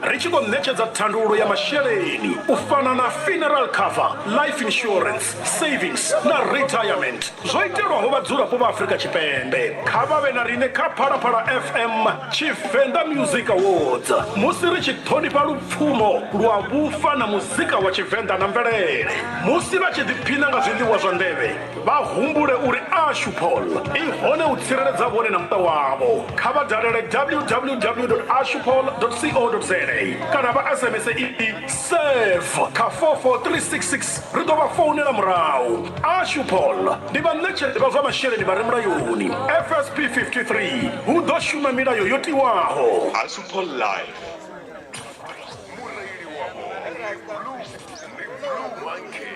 Ri tshi khou ṋetshedza thandululo ya masheleni u fana na funeral cover, life insurance, savings na retirement zwo itelwaho vhadzulapo vha Afrika Tshipembe. Kha vha vhe na riṋe kha Phalaphala FM Tshivenḓa Music Awards musi ri tshi ṱhonifha lupfumo lwa vhufa na muzika wa Tshivenḓa na mvelele. Musi vha tshi ḓiphina nga zwiḽiwa zwa nḓevhe, Vha humbule uri Assupol i hone u tsireledza vhone na muṱa wavho. Kha vha dalele www.assupol.co.za kana vha SMS ipfi SAVE kha 44366 ri ḓo vha founela murahu. Assupol ndi vhaṋetshedzi vha zwa masheleni vha re mulayoni. FSP 53 hu ḓo shuma milayo yo tiwaho. Assupol Life. Mureili wavho ndi Blue, ndi Blue Monkey.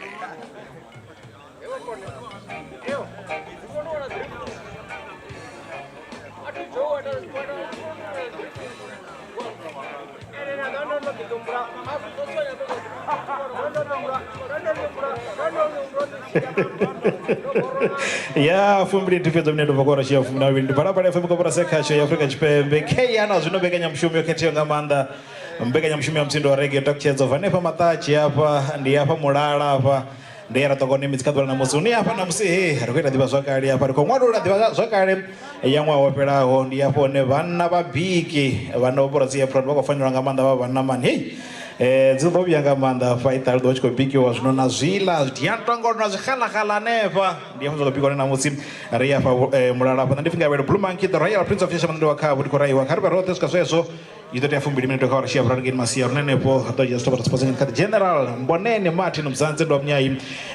Ya fumbili fhedza mine ndobva kora tshiya fumi na vhuvhili ndi Phalaphala FM koporasi ya khasho ya Afrika Tshipembe kheya na zwino mbekanyamushumo yo khetheaho nga maanḓa mbekanyamushumo ya mutsindo wa reggae takutshedza ubva hanefha maṱatshi hafha ndi hafha mulala hafha Ndi ya ra ṱoka hone midzi kha ḓuvha ḽa ṋamusi hune hafha ṋamusi he ri khou ita ḓivhazwakale hafha ri khou ṅwalula ḓivhazwakale ya ṅwaha wo fhelaho ndi hafho hune vhanna vha biki vhanna vha Borotsi Apron vha khou fanelwa nga maanḓa vha vhanna mani hei eh dzi ḓo vhuya nga maanḓa hafha i ṱali ḓo tshi khou bikiwa zwino na zwiḽa diantongolo na zwixalaxala hanefha ndi hafho zwa khou bikiwa hone ṋamusi ri hafha mulala hafha nṋe ndi Fingavhelo Blue Monkey the Royal Prince of Shashamane ndi wa khavho ndi khou raiwa kha ri vhe roṱhe swika zwezwo I ḓo tea fumbili minete kha awara ya vhuraru ngei masia rune henefho ri ḓo dzhia zwithu zwa kha the general mbonene Martin Mzansi ndo mnyai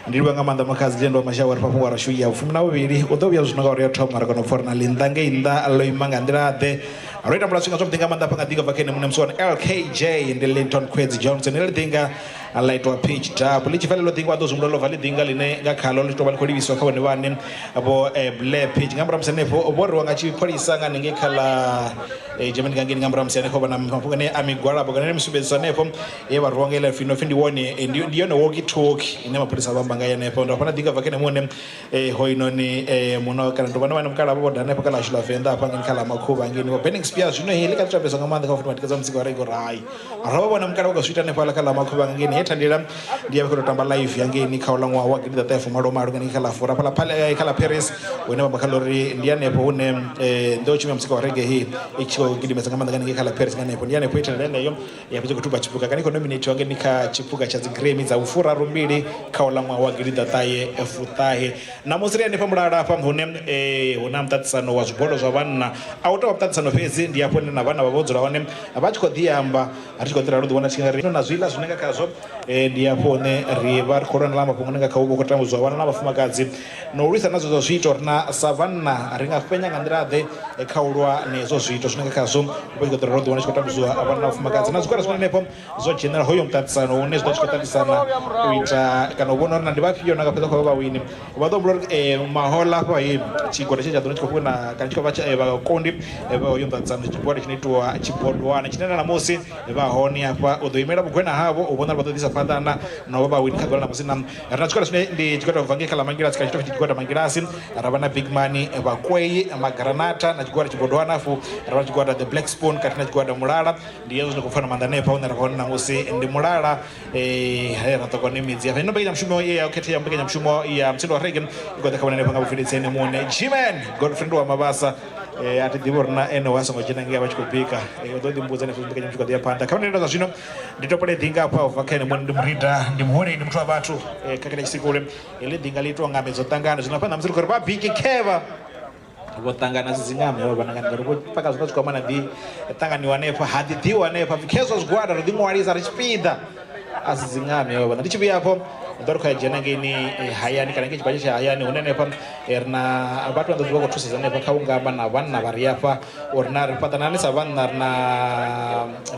ndi livha nga maanḓa makhadzi lendo wa mashawa ri fha fhungo rashu ya fumi na vhuvhili u ḓo vhuya zwino nga uri ya thoma ri kona u pfa uri na ḽinnḓa ngei nnḓa ḽo ima nga nḓila ḓe ro ita mbula swinga zwavhuḓi nga maanḓa hafha nga ḓinga bva kha ene muṋe musiwana LKJ ndi Linton Kwezi Johnson ḽi ḓinga ḽa itwa pitch dub ḽi tshi bva ḽeḽo ḓinga wa ḓo zwi humbula ḽo bva ḽi ḓinga ḽine nga khaḽo ḽi tou vha ḽi khou livhiswa kha vhone vhaṋe vho Blair Pitch nga murahu musi hanefho vho rwiwa nga tshipholisa nga hanengei kha ḽa Germany nga ngei nga murahu musi hanefho vha na mafhungo ane a migwalabo kana ane misumbedziso hanefho ye vha rwiwa nga iḽa pfhi no pfhi ndi wone ndi yone walkie talkie ine mapholisa vha amba nga henefho ndo hafha na ḓinga bva kha ene muṋe hoyunoni muno kana ndo vhona vhane mukalaha vho ḓa hanefho kha ḽashu ḽa Venḓa hafha ngei kha ḽa Makhuvha ngei vho Burning Spear zwino heḽi kha ḽi tambeswa nga maanḓa kha futhi vhatikedza muzika wa reggae uri hai ro vha vhona mukalaha vha khou zwi ita hanefhaḽa kha ḽa Makhuvha ngei he thandela ndi ya vha khou tou tamba live hangeini kha uḽa ṅwaha wa gidiḓaṱahe fumalo malo ngei kha ḽa Fura hafhaḽa kha ḽa Paris hune vha amba kha ḽa uri ndi hanefho hune nḓowetshumo ya muzika wa reggae he i tshi khou gidimesa nga maanḓa nga hanengei kha ḽa Paris nga hanefho ndi hanefho he thandela yeneyo ya fhedza khou thuba tshiphuga kana i khou nominatiwa ngeni kha tshiphuga tsha dzi Grammy dza vhufurarumbili kha uḽa ṅwaha wa gidiḓaṱahe fuṱahe. Ṋamusi ri hanefha mulala hafha hune hu na muṱaṱisano wa zwibolo zwa vhanna a u tou vha muṱaṱisano fhedzi ndi hafho hune na vhana vha vho dzula hone vha tshi khou ḓi amba ri tshi khou ḓi ralo ḓi wana tshi nga ri na zwiḽa zwine nga khazwo. Ndi hafho hune ri vha ri khou lwa na ḽa mafhungo nga kha vho khou tambudzwa vhana na vhafumakadzi na u lwisa na zwezwo zwiito ri na sa vhanna ri nga fhenya nga nḓila ḓe kha u lwa nezwo zwiito zwine nga khazwo vha tshi khou ḓo ro ḓiwana tshi khou tambudziwa vhana na vhafumakadzi na zwigwada zwine hanefho zwo dzhenela hoyo muṱaṱisano hune zwi ḓo tshi khou ṱaṱisana u ita kana u vhona uri na ndi vhafhio na nga fhedza khou vha vhawini. Vha ḓo humbula uri mahoḽa hafha he tshigwada tshe tsha ḓo tshi khou wina kana tshi khou vha vhakondi vha hoyo muṱaṱisano tshigwada tshi no itiwa tshibodwana tshine na ṋamusi vha hone hafha u ḓo imela vhugwena havho u vhona uri vha ḓo ḓisa phanḓa na no vha vhawini kha ḓuvha ḽa ṋamusi. Na ri na tshigwada tshine ndi tshigwada ubva ngei kha ḽa Mangilasi kana tshi tou pfi tshigwada Mangilasi, ra vha na Big Money, Vhakwei, Magranata na tshigwada Tshibodwana, hafhu ra vha na tshigwada The Black Spoon khathihi na tshigwada Mulala. Ndi hezwo zwine khou pfana maanḓa hanefha hune ra vha hone ṋamusi ndi Mulala he ra ṱoka hone midzi hafha. Ino mbekanyamushumo ye ya khethea mbekanyamushumo ya Mutsindo wa Reggae i khou ḓa kha vhone hanefha nga vhubveledzeni muṋe G-Man Godfrey ndi wa Mabasa. A thi ḓivhi uri na ene wa songo dzhena ngei a vha tshi khou bika, u ḓo ḓi mbudza hanefho mbekanyamushumo i khou ḓi ya phanḓa. Kha vhone zwa zwino ndi topole ḓinga hafha ubva kha ene muṋe ndi murida ndi muholeli ndi muthu wa vhathu kha kha tshisikule. Heḽi ḓinga ḽi itiwa nga dzo ṱangana zwino hafha ṋamusi ri khou ri vha biki khevha vho ṱangana si dzingame vha vhana ngani ngauri vho paka zwiḽa zwikwama na ḓi ṱanganiwa hanefha ha ḓi ḓiwa hanefha pfi khezwo zwigwada ro ḓi ṅwalisa ri tshipiḓa a si dzingame vha vhana. Ndi tshi vhuya hafho ḓo ri khou ya dzhena ngeini hayani kana ngei tshibadzhe tsha hayani hune hanefha ri na vhathu vha ḓo vha khou thusedza hanefha kha unga amba na vhanna vha ri afha uri na ri fhaṱa nani sa vhanna ri na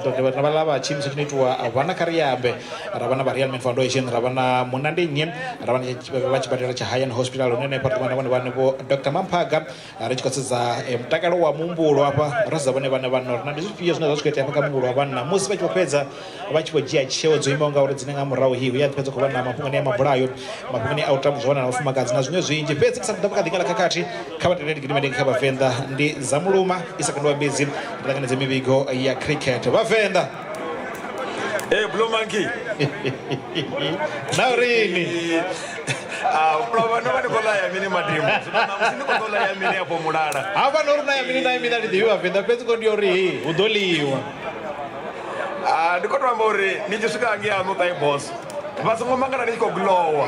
ri na vhaḽa vha tshiimiswa tshi no itiwa vhana kha ri ambe, ra vha na vha Real Men Foundation, ra vha na munna ndi nnyi, ra vha na vha tshibadela tsha Hayani Hospital hune hanefha ri ḓo vha na vhone vhane vho Dr Mamphaga ri tshi khou sedza mutakalo wa muhumbulo hafha ro sedza vhone vhane vhanna uri na ndi zwifhio zwine zwa zwi khou itea hafha kha muhumbulo wa vhanna musi vha tshi vho fhedza vha tshi vho dzhia tsheo dzo imaho ngauri dzine nga murahu hi hu ya fhedza khou vha na mafhungoni a mabulayo, mafhungoni a u tambudzwa vhana na vhafumakadzi na zwiṅwe zwinzhi. Fhedzi ndi sa ḓo kha ḓinga ḽa khakhathi kha vha tendele gidima ndi kha vhavenḓa ndi Zamuluma Isaka ndi Wambedzi ri ṱanganedze mivhigo ya cricket. Vhavenḓa Hey, Blue Monkey. Na uri Ah, pulova no vha ni khou ḽa ya mini madimu. Zwino ṋamusi ni khou ḓo ḽa ya mini afho Mulala. Hafha no ri na ya mini na ya mini a thi ḓivhi vhavenḓa fhedzi ko ndi uri he hu ḓo ḽiwa. Ah, ndi khou tou amba uri ni tshi swika ngei haṋu ṱai boss. Vha songo mangala ni tshi khou glowa.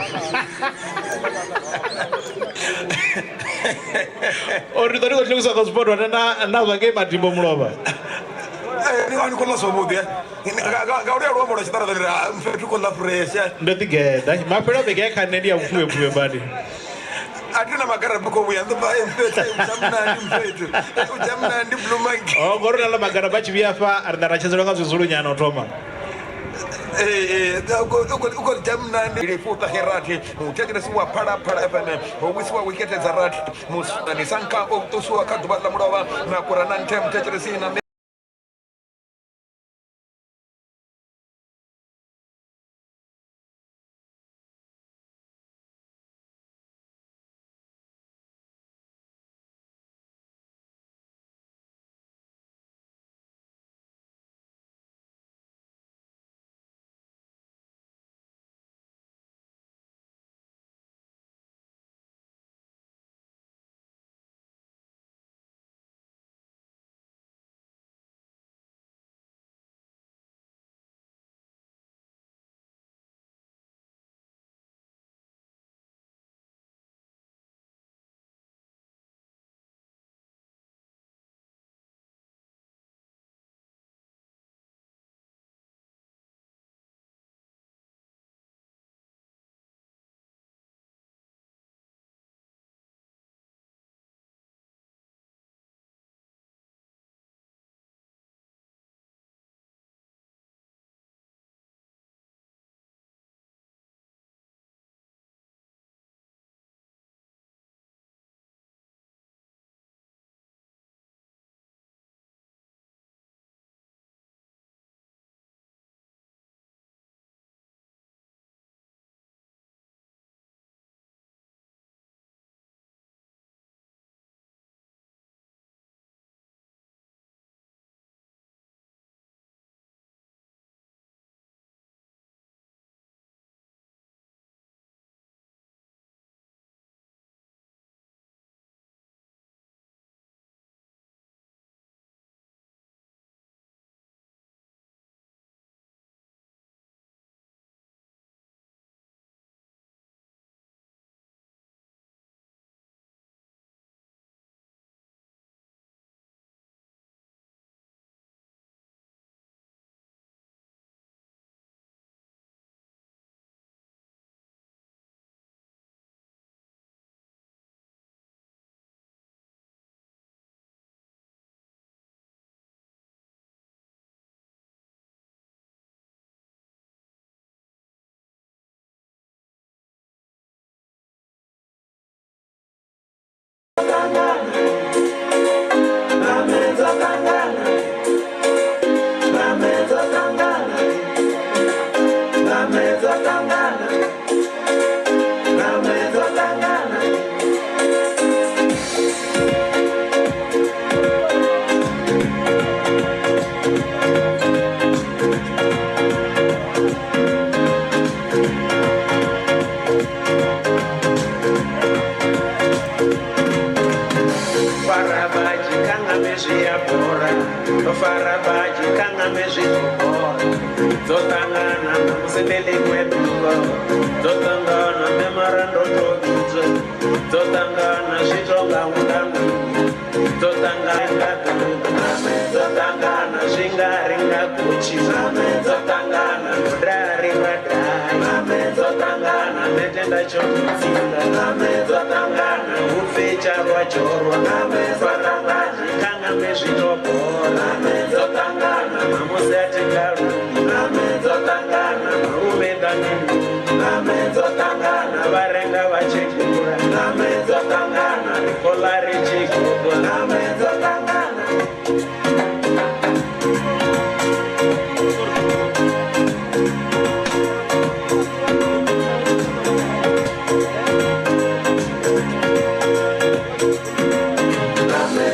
Uri ri ḓo ri khou tlhekisa khou zwipotwa na na zwa ngei madimbo mulovha. Ni vha ni khou ḽa zwavhuḓi. Nga uri ya luambo lwa tshiṱaraṱani ri mfhethu khou ḽa fresh. Ndo ḓi geḓa. Mafhelo a vhege ya kha nṋe ndi ya vhupfhiwe pfhiwe badi. A thi na magaraba khou vhuya ndo bva mfhethu u dzha mnandi mfhethu. U dzha mnandi Blue Monkey. Oh, ngori na ḽa magaraba a tshi vhuya afha ri ḓa ra tshedzelwa nga zwizulunyana u thoma. Ee, u khou dzha mnandi fuṱahe rathi muthetshelesi wa Phalaphala FM ho wisiwa wikete dza rathi Musani Sanka o ṱusiwa kha ḓuvha ḽa mulovha na Kurananthe muthetshelesi na zwi a bora ndo fara badzhi kha ngame zwi ḓo bora dzo ṱangana ṋamusi ndi ḽiṅwe ḓuvha dzo ṱangana nṋe mara ndo to vhidzwa dzo ṱangana zwi tonga undanuni dzo ṱangana dzo ṱangana zwi nga ri nga gutshi dzo ṱangana ndo dari vha dai dzo ṱangana nṋe tenda tsho tsinda dzo ṱangana hu pfi tshalwa tshorwa dzo ṱangana kha ngame zwi to bora dzo ṱangana ṋamusi a thi nga lugi dzo ṱangana malume ḓani dzo ṱangana vha renga vha tshi gula dzo ṱangana ri khou ḽa ri tshi gudwa dzo ṱangana.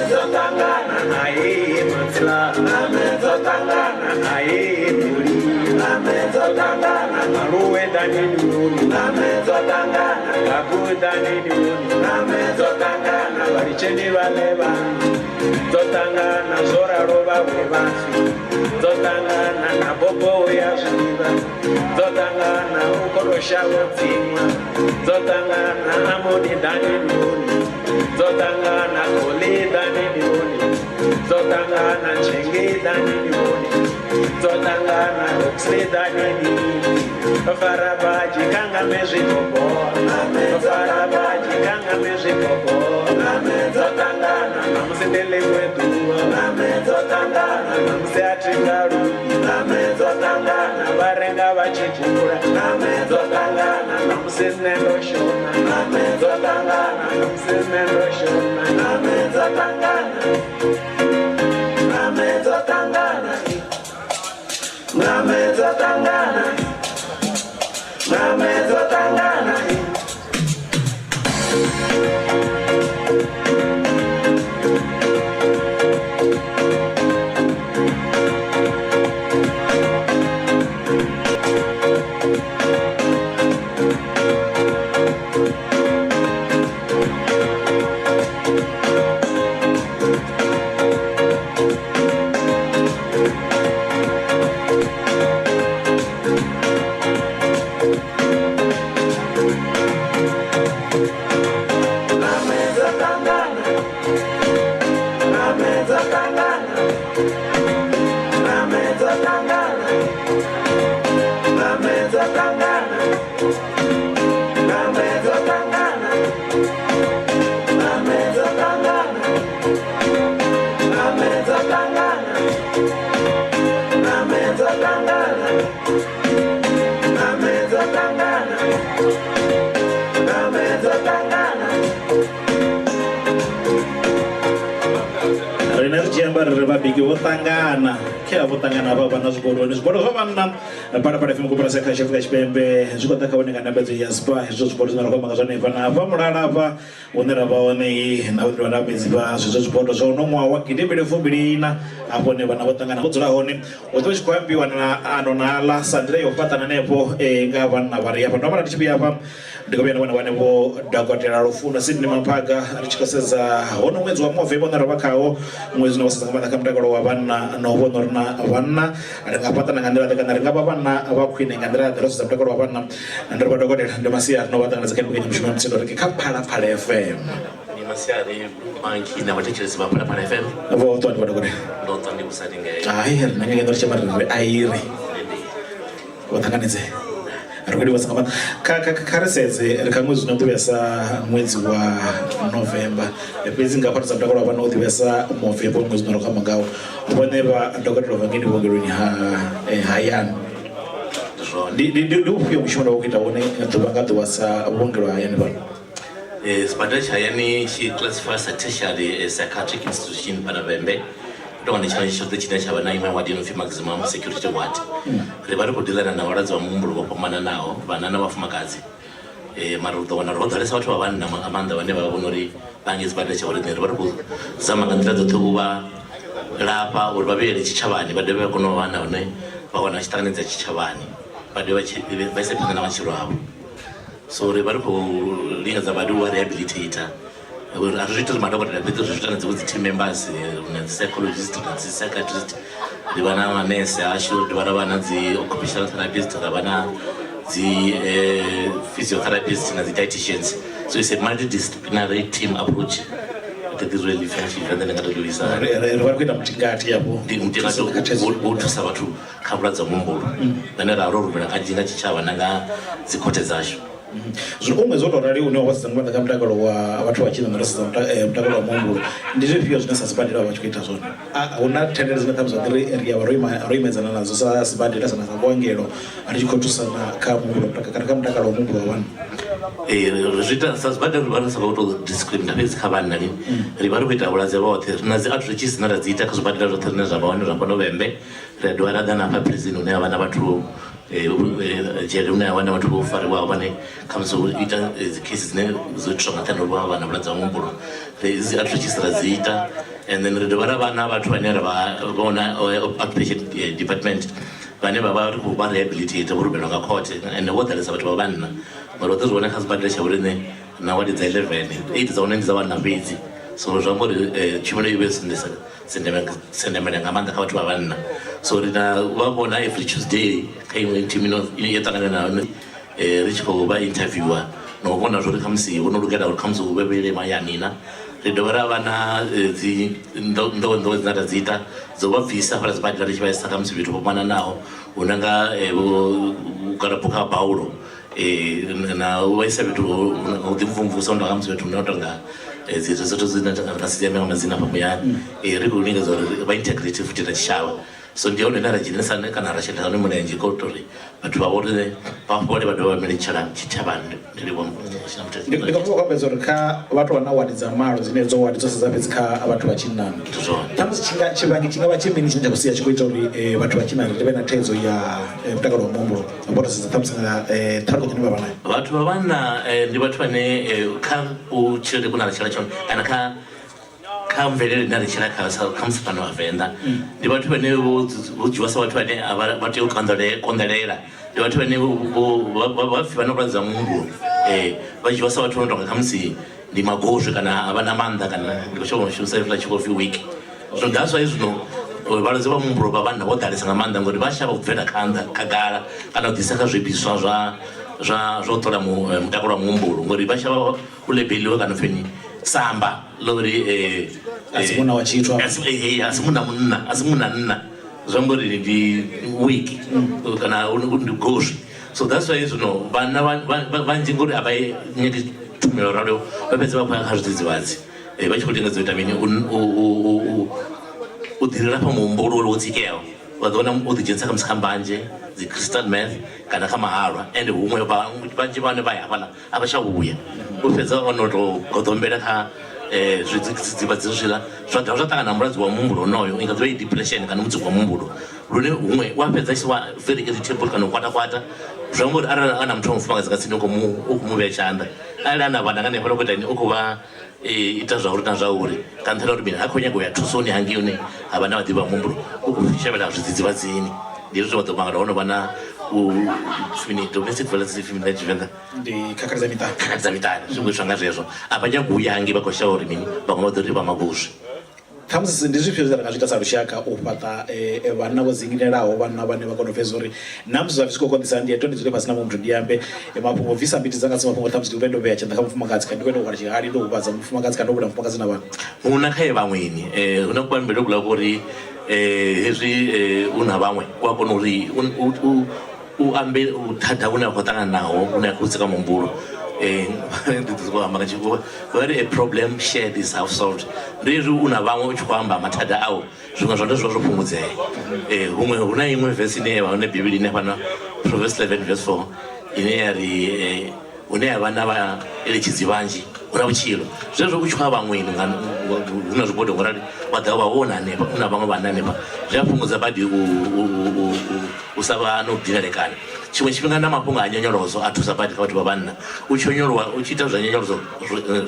Dzo ṱangana aye matsila dzo ṱangana aye muli dzo ṱangana maluwe ḓani noni dzo ṱangana gabu ḓani noni dzo ṱangana vhalitsheni vhaḽe vhanu dzo ṱangana zwo ralo vhawe vhafi dzo ṱangana na bobo ya zwiḓivha dzo ṱangana u khou tou shavha dziṅwa dzo ṱangana amoni ḓani noni dzo ṱangana kholi ḓani noni dzo ṱangana tshengi ḓani noni dzo ṱangana roxley ḓani noni fara badzhi kha ngame zwi ḓo bora fara badzhi kha ngame zwi ḓo bora dzo ṱangana ṋamusi ndi ḽiṅwe ḓuvha dzo ṱangana ṋamusi a thi nga lugi dzo ṱangana vha renga vha tshi gula dzo ṱangana ṋamusi nṋe ndo shona dzo ṱangana ṋamusi nṋe ndo shona dzo ṱangana dzo ṱangana dzo ṱangana dzo ṱangana. Rine ri tshi amba ri ri vhabiki vho ṱangana khe vho ṱangana vha vha na zwikoloni zwikolo zwa vhanna Phalaphala FM koporasi ya khasho Afrika Tshipembe zwi khou ḓa kha vhone nga ndambedzo ya spa hezwo zwikolo zwine ra khou amba nga zwone hafha na hafha mulala hafha hune ra vha hone na vhone vhandambedzi vha zwezwo zwikolo zwa uno ṅwaha wa gidimbili fumbili ina hafho hune vhana vho ṱangana vho dzula hone hu ḓo tshi khou ambiwa na ano na aḽa sa nḓila ya u fhaṱana hanefho nga vhanna vha ri hafha ndo vha ndi tshi vhuya hafha ndi khou vhuya na vhone vhane vho dokotela Lufuno Sydney Maphaga ri tshi khou sedza hono ṅwedzi wa Movember une ra vha khawo ṅwedzi une wa sedza nga maanḓa kha mutakalo wa vhanna na u vhona uri na vhanna ri nga fhaṱana nga nḓila ḓe kana ri nga vha vhanna vha khwine nga nḓila ḓe ro sedza mutakalo wa vhanna ndi ri vha dokotela ndi masiari no vha ṱanganedza kha mbekanyamushumo ya Mutsindo ri kha Phalaphala FM. Ndi masiari manzhi na vhathetshelesi vha Phalaphala FM. Vho ṱwa ndi vha dokotela. Ndo ṱwa ndi vhusali ngei. Hai ri na ngeno ri tshi amba ri airi. Vho ṱanganedze. Ri khou livhuwa nga maanḓa. Kha kha kha ri sedze ri kha ṅwedzi une u ḓivhesa ṅwedzi wa November. Fhedzi nga fhano dza mutakalo wa vhana u ḓivhesa Movember ṅwedzi une ra khou amba ngawo. Vhone vha dokotela vha ngeni vhuongeloni ha hayani. Ndi ndi ndi ufhio mushumo une vha khou ita wone ḓuvha nga ḓuvha sa vhuongelo ha hayani fhano? Sibadela tsha hayani tshi classify sa tertiary psychiatric institution fhano Vhembe. Ndi hone tshone tshoṱhe tshine tsha vha na iṅwe ward yo no pfi maximum security ward. Ri vha ri khou dealana na vhalwadze vha muhumbulo vho fhambananaho, vhanna na vhafumakadzi. Mara u ḓo wana uri ho ḓalesa vhathu vha vhanna nga maanḓa vhane vha vha vhona uri vha ngei sibadela tsha vhoriṋe. Ri vha ri khou zama nga nḓila dzoṱhe u vha lafha uri vha vhuyele tshitshavhani vha dovhe vha kone u vha na hune vha wana tshi ṱanganedza tshitshavhani vha dovhe vha ise phanḓa na matshilo avho. So ri vha ri khou lingedza badi u vha rehabilitator. A ri zwi iti ri madokotela fhedzi, ri zwi ita na dziṅwe dzi team members, ri na dzi psychologist na dzi psychiatrist, ri vha na manese ashu, ri dovha ra vha na dzi occupational therapist, ra vha na dzi physiotherapist na dzi dietitians. So it's a multidisciplinary team approach. Thi ḓi zwo ḽi pfha Tshivenḓa ndi nga to ḽi vhisa. Ri ri vha ri khou ita mutingati afho. Ndi mutingati wo thusa vhathu kha vhulwadze ha muhumbulo vhane ra ro rumela kanzhi nga tshitshavha na nga dzi khothe dzashu. Zwino u ṅwedzi wo tou rali une wa sedza nga maanḓa kha mutakalo wa vhathu vha tshinna, ro sedza mutakalo wa muhumbulo, ndi zwifhio zwine sa sibadela vha tshi khou ita zwone? A hu na thendelo dzine ṱhamusi vha ḓi ri ri ya vha ro ima ro imedzana nadzo sa sibadela kana sa vhuongelo ri tshi khou thusana kha muhumbulo kana kha mutakalo wa muhumbulo wa vhanna? Ee, ri zwi ita sa sibadela, ri vha ri sa khou tou discriminate fhedzi kha vhanna lini, ri vha ri khou ita vhulwadze vhoṱhe. Ri na dzi outreaches dzine ra dzi ita kha zwibadela zwoṱhe zwine zwa vha hone zwa fhano Vhembe. Ri a dovha ra ḓa na hafha prison hune ha vha na vhathu, dzhele hune ha vha na vhathu vho fariwaho vhane khamusi u ita dzi case dzine dzo itiswa nga nṱhani ha uri vha vha na vhulwadze ha muhumbulo. Dzi outreaches ra dzi ita, and then ri dovha ra vha na vhathu vhane ra vha vhona outpatient department vhane vha vha ri khou vha rehabilitate, vho rumelwa nga khothe, and vho ḓalesa vhathu vha vhanna, ngori vha ḓo zwi vhona kha sibadela tsha vhoriṋe na wadi dza 11, 8 dza hone ndi dza vhanna fhedzi. So zwi amba uri tshumelo i vhe sendemele nga maanḓa kha vhathu vha vhanna. So ri na vha vhona every Tuesday kha iṅwe team ino yo ṱangana na hone, ri tshi khou vha interviewer na u vhona zwori khamusi vho no lugela uri khamusi hu vhe vhuyele mahayani na. Ri dovha ra vha na dzi nḓowenḓowe dzine ra dzi ita dzo vha bvisa hafhaḽa sibadela ri tshi vha isa khamusi fhethu ho fhambananaho, hu na nga vho garabu kha baulo, na u vha isa fhethu ho ḓi mvumvusa, hu tonga musi fhethu hune ha tonga dzi resort dzine ra nga si dzi ambe nga madzina afha muyani. Ri khou lingedza uri vha integrate futhi na tshitshavha. So ndi hone hune ra dzhenisa kana ra shela hone mulenzhe kha u ita uri vhathu vha vhoriṋe vha fhole vha dovhe vha mele tshitshavhani. Ndi livhuwa. Ndi nga khou ambedza uri kha vhathu vha na wadi dza malo dzine dzo wadi dzo sedza fhedzi kha vhathu vha tshinnani, ṱhamusi tshinga tshivhangi tshi nga vha tshi mini tshine tsha khou sia tshi khou ita uri vhathu vha tshinnani ri vhe na thaidzo ya mutakalo wa muhumbulo, vho to sedza ṱhamusi nga ṱhalukanyo ine vha vha nayo? Vhathu vha vhanna ndi vhathu vhane kha kutshilele kune ra tshila tshone kana kha mvelele ine ra tshila khayo sa khamusi fhano Vhavenḓa, ndi vhathu vhane vho dzhiwa sa vhathu vhane vha tea u konḓelela. Ndi vhathu vhane vha pfhi vha na vhulwadze ha muhumbulo, vha dzhiwa sa vhathu vho no tonga khamusi ndi magoswi kana a vha na maanḓa, kana ndi khou shavha u shumisa hezwiḽa tshi khou pfhi weak. Zwino that's why zwino vhalwadze vha muhumbulo vha vhanna vho ḓalesa nga maanḓa, ngori vha shavha u bvela kha khagala kana u ḓisa kha zwibviswa zwa zwa zwa u ṱola mutakalo wa muhumbulo, ngori vha shavha u lebeliwa kana pfhi samba ḽa uri a si munna wa tshithu, a si munna munna, a si munna nna, zwi amba uri ndi weak kana ndi goswi. So that's why zwino vhanna vhanzhi, ngori a vha nyagi tshumelo ralo, vha fhedza vha khou ya kha zwidzidzivhadzi vha tshi khou lingedza u ita mini, u ḓilafha muhumbulo uri wo tsikeaho. Vha ḓo wana o ḓidzhenisa khamusi kha mbanzhe, dzi crystal meth kana kha mahalwa, and huṅwe vhanzhi vhane vha ya hafhaḽa a vha tsha vhuya, u fhedza o no tou goḓombela kha zwidzidzivhadzi zwiḽa, zwa dovha zwa ṱangana na mulwadze wa muhumbulo honoyo, i nga ḓivha i depression kana mutsiko wa muhumbulo, lune huṅwe u a fhedza a tshi vha very irritable kana u kwata kwata. Zwi amba uri arali a na muthu wa mufumakadzi nga tsini, u khou mu vhea tshanḓa, arali a na vhana nga hanefhaḽa, u khou ita uri u khou vha ita zwa uri na zwa uri, nga nṱhani ha uri mini, ha khou nyaga u ya thusoni hangei hune ha vha na vhaḓivhi vha muhumbulo, u khou shavhela zwidzidzivhadzini. Ndi hezwi zwine vha ḓo mangala ho no vha na u mini, domestic violence, ipfhi mini nga Tshivenḓa? Ndi khakhathi dza miṱani. Khakhathi dza miṱani, zwi khou itiswa nga zwezwo. A vha nyagi u ya hangei, vha khou shavha uri mini, vhaṅwe vha ḓo ri vha magoswi. Khamusi ndi zwifhio zwine ra nga zwi ita sa lushaka u fhaṱa vhanna vho dzinginelaho, vhanna vhane vha kona u pfesesa uri na musi zwa zwi tshi khou konḓisa ndi to ndi dzule fhasi na muṅwe muthu ndi ambe mafhungo o bvisa mbiti dzanga, si mafhungo ṱhamusi ndi vhe ndo vhea tshanḓa kha mufumakadzi kana ndi vhe ndo hwala tshihali ndo huvhadza mufumakadzi kana ndo vhulaya mufumakadzi na vhana? Hu na khaye vhaṅweni, hu na kuambele kuḽa kwa uri hezwi u na vhaṅwe u a kona uri u ambe vhuthada vhune a khou ṱangana naho, vhune a khou tsika muhumbulo. Ndi ḓo sokou amba nga tshikhuwa vha ri a problem shared is half solved. Ndi hezwi u na vhaṅwe u tshi khou amba mathada au, zwiṅwe zwa hone zwi vha zwo fhungudzea. Huṅwe hu na iṅwe vesi ine ya vha hone Bivhilini hafhano, Proverbs 11 verse 4, ine ya ri hune ha vha na vhaeletshedzi vhanzhi hu na vhutshilo. Zwezwo u tshi khou ya vhaṅweni nga hu na zwigwada ngorali wa ḓa wa vhona hanefha u na vhaṅwe vhanna hanefha, zwi a fhungudza badi u sa vha na u dinalekana. Tshiṅwe tshifhinga na mafhungo a nyonyoloso a thusa badi kha vhathu vha vhanna. U tshi onyolowa, u tshi ita zwa nyonyoloso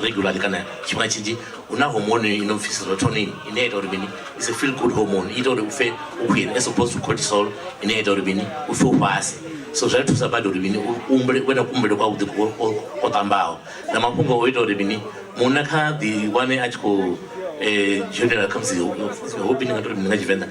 regularly kana tshifhinga tshinzhi, hu na hormone i no pfi serotonin ine ya ita uri mini, is a feel good hormone, i ita uri u pfe u khwine as opposed to cortisol ine ya ita uri mini, u pfe u fhasi. So zwi a thusa badi uri mini, u humbule, u vhe na kuhumbulele kwavhuḓi ko ṱambaho, na mafhungo o ita uri mini. Munna kha ḓi wane a tshi khou dzhenelela khamusi hobby, ndi nga tori mini nga Tshivenḓa,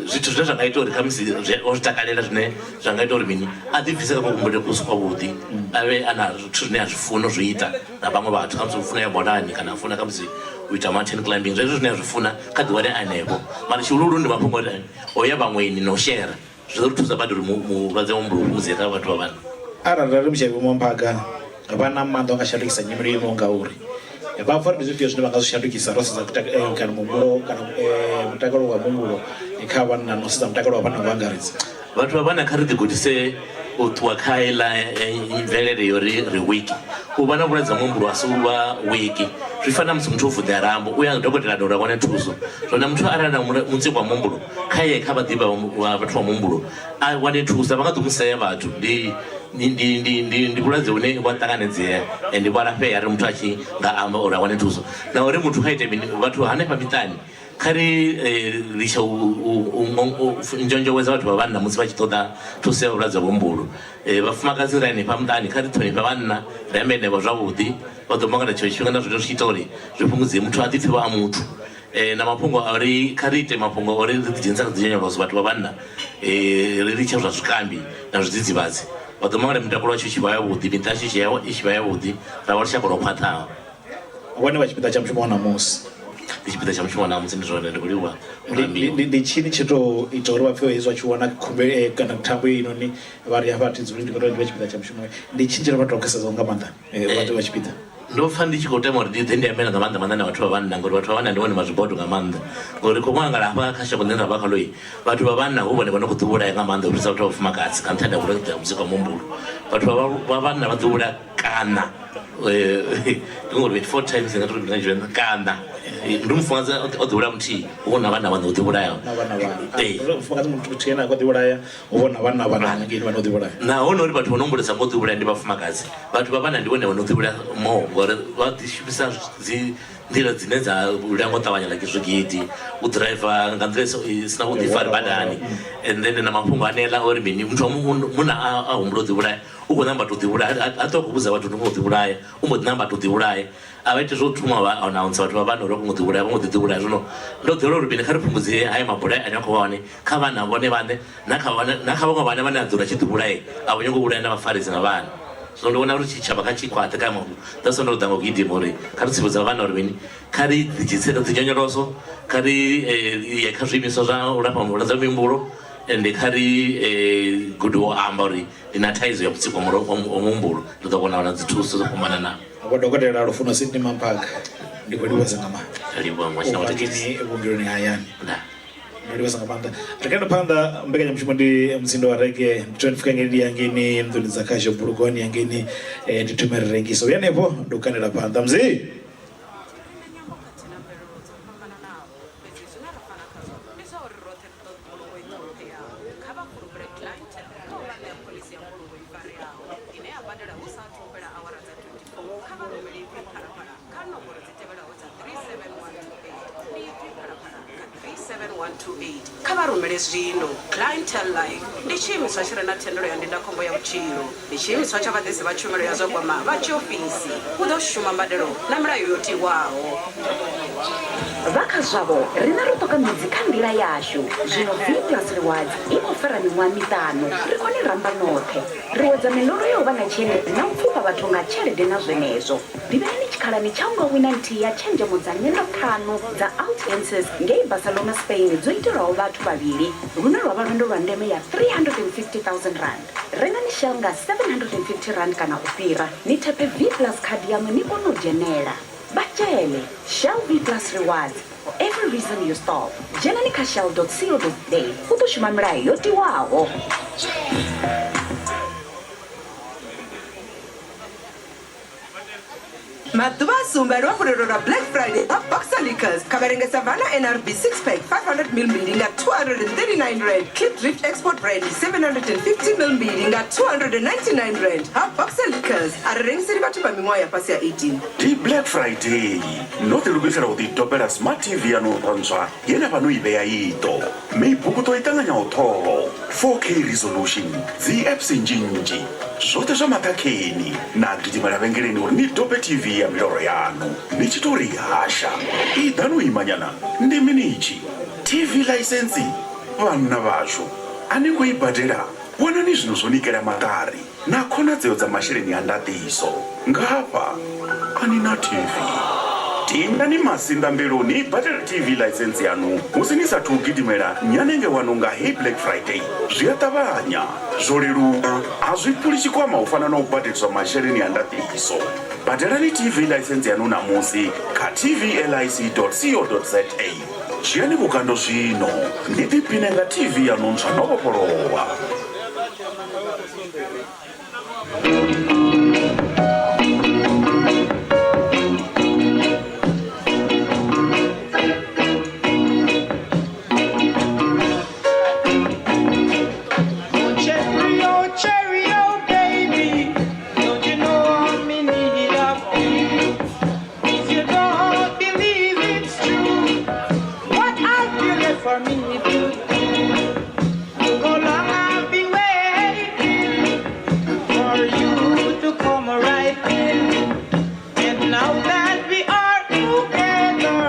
zwithu zwine zwa nga ita uri khamusi o zwi takalela, zwine zwa nga ita uri mini a ḓi bvise kha kuhumbulele kusi kwavhuḓi, a vhe a na zwithu zwine a zwi funa u zwi ita na vhaṅwe vhathu, khamusi u funa ya bolani kana a funa khamusi u ita mountain climbing, zwezwo zwine a zwi funa kha ḓi wane anevho. Mara tshihuluhulu ndi mafhungo uri o ya vhaṅweni na u shera zwi ḓo ri thusa badi uri mulwadze wa muhumbulo u fhungudzee kha vhathu vha vhanna. Arali ra ri Mushavhi Vho Mamphaga vha na maanḓa a nga shandukisa nyimele yo imaho nga uri, vha pfa uri ndi zwifhio zwine vha nga zwi shandukisa ro sedza kana muhumbulo kana mutakalo wa muhumbulo kha vhanna na u sedza mutakalo wa vhanna nga u angaredza? Vhathu vha vhanna kha ri ḓi gudise u ṱuwa kha iḽa mvelele yo ri ri weak. U vha na vhulwadze ha muhumbulo a si u vha weak, zwi fana na musi muthu o vuḓea rambo u ya dokotelani uri a wane thuso. Zwino na muthu arali a na mutsiko wa muhumbulo kha ye kha vhaḓivhi vha vhathu vha muhumbulo a wane thuso, a vha nga ḓo mu sea vhathu. Ndi ndi ndi ndi ndi vhulwadze vhune vhu a ṱanganedzea ende vhu alafhea arali muthu a tshi nga amba uri a wane thuso. Na uri muthu kha ite mini, vhathu hanefha miṱani kha ri litshe u nzhonzhowedza vhathu vha vhanna musi vha tshi ṱoḓa thuso ya vhulwadze ha muhumbulo. Vhafumakadzi ri hanefha muṱani kha ri ṱhonifhe vhanna, ri ambe navho zwavhuḓi, vha ḓo mangala tshiṅwe tshifhinga na zwone zwi tshi ita uri zwi fhungudzee muthu a ḓipfhe vho a muthu. Na mafhungo a uri kha ri ite mafhungo a uri ri ḓi dzhenisa kha dzi nyonyoloso vhathu vha vhanna, ri litshe zwa zwikambi na zwidzidzivhadzi, vha ḓo mangala mitakalo yashu i tshi vha yavhuḓi, miṱa yashu i tshi vha yavhuḓi, ra vha lushaka lwo khwaṱhaho. Vhone vha tshipiḓa tsha mushumo wa ṋamusi. Ndi tshipiḓa tsha mushumo wa ṋamusi, ndi zwone, ndi khou livhuwa u rambiwa. Ndi tshini tshe tou ita uri vha pfhe hezwi vha tshi wana khumbelo kana thambo heinoni vha ri hafha thi dzuli ndi khou tea uri ndi vhe tshipiḓa tsha mushumo, ndi tshini tshe vha tou xesedza nga maanḓa vha ḓo vha tshipiḓa? Ndo pfa ndi tshi khou tama uri ndi ḓe ndi ambe nga maanḓa maanḓa na vhathu vha vhanna, ngori vhathu vha vhanna ndi vhone mazwibodo nga maanḓa, ngori khou vhonala hafha kha shango ḽine ra vha khaḽo, vhathu vha vhanna hu vhone vha no khou ḓivhulaya nga maanḓa u fhirisa vhathu vha vhafumakadzi nga nṱhani ha vhulwadze ha muzika wa muhumbulo. Vhathu vha vhanna vha ḓivhulaya kana ndi ngori 4 times nga tori nga Tshivenḓa kana ndi mufumakadzi o ḓivhulaya muthihi, hu vhona vhanna vhaṋa u ḓivhulayaho. Na vhanna vhaṋa. Mufumakadzi muthihi ane a khou ḓivhulaya, hu vhona vhanna vhaṋa hangeini vhane o ḓivhulaya. Nahone uri vhathu vho no humbulesa ngo ḓivhulaya ndi vhafumakadzi, vhathu vha vhanna ndi vhone vho no ḓivhulaya more ngori vha ḓi shumisa dzi nḓila dzine dza vhulaya ngo ṱavhanya like zwigidi, u ḓiraiva nga nḓila i sina vhuḓifari badani, and then na mafhungo aneaḽa ori mini muthu wa munna a humbula u ḓivhulaya u khou namba to ḓivhulaya, ha ṱwa khou vhudza vhathu ndi khou ḓivhulaya, u mbo ḓi namba to ḓivhulaya. A vha iti zwo thoma vha announce vhathu vha vhanna uri vha khou ḓivhulaya, vha ngo ḓi ḓivhulaya. Zwino ndo ḓowela uri mini kha ri fhungudze haya mabulayo ane a khou vha hone kha vhana vhone vhaṋe na kha vhana na kha vhaṅwe vhana vhane a dzula tshi ḓivhulaye a vho nyanga u vhulaya na vhafarisi na vhana. Zwino ndi vhona uri tshitshavha kha tshi khwaṱhe kha mafhungo, that's why ndo ḓa nga u gidima uri kha ri tsivhudza vhana uri mini kha ri ḓidzhenise kha dzi nyonyoloso, kha ri ye kha zwiimiswa zwa u lafha malwadze a mihumbulo, ende kha ri gude u amba uri ndi na thaidzo ya mutsiko wa muhumbulo, ri ḓo kona u wana dzi thuso dzo fhambananaho. Vho Dokotela Lufuno Sydney Mamphaga, ndi khou livhuwesa nga maanḓa. Livhuwa ṅwashina U wa bva thekisi. ngeni vhuongeloni ha hayani. Ndaa. Ndo livhuwesa nga maanḓa. Ri kha phanḓa mbekanyamushumo ndi Mutsindo wa Reggae. Ndi 25 ngei hangeini nḓuni dza khasho Bulugwane hangeini ndi thome ri rengise. Uya hanefho ndi u kandela phanḓa. Mzee. 37128 Kha vha rumele zwino. Clientele Life ndi tshiimiswa tshi re na thendelo ya ndindakhombo ya vhutshilo. Ndi tshiimiswa tsha vhaḓisi vha tshumelo ya zwa gwama vha tshiofisi. Hu ḓo shuma mbadelo na milayo yo tiwaho. Vha kha zwavho, riṋe ro ṱoka midzi kha nḓila yashu. Zwino V-Plus Rewards i khou fara miṅwaha miṱanu. Ri khou ni ramba noṱhe. Ri wedza miloro ya u vha na tshiendedzi na u pfufha vhathu nga tshelede na zwenezwo. Ḓivheani tshikhalani tsha u nga wina nthihi ya tshenzhemo dza nyendo ṱhanu dza Altienses ngei Barcelona, Spain dzo itelwaho vhathu vhavhili, lune lwa vha lwendo lwa ndeme ya R350 000. Rengani Shell nga R750 kana u fhira, ni thephe V-Plus khadi yaṋu ni kone u dzhenela. Vha tshele! Shell V-Plus Rewards, for every reason you stop. Dzhenani kha shell.co.za u ḓo shuma milayo yo tiwaho. Maḓuvha a sumbe a luhafhulelo lwa Black Friday ha Boxer Liquors. Kha vha renge Savanna NRB 6 pack 500 ml mbili nga R239, Klipdrift Export Brandy 750 ml mbili nga R299. Ha Boxer Liquors a ri rengiseli vhathu vha miṅwaha ya fhasi ha 18. Ndi Black Friday, no ḓilugisela u ḓitopela Smart TV yaṋu ntswa ye na vha no i vhea iṱo. Mibukuṱo i ṱanganyaho ṱhoho, 4K resolution, dzi apps nnzhi-nnzhi. Zwoṱhe zwa maṱhakheni na gidimela vhengeleni uri ni dobe TV ya miloro yaṋu ni tshi tou ri hasha. Iḓani u imanyana, ndi mini itshi? TV ḽaisentsi? Vhanna vhashu, a ni ngo i badela? Wanani zwino zwo nikela maṱari na khonadzeo dza masheleni a ndaṱiso. Nga hafha a ni na TV. Dingani masinḓa mbilu ni badele TV ḽaisentsi yaṋu musi ni sathu u gidimela nyanenge waṋu nga heyi Black Friday. Zwi a ṱavhanya, zwo leluwa, a zwi phuli tshikwama u fana na u badeliswa masheleni a ndaṱiso. Badelani TV ḽaisentsi yaṋu ṋamusi kha tvlic.co.za. Dzhiani vhukando zwino ni ḓiphine nga TV yaṋu ntswa no vhofholowa. Cherry, oh, cherry, oh, baby, don't you know I'm in need of you? If you don't believe it's true, what I feel it for me to do. How long I've been waiting for you to come right in. And now that we are together,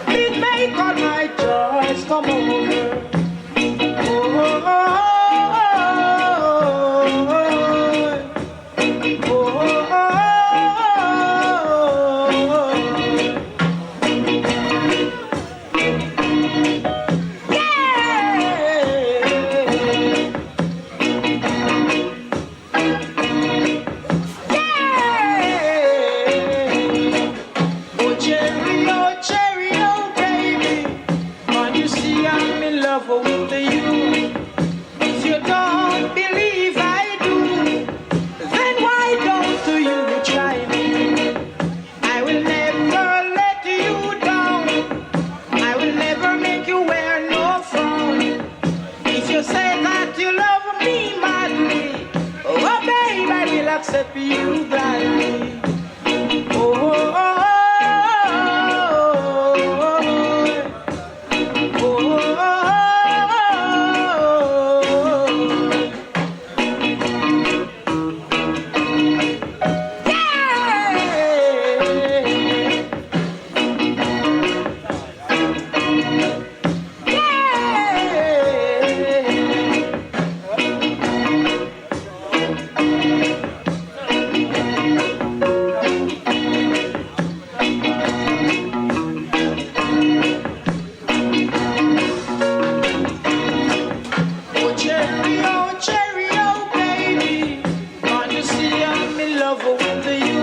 please make all my joys come over. Oh, oh, oh, oh, oh, oh, oh. Yeah. Yeah. Oh, cherry, oh, baby. Can't you see I'm in love with you? If you don't believe I do, then why don't you try me? I will never let you down. I will never make you wear no frown. If you say that you love me madly, oh babe, I will accept you gladly. Oh, oh, oh, oh, oh, oh, oh. Yeah. Yeah. Oh cherry, oh baby, can't you see I'm in love with you?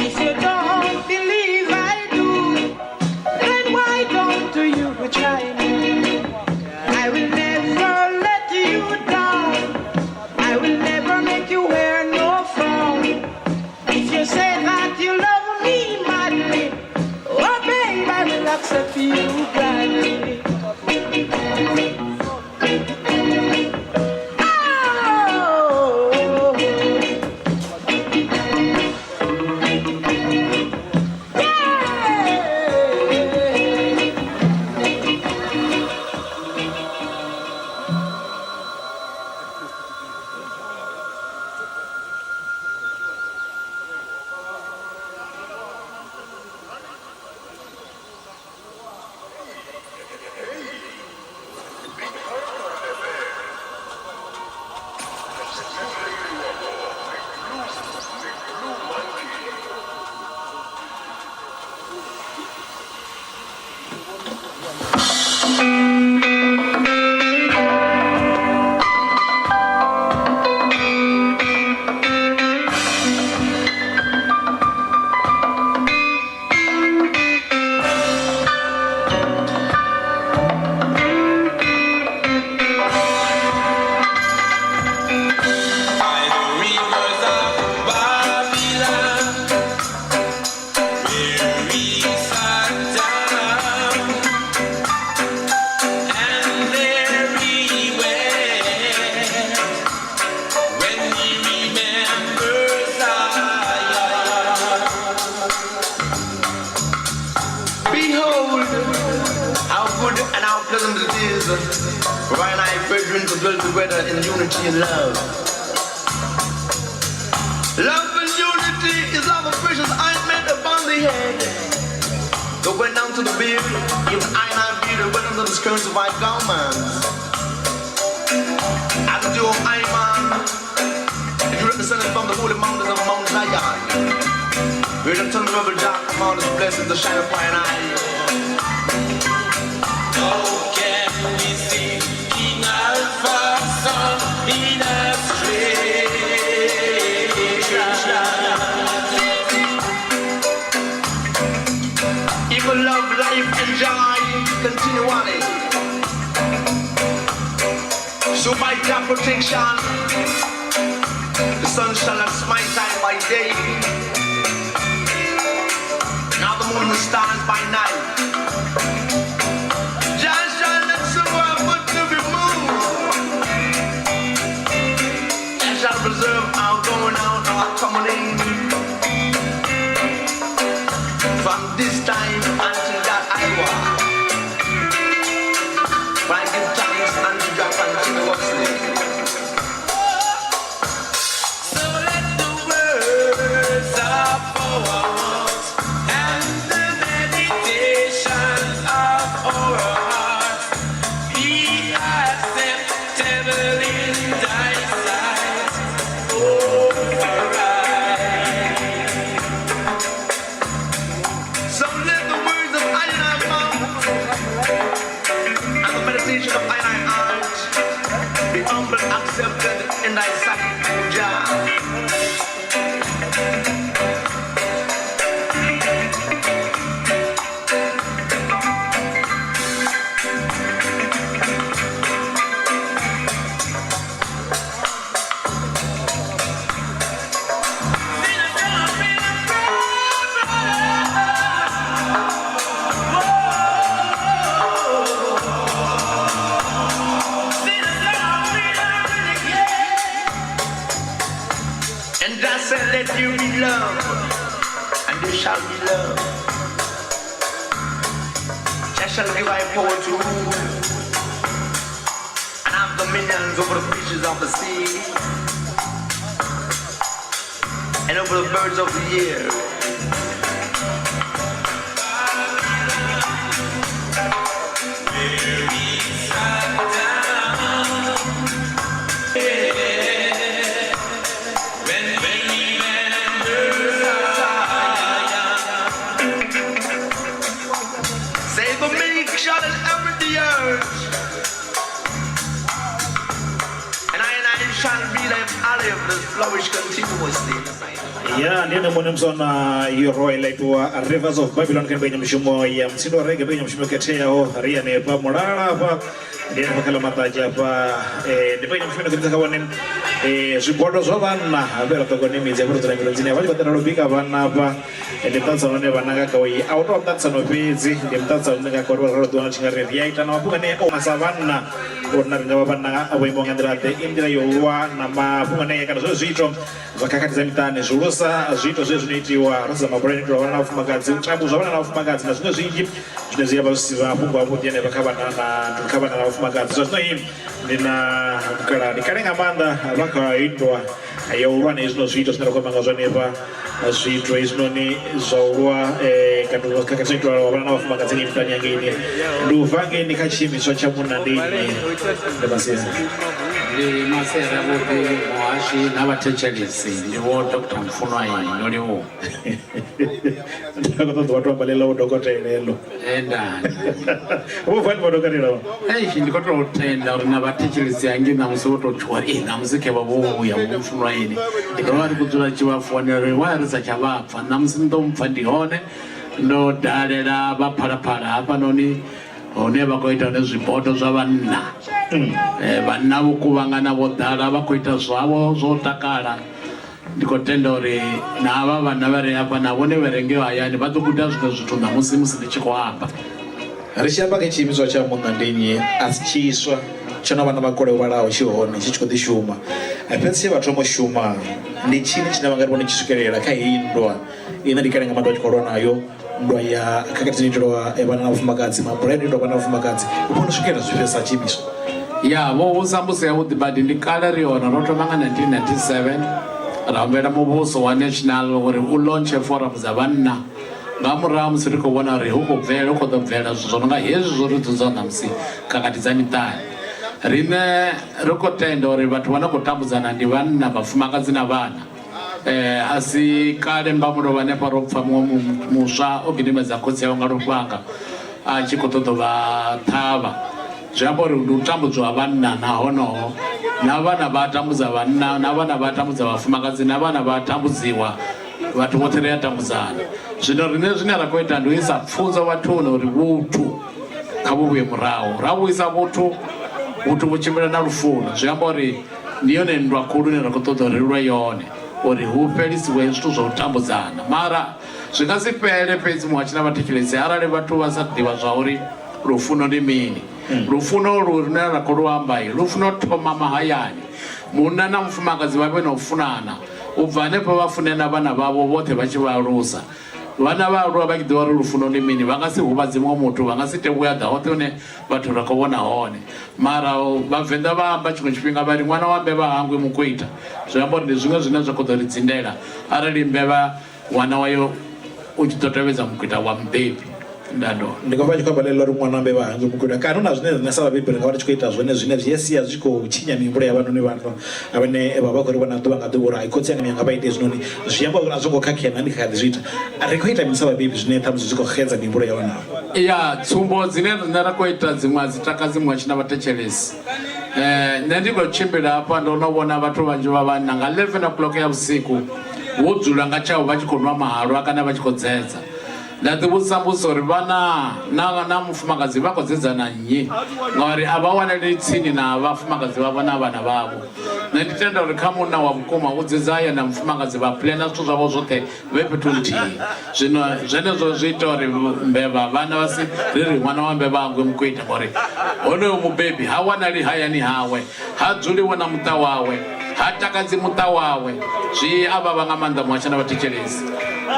If you don't believe I do, then why don't you try me? I will never let you down. I will never make you wear no frown. If you say that you love me madly, oh babe, I will accept you gladly. Oh, yeah. By the rivers of Babylon, where we sat down, and there we wept when we remember Zion. Behold, how good and how pleasant it is for I and I brethren to dwell together in unity and love. Love and unity is like a precious ointment upon the head. That went down to the beard, even I and I beard went under the skirts of white garments. As the dew of Iman, and you represented from the holy mountains of Mount Zion. Where the thunder of the dark mountains blessings to shine upon an eye. How can we see King Alpha Son in a strange land? If you love life and joy continually. So by that protection, the sun shall not smite I by day, nor the moon and the stars by night. Jah shall not suffer foot to be moved. Jah shall preserve our going out, our coming in. From this time until that hour. For I give thanks unto Jah continuously. So let the words of our mouths and the meditations of our hearts be acceptable in thy sight, O right. So let the words of I and I mouth and the meditation of I and I heart be humble accepted in thy sight, O Jah. And I said, let you be love, and you shall be loved. Jah shall give I power to rule, and have dominions over the fishes of the sea, and over the birds of the air. Where we sat down, when we remember Zion. Say the meek shall inherit the earth, and I shall be like olive that flourish continuously in the sight of Ya, ndi ene muṋe muswana yo ila itiwa Rivers of Babylon kha mbekanyamushumo ya Mutsindo wa Reggae, mbekanyamushumo yo khetheaho ri hanefha Mulala hafha, ndi hanefha kha ḽa Maṱadzhe hafha. Ndi mbekanyamushumo ino khou kha vhone zwibwodo zwa vhanna vhe ra ṱoka hone midzi hafha ro dzula milenzheni vha tshi khou ḓela u bika vhanna hafha. Ndi muṱaṱisano une vhanna nga khawo a u tou vha muṱaṱisano fhedzi, ndi muṱaṱisano une nga kha uri ro ḓiwana tshi nga ri ri a ita na mafhungo ane o sa vhanna uri na ri nga vha vhanna vho imaho nga nḓila ḓe, i nḓila yo lwa na mafhungo ane kana zwone zwiito zwa khakhathi dza miṱani, zwihulusa zwiito zwe zwino itiwa ro sedza mabulani itiwa vhana na vhafumakadzi, u tambudzwa vhana na vhafumakadzi na zwiṅwe zwinzhi zwine zwi avha zwi si mafhungo avhuḓi hanefha kha vhana na kha vhana na vhafumakadzi. Zwa zwino i ndi na vhukalani kale nga maanḓa vha kha itwa ya u lwa na hezwino zwiito zwine ra khou amba nga zwo hanefha, zwiito hezwinoni zwa u lwa kana khakhathi zwino itiwa vhana na vhafumakadzi ngei miṱani hangeini. Ndi u bva ngeini kha tshiimiswa tsha munna ndi nnyi? Ndi Masiari. Ndi Masiari avhuḓi muhashi na vhathetshelesi, ndi vho Dr Mfunwa ini, ndo livhuwa. Ndi khou ṱoḓa vhathu amba ḽeḽo vho dokotela heḽo. Endani. Vho bva ndi vho dokotela vho. Eish, ndi khou tou tenda uri na vhathetshelesi hangi ṋamusi vho tou tshuwa uri ṋamusi khe vha vho vhuya vho Mfunwa ini. Ro vha ri khou dzula tshi vha founela uri why ri sa tsha vha pfa, ṋamusi ni ḓo mpfa ndi hone. Ndo dalela vha Phalaphala hafhanoni hune vha khou ita hone zwibodo zwa vhanna. Vhanna vho kuvhangana vho ḓala vha khou ita zwavho zwo takala. Ndi khou tenda uri na havha vhanna vha re hafha na vhone vha re ngeo hayani vha ḓo guda zwiṅwe zwithu ṋamusi musi ndi tshi khou amba. Ri tshi amba kha tshiimiswa tsha munna ndi nnyi, a si tshiswa tsho no vha na makole o vhalaho tshi hone tshi tshi khou ḓi shuma, fhedzi tshe vha thoma u shuma ndi tshini tshine vha nga ri vhone tshi swikelela kha heyi nndwa ine ndi kale nga maanḓa vha tshi khou lwa nayo, nndwa ya khakhathi dzino itelwa vhana na vhafumakadzi, mabulayo ano itelwa vhana na vhafumakadzi, vho no swikelela zwifhio sa tshiimiswa? Ya, vho vhusa mbudzo yavhuḓi badi. Ndi kale ri hone, ro thoma nga 1997. Ra humbela muvhuso wa national uri u launche forum dza vhanna nga murahu musi ri khou vhona uri hu khou bvela hu khou ḓo bvela zwithu zwo no nga hezwi zwo ri dzudza ṋamusi khakhathi dza miṱani. Riṋe ri khou tenda uri vhathu vha no khou tambudzana ndi vhanna, vhafumakadzi na vhana. A si kale mbamulovha hanefha ro pfha muṅwe muswa o gidimedza khotsi awe nga lufhanga a tshi khou ṱoḓa u vha ṱhavha. Zwi amba uri ndi u tambudzwa ha vhanna na honoho, na vhana vha tambudza vhanna, na vhana vha tambudza vhafumakadzi, na vhana vha tambudziwa, vhathu vhoṱhe ri a tambudzana. Zwino riṋe zwine ra khou ita ndi u isa pfunzo vhathuni uri vhuthu kha vhu vhuye murahu. Ra vhuisa vhuthu, vhuthu vhu tshimbila na lufuno. Zwi amba uri ndi yone nndwa khulu ine ra khou ṱoḓa uri ri lwe yone uri hu fhelisiwe zwithu zwa u tambudzana. Mara zwi nga si fhele fhedzi muhatshi na vhathetshelesi arali vhathu vha sa ḓivha zwa uri lufuno ndi mini. Lufuno ulu lune ra khou lu amba lufuno thoma mahayani. Munna na mufumakadzi vha vhe na u funana, u bva hanefho vha fune na vhana vhavho vhoṱhe vha tshi vha alusa. Vhana vha aluwa vha tshi ḓivha uri lufuno ndi mini, vha nga si huvhadze muṅwe muthu, vha nga si ite vhuyaḓa hoṱhe hune vhathu ra khou vhona hone. Mara Vhavenḓa vha amba tshiṅwe tshifhinga vha ri ṅwana wa mbevha ha hangwi mukwita. Zwi amba uri ndi zwiṅwe zwine zwa khou ḓo ri dzindela arali mbevha ṅwana wayo u tshi ḓo tevhedza mukwita wa mubebi. Ndando. Ndi khou pfa tshi khou amba ḽeḽo uri ṅwana wa mbevha ha hangwi mukwita. Kana hu na zwine riṋe sa vhabebi ri nga vha ri tshi khou ita zwone zwine zwi a sia zwi tshi khou tshinya mihumbulo ya vhanoni vhana vhane vha vha khou ri vhona ḓuvha nga ḓuvha uri hai khotsi anga mianga vha ite hezwinoni, zwi amba uri a zwo ngo khakhea na ndi kha ḓi zwi ita. Ri khou ita mini sa vhabebi zwine ṱhamusi zwi khou xedza mihumbulo ya vhana avho? Ya tsumbo dzine riṋe ra khou ita dziṅwe a dzi takadzi muṅwe na vhathetshelesi. Nṋe ndi khou tshimbila hafha ndo no vhona vhathu vhanzhi vha vhanna nga 11 o'clock ya vhusiku vho dzula nga tshavho vha tshi khou nwa mahalwa kana vha tshi khou dzedza. Nda ḓi vhudzisa mbudziso uri vhana na na mufumakadzi vha khou dzedza na nnyi, ngauri a vha wanali tsini na vhafumakadzi vhavho na vhana vhavho. Nṋe ndi tenda uri kha munna wa vhukuma u dzedza ye na mufumakadzi vha pulana zwithu zwavho zwoṱhe vhe fhethu nthihi. Zwino zwenezwo zwi ita uri mbevha vhana vha si ri ri ṅwana wa mbevha hangwe mukwita, ngori honoyo mubebi ha wanali hayani hawe, ha dzuliwo na muṱa wawe, ha takadzi muṱa wawe. Zwi a vhavha nga maanḓa muhasho na vhathetshelesi.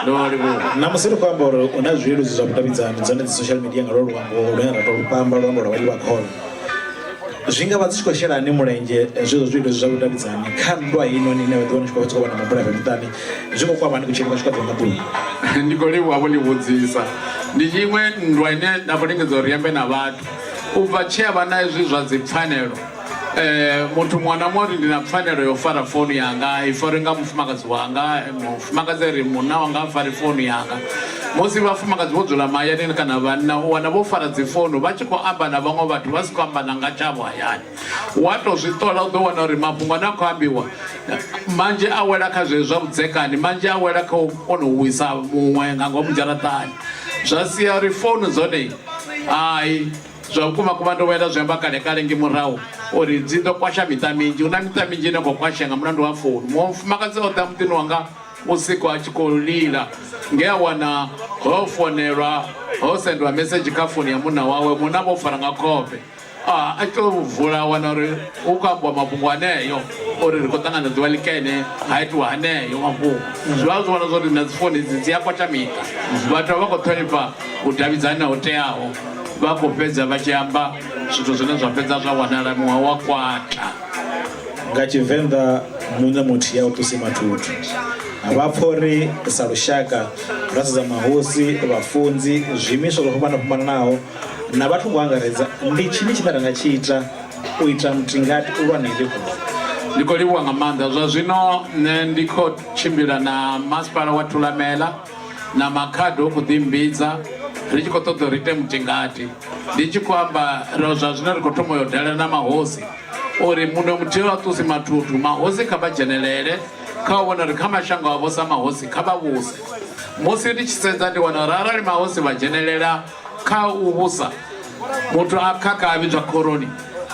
Ndo livhuwa. Ṋamusi ri khou amba uri hu na zwileludzi zwa vhudavhidzani dzone dzi social media nga lwo luambo lune ra tou amba luambo lwa vhalivha khole. Zwi nga vha dzi tshi khou shela hani mulenzhe zwezwo zwileludzi zwa vhudavhidzani kha nndwa heinoni ine vha ḓi wana tshi khou vha na mabulayo miṱani, zwi khou kwama hani kutshilele kwashu kwa ḓuvha nga ḓuvha? Ndi khou livhuwa vho ḽi vhudzisa. Ndi iṅwe nndwa ine nda khou lingedza uri ambe na vhathu u bva tshe a vha na hezwi zwa dzipfanelo. Muthu muṅwe na muṅwe uri ndi na pfanelo ya u fara founu yanga i farwe nga mufumakadzi wanga, mufumakadzi ri munna wanga a fare founu yanga. Musi vhafumakadzi vho dzula mahayani kana vhanna u wana vho fara dzi founu vha tshi khou amba na vhaṅwe vhathu vha si khou amba na nga tshavho hayani. Wa to zwi ṱola u ḓo wana uri mafhungo ane a khou ambiwa manzhi a wela kha zwezwi zwa vhudzekani, manzhi a wela kha u kona u wisa muṅwe nga ngomu dzharaṱani, zwa sia uri founu dzone hai zwa vhukuma kuma ndo vhuya nda zwi amba kale kale ngi murahu uri dzi ḓo kwasha miṱa minzhi. Hu na miṱa minzhi ine khou kwashea nga mulandu wa founu. Muṅwe mufumakadzi o ḓa muḓini wanga vhusiku a tshi khou lila nge a wana ho fonelwa ho sendwa mesedzhi kha founu ya munna wawe, munna vho fara nga khofhe. A tshi tou vula a wana uri hu khou ambiwa mafhungo aneyo uri ri khou ṱangana ḓuvha ḽikene, ha itiwa haneyo mafhungo. Zwi vha zwi vhona zwa uri na dzi founu idzi dzi a kwasha miṱa, vhathu a vha khou ṱhonifha vhudavhidzani ho teaho, vha khou fhedza vha tshi amba zwithu zwine zwa fhedza zwa wanala muṅwe wa kwata. Nga Tshivenḓa muṋe muthihi a u ṱusi mathuthu. Vha pfa uri sa lushaka ra sedza mahosi, vhafunzi, zwiimiswa zwo fhambana fhambanaho na vhathu ngo angaredza, ndi tshini tshine ra nga tshi ita u ita mutingati u lwa na heḽi fhungo? Ndi khou livhuwa nga maanḓa. Zwa zwino nṋe ndi khou tshimbila na masipala wa Thulamela na Makhado u khou ḓi mmbidza ri tshi khou ṱoḓa uri ite mutingati. Ndi tshi khou amba ro zwa zwino ri khou thoma u yo dalela na mahosi uri muṋwe muthihi wa ṱusi mathuthu mahosi kha vha dzhenelele kha u vhona uri kha mashango avho sa mahosi kha vha vhuse. Musi ndi tshi sedza ndi wana uri arali mahosi vha dzhenelela kha u vhusa, muthu a khakha a vhidzwa khoroni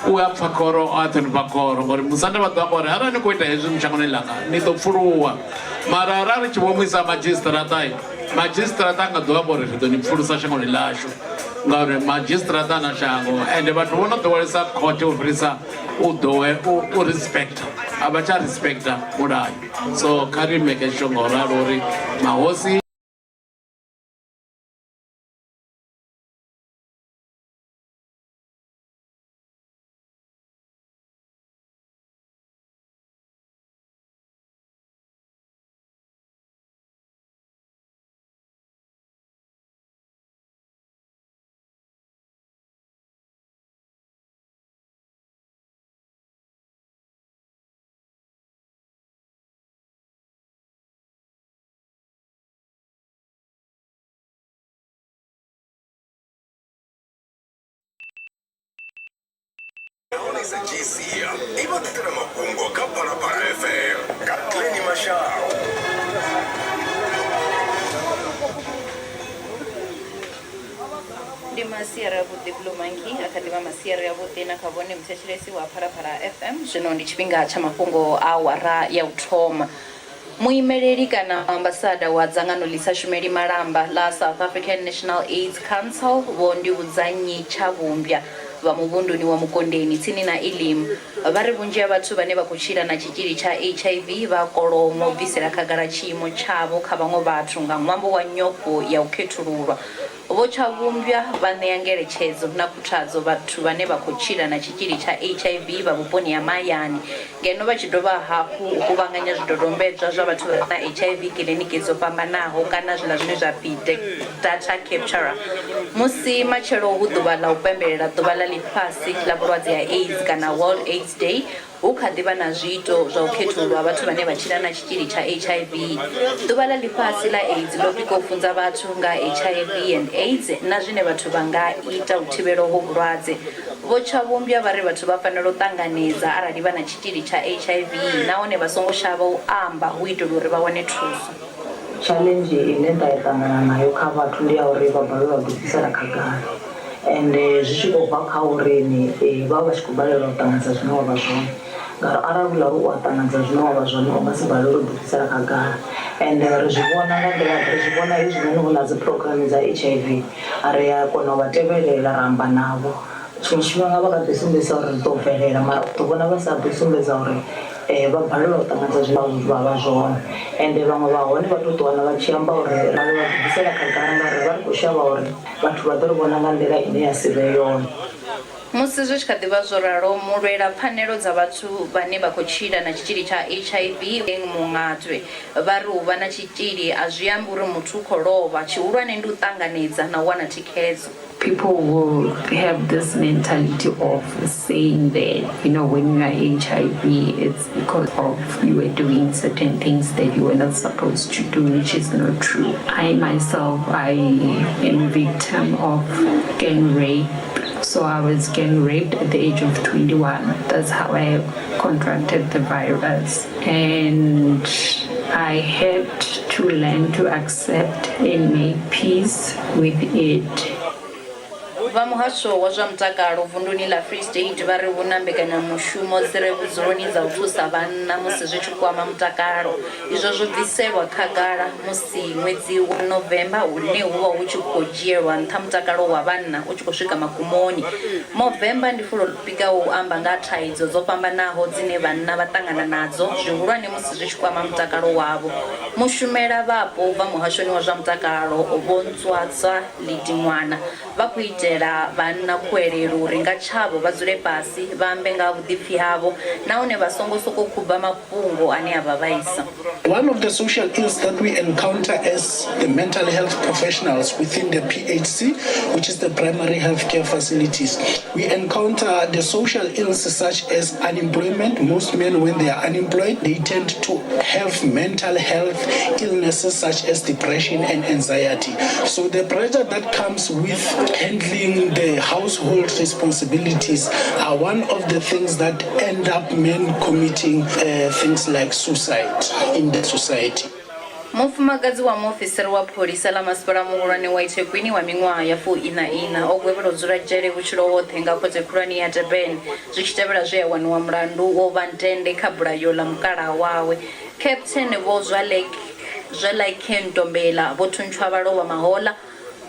u a pfa khoro a ṱhonifha khoro, ngori musanda vha ḓo amba uri arali ni khou ita hezwi mushangoni ḽanga ni ḓo pfuluwa. Mara arali ri tshi vho muisa madzhisiṱiraṱa, madzhisiṱiraṱa a nga ḓo amba uri ri ḓo ni pfulusa shangoni ḽashu, ngauri madzhisiṱiraṱa a na shango ende vhathu vho no ḓowelesa khothe u fhirisa u ḓowe u respecta, a vha tsha respecta mulayo. So kha ri make sure nga u ralo uri mahosi SAGC i vha ḓisela mafhungo kha Phalaphala FM nga Glenny Mashau. Ndi masiari avhuḓi Blue Monkey a kha ḓi vha masiari avhuḓi na kha vhone muthetshelesi wa Phalaphala FM. Zwino ndi tshifhinga tsha mafhungo a awara ya u thoma. Muimeleli kana muambasada wa dzangano ḽi sa shumeli malamba ḽa South African National AIDS Council Vho Ndivhudzannyi Tshavhumbya vha muvhunduni wa Mukondeni tsini na Elim vha ri vhunzhi ha vhathu vhane vha khou tshila na tshitzhili tsha HIV vha kolonwa u bvisela khagala tshiimo tshavho kha vhaṅwe vhathu nga ṅwambo wa nyofho ya u khethululwa. Vho Tshavhumbwa vha ṋea ngeletshedzo na khuthadzo vhathu vhane vha khou tshila na tshitzhili tsha HIV vha vhuponi ha mahayani ngeno vha tshi dovha hafhu u kuvhanganya zwidodombedzwa zwa vhathu vha re na HIV kiḽiniki dzo fhambanaho kana zwiḽa zwine zwa pfi data capturer. Musi matshelo hu ḓuvha ḽa u pembelela Ḓuvha ḽa Ḽifhasi ḽa Vhulwadze ha AIDS kana World AIDS Day, Hu kha ḓi vha na zwiito zwa u khethululwa ha vhathu vhane vha tshila na tshitzhili tsha HIV. Ḓuvha ḽa Ḽifhasi ḽa AIDS ḽo pikwa u funza vhathu nga ha HIV and AIDS na zwine vhathu vha nga ita u thivhela uvhu vhulwadze. Vho Tshavhumbwa vha ri vhathu vha fanela u ṱanganedza arali vha na tshitzhili tsha HIV nahone vha songo shavha u amba hu itela uri vha wane thuso. Challenge ine nda i ṱangana nayo kha vhathu ndi ya uri vha balelwa u ḓibvisela khagala ende zwi tshi khou bva kha uri ni vha vha tshi khou balelwa u ṱanganedza zwine wa vha zwone ngauri arali hu ḽa uri u a ṱanganedza zwine wa vha zwone u nga si balelwe u ḓibvisela khagala ende ri zwi vhona nga nḓila ri zwi vhona hezwinoni hu na dzi program dza H_I_V ri a kona u vha tevhelela ra amba navho. Tshiṅwe tshifhinga vha kha ḓi sumbedzisa uri ri ḓo bvelela mara u ḓo vhona vha sa ḓo sumbedza uri vha balelwa u ṱanganedza zwine vha vha zwone ende vhaṅwe vha hone vha tou ḓiwana vha tshi amba uri ra vha bvisela khagala ngauri vha ri khou shavha uri vhathu vha ḓo ri vhona nga nḓila ine ya si vhe yone. Musi zwi tshi kha ḓi vha zwo ralo, mulwela pfanelo dza vhathu vhane vha khou tshila na tshitzhili tsha HIV Mungatwe vha ri u vha na tshitzhili a zwi ambi uri muthu u khou lovha, tshihulwane ndi u ṱanganedza na u wana thikhedzo. People will have this mentality of saying that, you know, when you are HIV, it's because of you were doing certain things that you were not supposed to do, which is not true. I myself, I am a victim of gang rape. So I was gang raped at the age of 21. That's how I contracted the virus. And I had to learn to accept and make peace with it. Vha muhasho wa zwa mutakalo vunduni ḽa Free State vha ri hu na mbekanyamushumo dzi re vhudzuloni dza u thusa vhanna musi zwi tshi kwama mutakalo. Izwo zwo bviselwa khagala musi ṅwedzi wa November une hu vha hu tshi khou dzhielwa nṱha mutakalo wa vhanna u tshi khou swika magumoni. Movember ndi fulo ḽo pikaho u amba nga ha thaidzo dzo fhambanaho dzine vhanna vha ṱangana nadzo, zwihulwane musi zwi tshi kwama mutakalo wavho. Mushumela vhapo u bva muhashoni wa zwa mutakalo Vho Ntswatswa Lidingwana vha khou itela vhanna khuwelelo uri nga tshavho vha dzule fhasi vha ambe nga ha vhuḓipfi havho nahone vha songo sokou khuba mafhungo ane a vha vhaisa. One of the social ills that we encounter as the mental health professionals within the PHC, which is the primary health care facilities, we encounter the social ills such as unemployment. Most men, when they are unemployed, they tend to have mental health illnesses such as depression and anxiety. So the pressure that comes with handling the household responsibilities are one of the things that end up men committing uh, things like suicide in the society. Mufumakadzi wa muofisiri wa pholisa ḽa masipala muhulwane wa eThekwini wa miṅwaha ya 44 o gwevhelwa u dzula dzhele vhutshilo hoṱhe nga khothe khulwane ya Durban zwi tshi tevhela zwe a waniwa mulandu wa u vha ntende kha bulayo ḽa mukalaha wawe. Captain Vho Zwelakhe Ntombela vho thuntshwa vha lovha mahoḽa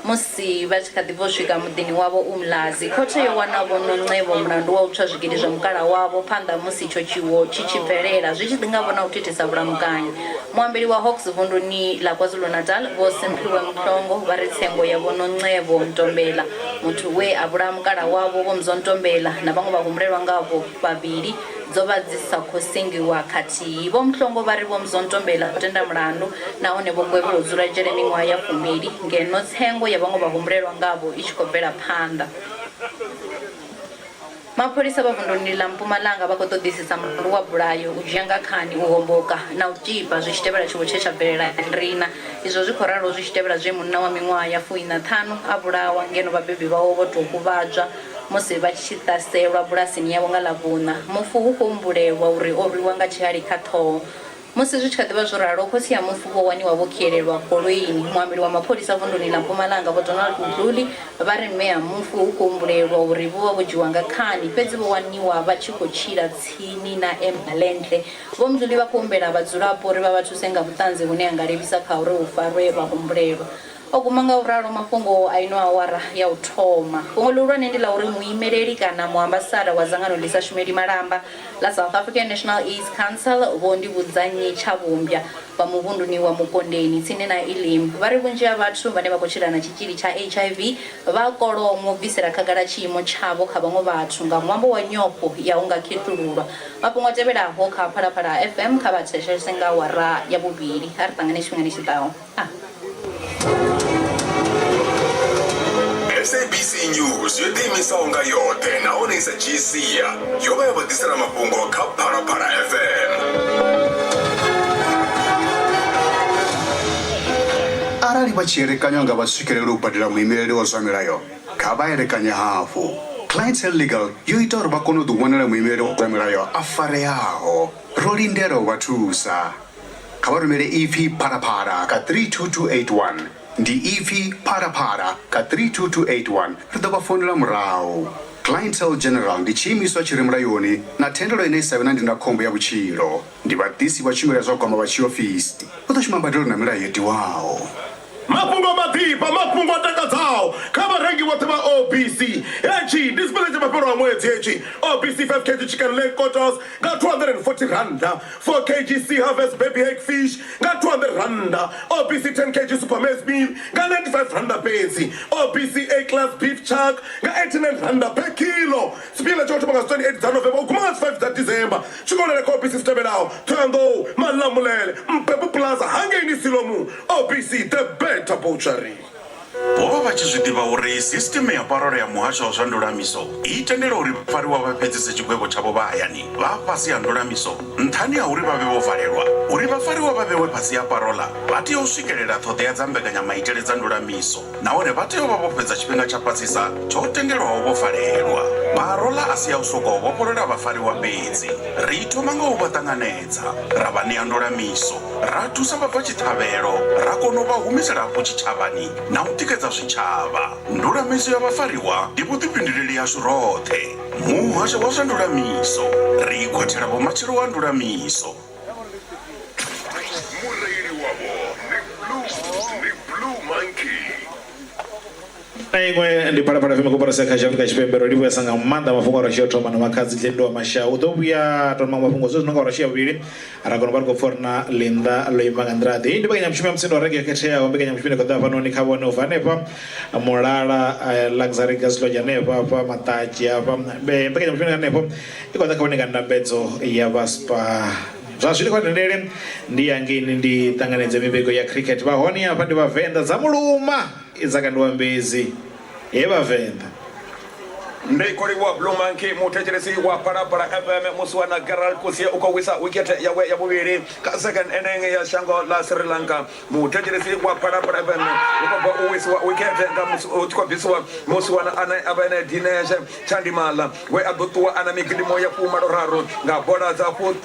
Musi vha tshi kha ḓi bva u swika muḓini wavho Umlazi, khothe yo wana Vho Noncevo mulandu wa u tswa zwigidi zwa mukalaha wavho phanḓa ha musi itsho tshiwo tshi tshi bvelela, zwi tshi ḓi nga vho na u thithisa vhulamukanyi. Muambeli wa Hawks vunduni ḽa KwaZulu-Natal, Vho Simphiwe Mhlongo vha ri tsengo ya Vho Noncevo Ntombela, muthu we a vhulaha mukalaha wavho Vho Mzo Ntombela na vhaṅwe vhahumbulelwa ngavho vhavhili, dzo vha dzi sa khou sengiwa khathihi. Vho Mhlongo vha ri Vho Mzontombela vho tenda mulandu nahone vho gwevhelwa u dzula dzhele miṅwaha ya fumbili ngeno tsengo ya vhaṅwe vhahumbulelwa ngavho i tshi khou bvela phanḓa. Mapholisa vha vunduni ḽa Mpumalanga vha khou ṱoḓisisa mulandu wa bulayo, u dzhia nga khani, u homboka na u tzhipa zwi tshi tevhela tshiwo tshe tsha bvelela Hendrina. Izwo zwi khou ralo zwi tshi tevhela zwe munna wa miṅwaha ya fuiṋa ṱhanu a vhulawa ngeno vhabebi vhawe vho tou huvhadzwa. Musi vha tshi ṱaselwa bulasini yavho nga Ḽavhuṋa, mufu hu khou humbulelwa uri o rwiwa nga tshihali kha ṱhoho. Musi zwi tshi kha ḓi vha zwo ralo, khotsi a mufu vho waniwa vho khielelwa goloini. Muambeli wa mapholisa vunduni ḽa Mpumalanga Vho Donald Mdluli vha ri mme a mufu hu khou humbulelwa uri vho vha vho dzhiwa nga khani, fhedzi vho waniwa vha tshi khou tshila tsini na Embalenhle. Vho Mdluli vha khou humbela vhadzulapo uri vha vha thuse nga vhuṱanzi vhune ha nga livhisa kha uri hu farwe vhahumbulelwa. O guma nga u ralo mafhungo a ino awara ya u thoma. Fhungo ḽihulwane ndi ḽa uri muimeleli kana muambasada wa dzangano ḽi sa shumeli malamba ḽa South African National AIDS Council Vho Ndivhudzannyi Tshavhumbya vha muvhunduni wa Mukondeni tsini na Elim vha ri vhunzhi ha vhathu vhane vha khou tshila na tshitzhili tsha HIV vha a kolomwa u bvisela khagala tshiimo tshavho kha vhaṅwe vhathu nga ṅwambo wa nyofho ya u nga khethululwa. Mafhungo a tevhelaho kha Phalaphala FM kha vha thetshelese nga awara ya vhuvhili. A ri ṱangane tshifhingani tshi ḓaho. A. SABC News yo ḓiimisaho nga yoṱhe nahone i sa dzhii sia yo vha ya vha ḓisela mafhungo kha Phalaphala FM. Arali vha tshi elekanya nga vha swikelele u badela muimeleli wa zwa milayo, kha vha elekanye hafhu. Clientele Legal yo ita uri vha kone u ḓiwanela muimeleli wa zwa milayo a fareaho. Ro lindela u vha thusa. Kha vha rumele ipfi Phalaphala kha 32281. Ndi ipfi Phalaphala kha 32281. Ri ḓo vha founela murahu. Clientele General ndi tshiimiswa tshi re mulayoni na thendelo ine i sa vhe na ndindakhombo ya vhutshilo. Ndi vhaḓisi vha tshumelo ya zwa gwama vha tshiofisi. Vha ḓo shuma mbadelo na milayo yo tiwaho. Mafhungo maḓifha, mafhungo a takadzaho kha vharengi vhoṱhe vha OBC. Hetshi ndi tshifhinga tsha mafhelo a ṅwedzi hetshi. OBC 5 kg chicken leg quarters nga R240, 4 kg Sea Harvest baby hake fish nga R200, OBC 10 kg super maize meal nga R95 fhedzi, OBC A class beef chuck nga R89 per kilo. Tshifhinga tsha u thoma nga dzi 28 dza November u guma nga dzi 5 dza December. Tshi konela kha OBC zwi tevhelaho, Thohoyandou, Malamulele, Mphephu Plaza hangeini Silomu. OBC, the better butchery. Vho vha vha tshi zwi ḓivha uri sisiteme ya parole ya Muhasho wa zwa Ndulamiso i tendela uri vhafariwa vha fhedzise tshigwevho tshavho vha hayani vha fhasi ha ndulamiso nṱhani ha uri vha vhe vho valelwa. Uri vhafariwa vha vhewe fhasi ha parola, vha tea u swikelela ṱhoḓea dza mbekanyamaitele dza ndulamiso nahone vha tea u vha vho fhedza tshifhinga tsha fhasisa tsho tendelwaho vho valelwa. Parola a si ya u sokou vhofholola vhafariwa fhedzi. Ri thoma nga u vha ṱanganedza, ra vha ṋea ndulamiso, ra thusa vha bva tshiṱhavhelo, ra kona u vha humisela hafhu tshitshavhani na u tikedza zwitshavha. Ndulamiso ya vhafariwa ndi vhuḓifhinduleli hashu roṱhe. Muhasho wa zwa Ndulamiso, Ri khwathela vhumatshelo ha ndulamiso. Mureili wavho ndi Blue, ndi Blue Monkey. Na iṅwe ndi Phalaphala FM koporasi ya khasho Afrika Tshipembe. Ro livhuwesa nga maanḓa mafhungo a rashu ya u thoma na makhadzi Dlendiwa Mashau. U ḓo vhuya to maṅwe mafhungo zwezwi no nga rashu ya vhuvhili ra kona u vha ri khou pfa uri na ḽinnḓa ḽo ima nga nḓila ḓe. Iyi ndi mbekanyamushumo ya mutsindo wa reggae yo khetheaho, mbekanyamushumo ine khou ḓa hafhanoni kha vhone u bva hanefha Mulala Luxury Guest Lodge hanefha hafha Maṱadzhi hafha. Mbekanyamushumo ine hanefho i khou ḓa kha vhone nga ndambedzo ya vha Spar. Zwa zwino kha tendele ndi ya ngeini ndi ṱanganedze mivhigo ya cricket. Vha hone hafha ndi Vhavenḓa dza muluma. Isaka ndi wa Mbedzi, he Vhavenḓa. Ndi khou livhuwa Blue Monkey, muthetshelesi wa Phalaphala FM Musiwana Gerald Kusie u khou wisa wikethe yawe ya vhuvhili kha second inning ya shango ḽa Sri Lanka. Muthetshelesi wa Phalaphala FM u khou bva u wisiwa wikethe nga musi u tshi khou bvisiwa Musiwana ane a vha ene Dinesh Chandimala we a ḓo ṱuwa a na migidimo ya fumalo raru nga bola dza fu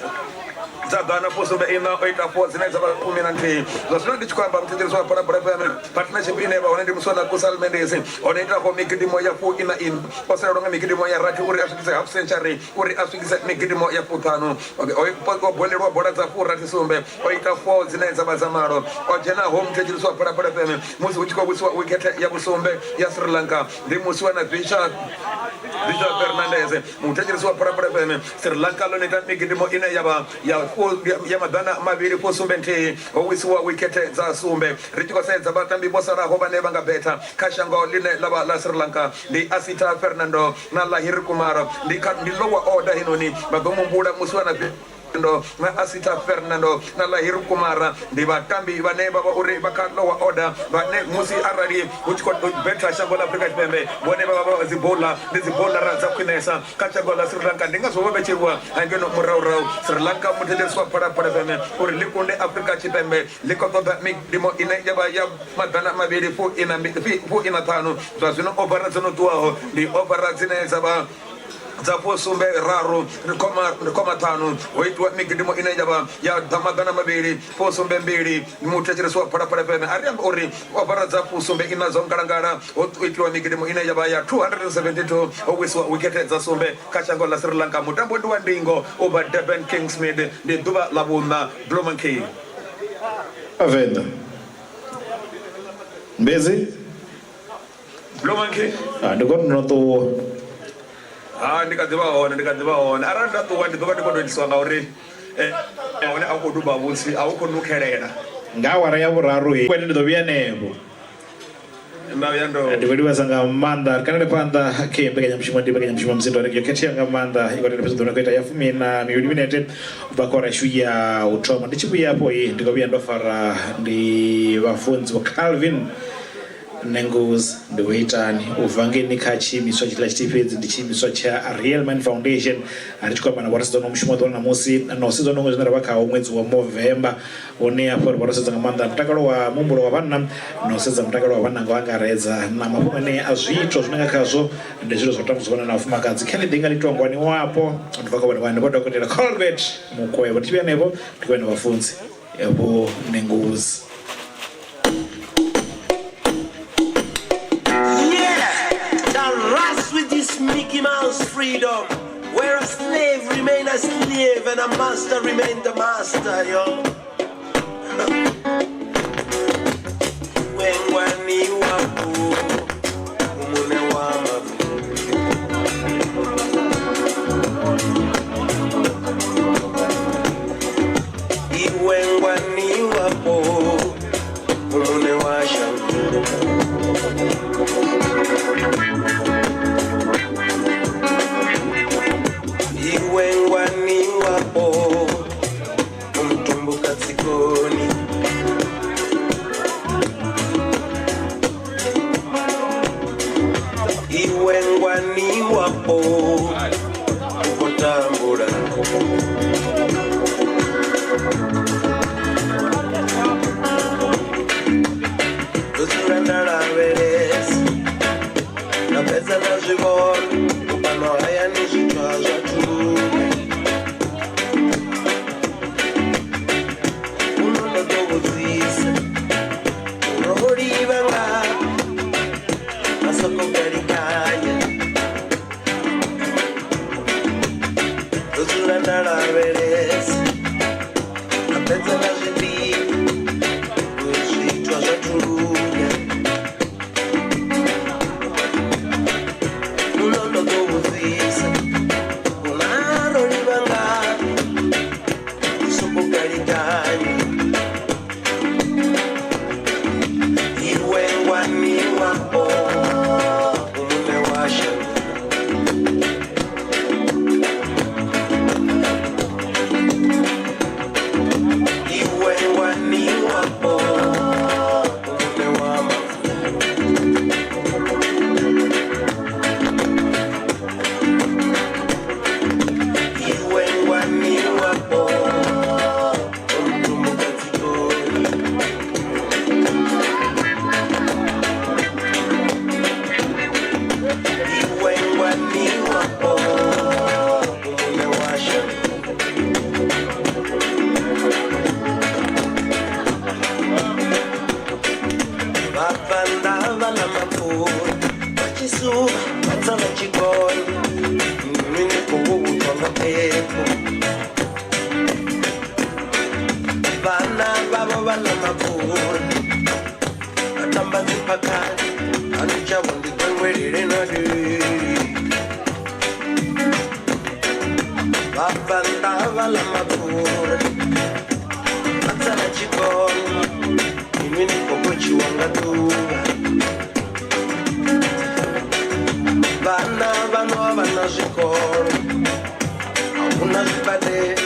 dza ḓana fusumbe iṋa o ita four dzine dza vha fumi na nthihi. Zwa zwino ndi tshi khou amba muthetshelesi wa Phalaphala FM partnership ine ya vha hone ndi Muswana Kusal Mendes o no itaho migidimo ya fu iṋa iṋa o salelwa nga migidimo ya rathi uri a swikise half century uri a swikise migidimo ya fuṱhanu. O bolelwa bola dza furathi sumbe o ita four dzine dza vha dza malo. O dzhenaho muthetshelesi wa Phalaphala FM musi hu tshi khou wisiwa wikhethe ya vhusumbe ya Sri Lanka ndi Muswana Visha Visha Fernandez muthetshelesi wa Phalaphala FM. Sri Lanka ḽo no ita migidimo ine ya vha ya ya maḓana mavhili fusumbe nthihi ho wisiwa wikhethe dza sumbe. Ri tshi khou sedza vhatambi vho salaho vhane vha nga betha kha shango ḽine ḽa vha ḽa Sri Lanka ndi Asitha Fernando na Lahiri Kumara. Ndi kha ndi lower order heinoni vha ḓo muhumbula Muswana. Na Asita Fernando na Lahiru Kumara ndi vhatambi vhane vha vha uri vha kha lower order, vhane musi arali hu tshi khou betha shango ḽa Afrika Tshipembe vhone vha vha vha dzi bowler, ndi dzi bowlara dza khwinesa kha shango ḽa Sri Lanka. Ndi ngazwo vho vhetshelwa ngeno murahurahu. Sri Lanka muthetshelesi wa Phalaphala FM uri ḽi kunde Afrika Tshipembe ḽi khou ṱoḓa midimo ine ya vha ya 245. Zwa zwino ovara dzo no ṱuwaho ndi ovara dzine dza vha dza 73.5. Ho itiwa migidimo ine ya vha ya 272. Muthetshelesi wa Phalaphala FM a ri ambe uri ovara dza 74 dzo ngalangala, ho itiwa migidimo ine ya vha ya 272, ho wisiwa wikhethe dza sumbe kha shango ḽa Sri Lanka. Mutambo ndi wa ndingo u bva Durban Kingsmead, ndi ḓuvha ḽa vhuṋa. Blue Monkey. Venḓa. Mbedzi? Blue Monkey. Ah, ndi kone no ṱuwa. Ha, ndi kha ḓi vha hone, ndi kha ḓi vha hone. Arali nda ṱuwa ndi ḓo vha ndi khou tou itiswa ngauri hone a u khou duba vhutsi, a u khou nukhelela. Nga awara ya vhuraru he kwene ndi ḓo vhuya henefho. Nda vhuya ndo. Ndi khou livhesa nga maanḓa. Ri kanele phanḓa kha mbekanyamushumo, ndi mbekanyamushumo ya Muzika wa Radio yo khethea nga maanḓa. I khou tenda fhedzi ḓo khou ita ya fumi na mivhili minete u bva kha awara yashu ya u thoma. Ndi tshi vhuya afho ndi khou vhuya ndo fara ndi vhafunzi Vho Calvin Nengozi. Ndi vho itani u bva ngeini kha tshiimiswa tshiḽa tshithihi fhedzi, ndi tshiimiswa tsha Real Man Foundation. Ri tshi khou amba na vho rasedza no mushumo wa ḓuvha ḽa ṋamusi na u sedza no zwine ra vha khawo ṅwedzi wa Movember, hune hafho ri vha ro sedza nga maanḓa mutakalo wa muhumbulo wa vhanna na u sedza mutakalo wa vhanna nga u angaredza na mafhungo ane a zwiito zwine nga khazwo ndi zwithu zwa tambudzwa vhanna na vhafumakadzi. Kha ḽi ḓi nga ḽitongwani wapo ndi bva kha vhone vhane vho Dokotela Colbert Mukwevho. Ndi tshi vhuya henefho ndi khou vha na vhafunzi Vho Nengozi. Yeah, the ras with this Mickey Mouse freedom, where a slave remain a slave and a master remain the master, yo. Wengwani wapo, umune wa mavu. Iwe ngwani wapo, umune wa shango. Iwe ngwani wapo, umtumbuka tsikoni. Iwe ngwani wapo, ukotambula. Ndo dzula nda lavhelesa, nda fhedza nda zwi vhona, fhano hayani zwithu a zwa thunga. Huno ndo ḓo vhudzisa, ro livha ngafhi, vha soko galikanya. Ndo dzula nda lavhelesa, nda fhedza nda zwi ḓivha, uri zwithu a zwa thuluga. Huno ndo ḓo vhudzisa, huna ro livha ngafhi, ndi soko galikanya. Iwe ngwani wapo, umune wa shango. Iwe ngwani wapo, umune wa mavu. Iwe ngwani wapo, umtumbuka tsikoni. Iwe ngwani wapo, umune wa shango. Vhabvannḓa vha ḽa mapfura, vha tshi suvha vha tsa vha tshi gonya, inwi ni khou vhudzwa nga phepho. Vhana vhavho vha ḽa mapfura, vha tamba dziphakhani, hani tshavho ndi gwengwelele na deli. Vhabvannḓa vha ḽa mapfura, vha tsa vha tshi gonya, inwi ni khou gotshiwa nga ḓuvha. Vhana vhano a vha na zwikolo, a huna zwibadela,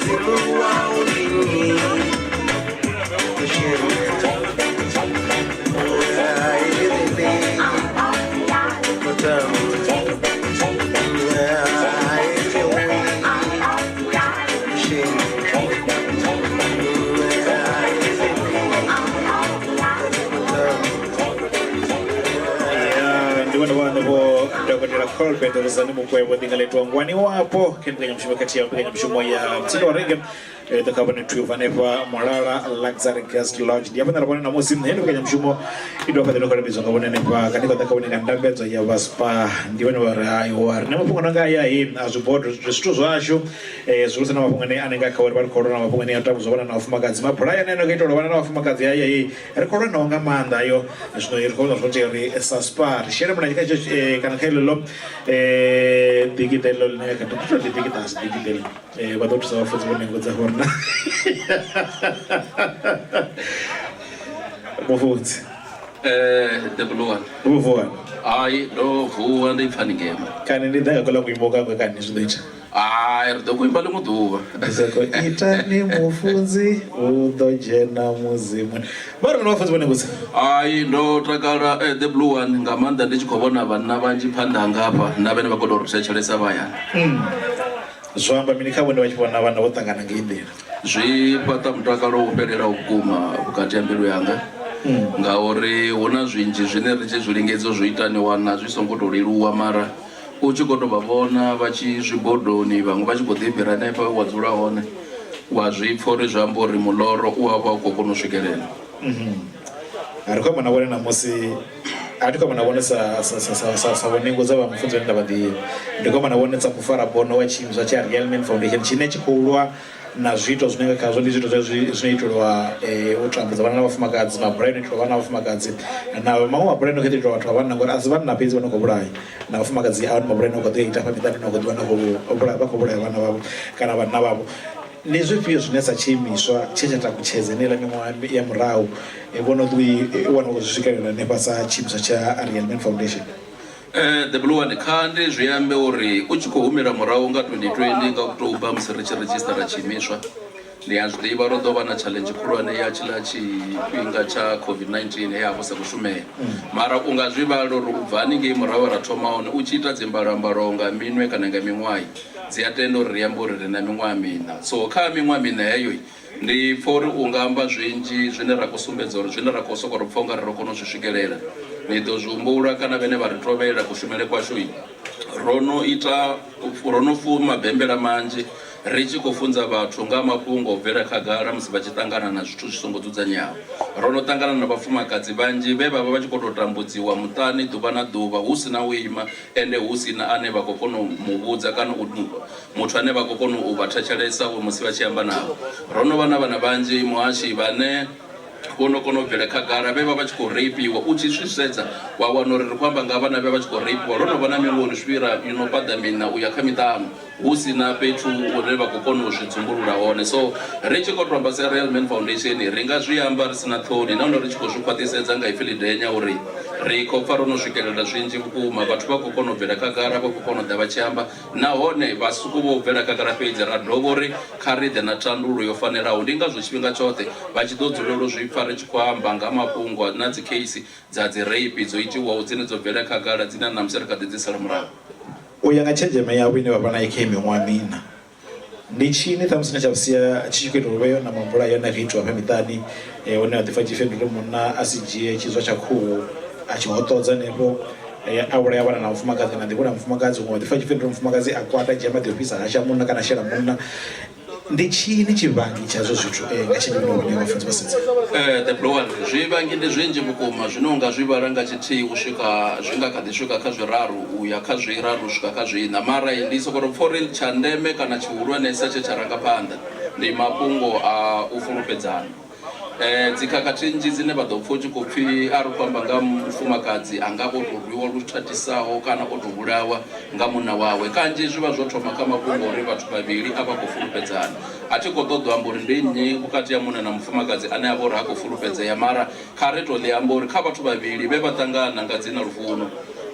Mudzimu wau ndi nnyi? Ya, ndi vhone vhane vho dokotela Colbert Ruzani Mukwevho ḓi nga ḽa ngwani wapo kha mbekanyamushumo kati ya mbekanyamushumo ya mutsindo wa reggae ḓo kha vhone thu hanefha Mulala Luxury Guest Lodge. Ndi hafha ra vhona namusi heyi mbekanyamushumo i dovha fhaḓela khou lambedzwa nga vhone hanefha kana i khou ḓa kha vhone nga ndambedzo ya vha spa. Ndi vhone vha ri hai wa ri na mafhungo nanga aya he a zwibodo zwithu zwashu zwihulusa na mafhungo ane ane nga kha uri vha ri khou lwa na mafhungo ane a tambudzwa vhana na vhafumakadzi mabulayo ane a khou itelwa vhana na vhafumakadzi haya he ri khou lwa nao nga maanḓa ayo. Zwino ri khou vhona zwo tea uri sa spa ri shele mulenzhe kha itsho kana kha iḽo ḓikiṱa iḽo ḽine kha ḓi tou ḓikiṱa a si ḓikiṱa iḽo vha ḓo thusa vhafunzi vho nengo dza uri na mufunzi The Blue One. Vho vuwa? Hai, ndo vuwa ndi pfa ni ngema. Kani ndi ḓa nga kola kuimbo kangwe kani zwi ḓo ita? Hai, ri ḓo kuimba ḽiṅwe ḓuvha. Soko itani mufunzi u ḓo dzhena mudzimuni. Vha ri mina vhafunzi vhone ngudza. Hai, ndo takala The Blue One nga maanḓa ndi tshi khou vhona vhanna vhanzhi phanḓa hanga hafha na vhane vha khou tou ri thetshelesa vha hayani. Zwo amba mini kha vhone vha tshi vhona vhana vho ṱangana ngei nḓila? Zwi fhaṱa mutakalo wo fhelelaho vhukuma vhukati ha mbilu yanga ngauri hu na zwinzhi zwine ri tshi zwi lingedza u zwi ita ni wana zwi songo tou leluwa mara u tshi khou tou vha vhona vha tshi zwibodoni vhaṅwe vha tshi khou ḓi fhira hanefha wa dzula hone wa zwi pfha uri zwi amba uri muloro u a vha u khou kona u swikelela. Ri khou amba na vhone ṋamusi a thi khou amba na vhone sa sa sa sa sa sa vhonengo dza vha mufunzi vhane nda vha ḓivha ndi khou amba na vhone sa mufarabono wa tshiimiswa tsha Real Men Foundation tshine tshi khou lwa na zwiito zwine nga khazwo ndi zwiito zwine zwine itelwa u tambudza vhana na vhafumakadzi mabulayo no itelwa vhana na vhafumakadzi na maṅwe mabulayo no kha ḓi itelwa vhathu vha vhanna ngori a si vhanna fhedzi vha no khou vhulaya na vhafumakadzi a mabulayo no kho ḓi ita hafha miṱani no kho ḓi wana vhulaya vha khou vhulaya vhana vhavho kana vhanna vhavho. Ndi zwifhio zwine sa tshiimiswa tshe tsha takutshedza heneiḽa miṅwaha ya murahu vho no ḓi wana u zwi swikelela hanefha sa tshiimiswa tsha Real Men Foundation? The Blue One, Kha ndi zwi ambe uri u tshi khou humela murahu nga 2020 nga October musi ri tshi redzhisiṱara tshiimiswa, ndi a zwi ḓivha ro ḓo vha na challenge khulwane ya tshiḽa tshifhinga tsha COVID-19 he ha vha hu sa khou shumea. Mara u nga zwi vhala uri u bva haningei murahu he ra thoma hone u tshi ita dzimbalombalo nga minwe kana nga miṅwaha, dzi a tenda uri ri ambe uri ri na miṅwaha miṋa. So kha miṅwaha miṋa heyo ndi pfa uri u nga amba zwinzhi zwine ra khou sumbedza uri zwine ra khou sokou ri pfa ungari ro kona u zwi swikelela. Ni ḓo zwi humbula kana vhane vha ri tovhela kushumele kwashu, ro no ita ro no fuma mabembela manzhi ri tshi khou funza vhathu nga ha mafhungo o bvela khagala musi vha tshi ṱangana na zwithu zwi songo dzudzanyeaho. Ro no ṱangana na vhafumakadzi vhanzhi vhe vha vha vha tshi khou tou tambudziwa muṱani ḓuvha na ḓuvha hu si na u ima ende hu si na ane vha khou kona u mu vhudza kana u muthu ane vha khou kona u vha thetshelesa musi vha tshi amba navho. Ro no vha na vhana vhanzhi muhashi vhane vho no kona u bvela khagala vhe vha vha tshi khou reipiwa. U tshi zwi sedza wa wana uri ri khou amba nga vhana vhe vha tshi khou reipiwa lwo no vha na miṅwaha no fhira yo no paḓa miṋa u ya kha miṱanu hu si na fhethu hune vha khou kona u zwi dzumbulula hone. So ri tshi khou tou amba sa Real Men Foundation ri nga zwi amba ri si na ṱhoni nahone ri tshi khou zwi khwaṱhisedza nga ipfi ḽidenya uri ri khou pfa ro no swikelela zwinzhi vhukuma. Vhathu vha khou kona u bvela khagala, vha khou kona u ḓa vha tshi amba nahone vha sokou vho bvela khagala fhedzi ra dovha uri kha ri ḓe na thandululo yo fanelaho. Ndi ngazwo tshifhinga tshoṱhe vha tshi ḓo dzulela u zwi pfa ri tshi khou amba nga mafhungo na dzi case dza dzi rape dzo itiwaho dzine dzo bvela khagala dzine na ṋamusi ri kha ḓi dzi sala murahu. U ya nga tshenzhemo yavho ine vha vha nayo kha iyi miṅwaha miṋa, ndi tshini ṱhamusi tshine tsha sia tshi tshi khou ita uri vhe na mabulayo ane a khou itiwa hafha miṱani hune wa ḓi pfa tshipfi ndi uri munna a si dzhie tshizwa tsha khuhu a tshi hoṱodza hanefho a vhulaya vhana na mufumakadzi kana a ḓi vhulaya mufumakadzi, huṅwe wa ḓi pfa tshipfi ndi uri mufumakadzi a kwata a dzhia maḓi ofhisa hasha munna kana a shela munna. Ndi tshini tshivhangi tsha hezwo zwithu nga tshenzhemo ine vha vha vhafunzi vha sedza? The Blue One, Zwivhangi ndi zwinzhi vhukuma zwine u nga zwi vhala nga tshithihi u swika zwi nga kha ḓi swika kha zwiraru u ya kha zwiraru u swika kha zwiṋa. Mara ndi sokou tou pfa uri tsha ndeme kana tshihulwanesa tshe tsha ranga phanḓa ndi mafhungo a u fulufhedzana. Dzikhakhathi nnzhi dzine vha ḓo pfa hu tshi khou pfi a ri khou amba nga mufumakadzi a nga vha o tou rwiwa lu thatisaho kana o tou vhulawa nga munna wawe, kanzhi zwi vha zwo thoma kha mafhungo a uri vhathu vhavhili a vha khou fulufhedzana. A thi khou ṱoḓa u amba uri ndi nnyi vhukati ha munna na mufumakadzi ane a vha uri ha khou fulufhedzea, mara kha ri tou ḽi amba uri kha vhathu vhavhili vhe vha ṱangana nga dzina lufuno,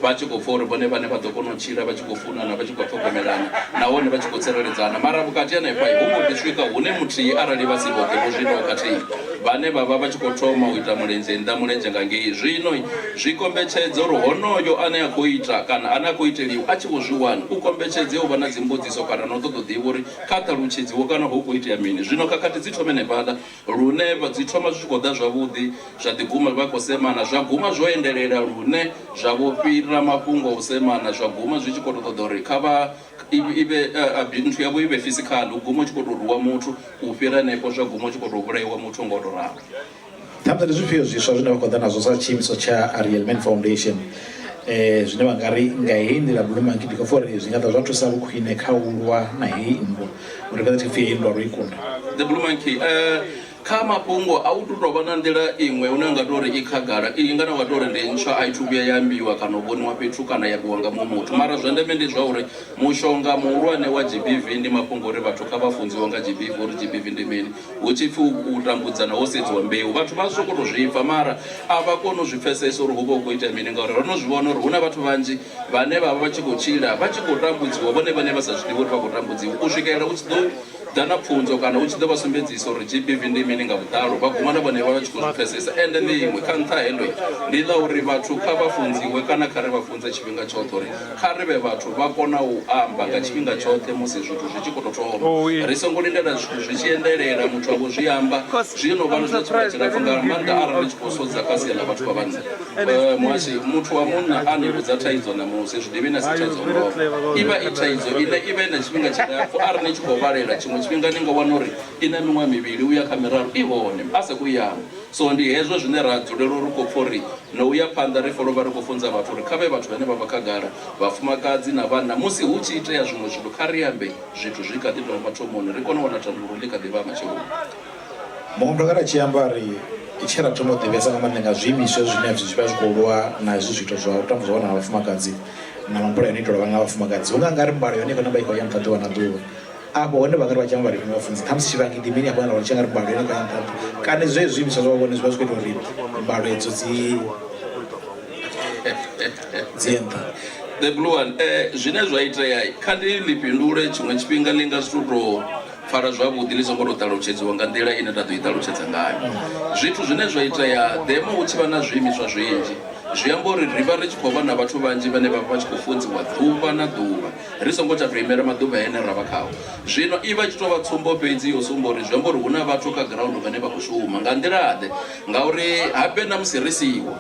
vha tshi khou pfha uri vhone vhane vha ḓo kona u tshila vha tshi khou funana vha tshi khou ṱhogomelana nahone vha tshi khou tsireledzana mara vhukati hanefha hu mbo ḓi swika hune muthihi arali vha si vhoṱhe vho zwi itaho khathihi vhane vha vha vha tshi khou thoma u ita mulenzhe nnḓa mulenzhe nga ngei zwino zwi kombetshedza uri honoyo ane a khou ita kana ane a khou iteliwa a tshi vho zwi wana u kombetshedze u vha na dzimbudziso kana na u ṱoḓa u ḓivha uri kha ṱalutshedziwe kana hu khou itea mini zwino khakhathi dzi thome hanefhaḽa lune vha dzi thoma zwi tshi khou ḓa zwavhuḓi zwa ḓi guma vha khou semana zwa guma zwo endelela lune zwa vho fhira mafhungo a u semana zwa guma zwi tshi khou tou ṱoḓa uri kha vha i vhe nthu yavho i vhe physical u guma u tshi khou tou rwiwa muthu u fhira henefho zwa guma u tshi khou tou vhulaiwa muthu nga u tou ralo. Ṱhamusi ndi zwifhio zwiswa zwine vha khou ḓa nazwo sa tshiimiswa tsha Real Men Foundation zwine vha nga ri nga heyi nḓila Blue Monkey ndi khou pfha uri zwi nga ḓa zwa thusa vhukhwine kha u lwa na heyi nndwa uri fhedza tshi pfhi heyi nndwa ro i kunda. The Blue Monkey kha mafhungo a u tu tovha na nḓila iṅwe une nga tori i khagala i nga na wa tori ndi ntswa a i thu vhuya ya ambiwa kana u vhoniwa fhethu kana ya ambiwa nga muṅwe muthu mara zwa ndeme ndi zwa uri mushonga muhulwane wa GBV ndi mafhungo uri vhathu kha vha funziwe nga GBV uri GBV ndi mini hu tshi pfhi u tambudzana ho sedziwa mbeu vhathu vha soko to zwi pfa mara a vha koni u zwi pfesesa uri hu vha hu khou itea mini ngauri ro no zwi vhona uri hu na vhathu vhanzhi vhane vha vha vha tshi khou tshila vha tshi khou tambudziwa vhone vhane vha sa zwi ḓivhi uri vha khou tambudziwa u swikelela u tshi ḓo ḓa na pfunzo kana u tshi ḓo vha sumbedzisa uri GBV ndi mini nga vhuḓalo vha guma na vhone vha vha tshi khou zwi pfesesa ende ḽiṅwe kha nṱha heḽo ndi ḽa uri vhathu kha vha funziwe kana kha ri vha funze tshifhinga tshoṱhe uri kha ri vhe vhathu vha kona u amba nga tshifhinga tshoṱhe musi zwithu zwi tshi khou tou thoma ri songo lindela zwithu zwi tshi endelela muthu a vho zwi amba zwi no vha zwa tshifhinga tshilapfu nga maanḓa arali ri tshi khou sodza kha sia ḽa vhathu vha vhanna eh, muhashi muthu wa munna a ni vhudza thaidzo ṋamusi zwi ḓivhi na si thaidzo ngoho i vha i thaidzo ine i vha i na tshifhinga tshilapfu arali ni tshi khou vhalela tshiṅwe tshifhinga ni nga wana uri i na miṅwaha mivhili uya kha miraru i hone a sa khou i amba so ndi hezwo zwine ra dzulela uri khou pfha uri no uya phanḓa ri folo vha ri khou funza vhathu uri kha vhe vhathu vhane vha vha khagala vhafumakadzi na vhanna musi hu tshi itea zwiṅwe zwithu kha ri ambe zwithu zwi kha ḓi tovha mathomoni ri kone u wana thandululo ḽi kha ḓi vha matsheloni. Muṅwe muthu a tshi amba ri tshe ra thoma u ḓivhesa nga maanḓa nga zwiimiswa zwine zwi vha zwi khou lwa na hezwi zwithu zwa u tambudzwa vhana na vhafumakadzi na mabulayo ano itelwa vhana na vhafumakadzi hu nga nga ri mbalo yone i khou namba i khou ya nṱha ḓuvha na ḓuvha afho hone vha nga ri vha tshi amba ri vhafunzi ṱhamusi tshivhangi ndi mini afho hone vha tshi nga ri mbalo yone i khou ya nṱha kana zwezwi zwiimiswa zwa vhone zwi vha zwi khou ita uri mbalo edzo dzi dzi ye nṱha. The blue one eh, zwine zwa itea kha ndi ḽi fhindule tshiṅwe tshifhinga ḽi nga si tou pfala zwavhuḓi ḽi songo tou ṱalutshedziwa nga nḓila ine nda ḓo i ṱalutshedza ngayo zwithu zwine zwa itea demo hu tshi vha na zwiimiswa zwinzhi zwi amba uri ri vha ri tshi khou vha na vhathu vhanzhi vhane vha vha vha tshi khou funziwa ḓuvha na ḓuvha ri songo tsha tou imela maḓuvha ene ra vha khao zwino i vha tshi tou vha tsumbo fhedzi yo sumba uri zwi amba uri hu na vhathu kha ground vhane vha khou shuma nga nḓila-ḓe ngauri habe na musi ri siho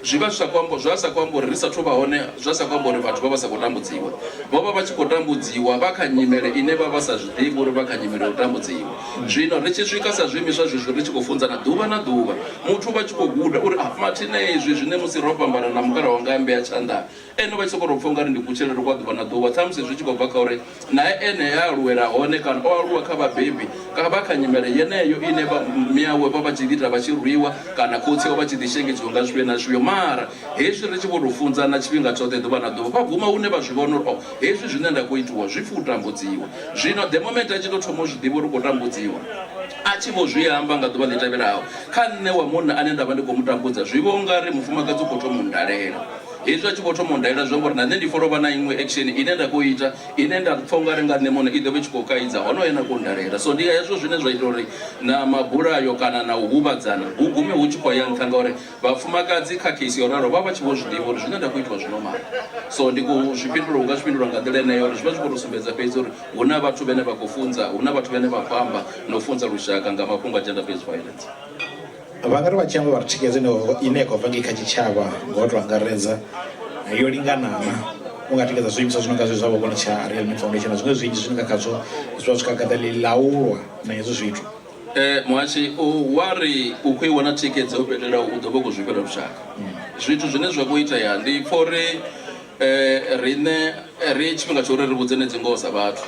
zwi vha zwi sa khou amba zwa sa khou amba uri ri sathu vha hone zwa sa khou amba uri vhathu vha vha sa khou tambudziwa vho vha vha tshi khou tambudziwa vha kha nyimele ine vha vha sa zwi ḓivhi uri vha kha nyimele ya u tambudziwa zwino ri tshi swika sa zwiimiswa zwezwi ri tshi khou funzana ḓuvha na ḓuvha muthu vha tshi khou guda uri ah mathina izwi zwine musi ro fhambana na mukala wanga ambea tshanḓa ene vha tshi sokou tou pfha ungari ndi kutshilele kwa ḓuvha na ḓuvha ṱhamusi zwi tshi khou bva kha uri nae ene ya aluwela hone kana o aluwa kha vhabebi ka vha kha nyimele yeneyo ine vha miawe vha vha tshi ḓi ita vha tshi rwiwa kana khotsi avho vha tshi ḓi shengedziwa nga zwifhio na zwifhio mara hezwi ri tshi vho tou funzana tshifhinga tshoṱhe ḓuvha na ḓuvha vha guma hune vha zwi vhona uri o hezwi zwine nda khou itiwa zwi pfhi u tambudziwa zwino the moment a tshi tou thoma u zwi ḓivha uri u khou tambudziwa a tshi vho zwi amba nga ḓuvha ḽi tevhelaho kha nṋe wa munna ane nda vha ndi khou mu tambudza zwi vho ungari mufumakadzi u khou thoma u ndalela Hezwi a tshi vho thoma u ndaela zwi amba uri na nṋe ndi fanela u vha na iṅwe action ine nda khou ita ine nda pfha ungari nga nṋe muṋe i ḓo vha i tshi khou kaidza honoyo ane a khou ndalela. So ndi hezwo zwine zwa ita uri na mabulayo kana na u huvhadzana hu gume hu tshi khou ya nṱha ngauri vhafumakadzi kha case yo ralo vha vha tshi vho zwi ḓivha uri zwine nda khou itiwa zwi normal. So ndi khou zwi fhindula u nga zwi fhindula nga nḓila yeneyo uri zwi vha zwi khou tou sumbedza fhedzi uri hu na vhathu vhane vha khou funza, hu na vhathu vhane vha khou amba na u funza lushaka nga mafhungo a gender based violence. Vha nga ri vha tshi amba vha ri thikhedzo ine ya khou bva ngei kha tshitshavha nga u tou angaredza yo lingana na u nga tikedza zwiimiswa zwi no nga zwezwi zwa vhokone tsha Real Men Foundation na zwiṅwe zwinzhi zwine nga khazwo zwi vha zwi khagala ḽi laulwa na hezwi zwithu. Muhashi u wa ri u khou i wana thikhedzo yo fhelelaho u ḓo vha u khou zwifhela lushaka. Zwithu zwine zwa khou itea ndi pfha uri Riṋe ri tshifhinga tsha uri ri vhudzane dzi ngoho sa vhathu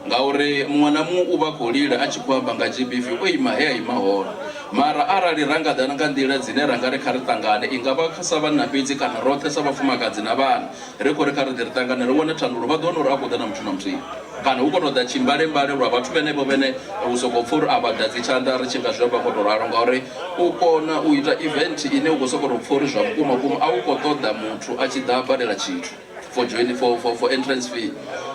ngauri muṅwe na muṅwe u vha khou lila a tshi khou amba nga GBV o ima he a ima hone mara arali ra nga ḓa nga nḓila dzine ra nga ri kha ri ṱangane i nga vha sa vhanna fhedzi kana roṱhe sa vhafumakadzi na vhana ri khou ri kha ri ḓe ri ṱangane ri wane thandululo vha ḓo wana uri a khou ḓa na muthu na muthihi. Kana hu khou tou ḓa tshimbalembale lwa vhathu vhenevho vhene u sokou pfha uri a vha ḓadzi tshanḓa ri tshi nga zwi amba khou tou ralo, ngauri u kona u ita event ine u khou sokou tou pfha uri zwa vhukuma kuma a u khou ṱoḓa muthu a tshi ḓa a badela tshithu for join for entrance fee,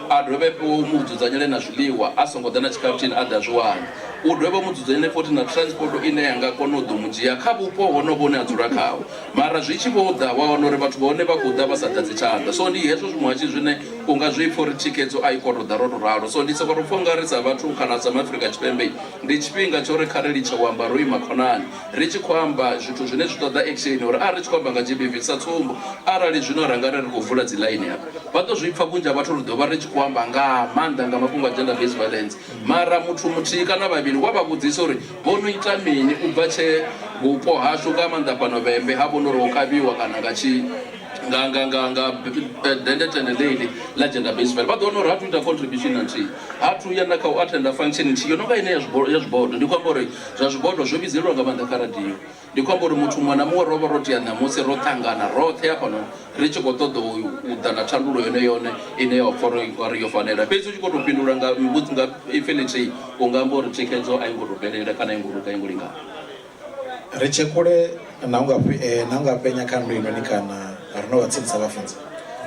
a dovhe u mu dzudzanyele na zwiḽiwa a songo ḓa na tshikaputini a ḓa a zwi wana, u dovhe u mu dzudzanyele futhi na transport ine ya nga kona u ḓo mu dzhia kha vhupo honovho hune a dzula khaho. Mara zwi tshi vho ḓa wa wana uri vhathu vha hone vha khou ḓa vha sa ḓadzi tshanḓa. So ndi hezwo zwiṅwe hatshi zwine u nga zwi pfha uri thikhedzo a i khou tou ḓa ro tou ralo. So ndi sokou tou pfha u nga ri sa vhathu kana sa maAfrika Tshipembe ndi tshifhinga tsha uri kha ri litshe u amba ro ima khonani ri tshi khou amba zwithu zwine zwi ṱoḓa action, uri arali ri tshi khou amba nga GBV sa tsumbo, arali zwino ra nga ri ri khou vula dzi ḽaini hafha vha ḓo zwi pfha vhunzhi ha vhathu ri ḓo vha ri tshi khou amba nga maanḓa nga mafhungo a gender based violence. Mara muthu muthihi kana vhavhili wa vha vhudzisa uri vho no ita mini u bva tshe vhupo hashu nga maanḓa fhano Vhembe ha vhona uri ho kavhiwa kana nga tshi nga nga nga nga dendetende ḽeḽi ḽa gender based violence, vha ḓo wana uri ha thu ita contribution na nthihi, ha thu ya na kha u attenda function nthihi yo no nga ine ya zwibodo. Ndi khou amba uri zwa zwibodo zwo vhidzelelwa nga maanḓa kha radio. Ndi khou amba uri muthu muṅwe na muṅwe ro vha ro tea ṋamusi ro ṱangana roṱhe hafhanoni ri tshi khou ṱoḓa u ḓa na thandululo yone yone ine ya pfha uri yo fanela. Fhedzi u tshi khou tou fhindula nga nga ipfi ḽithihi u nga amba uri thikhedzo a i ngo tou fhelela kana a i ngo luga, a i ngo lingana. Ri tshe kule na u nga na u nga penya kha nnḓu inoni kana ri no vha tsinisa vhafunzi?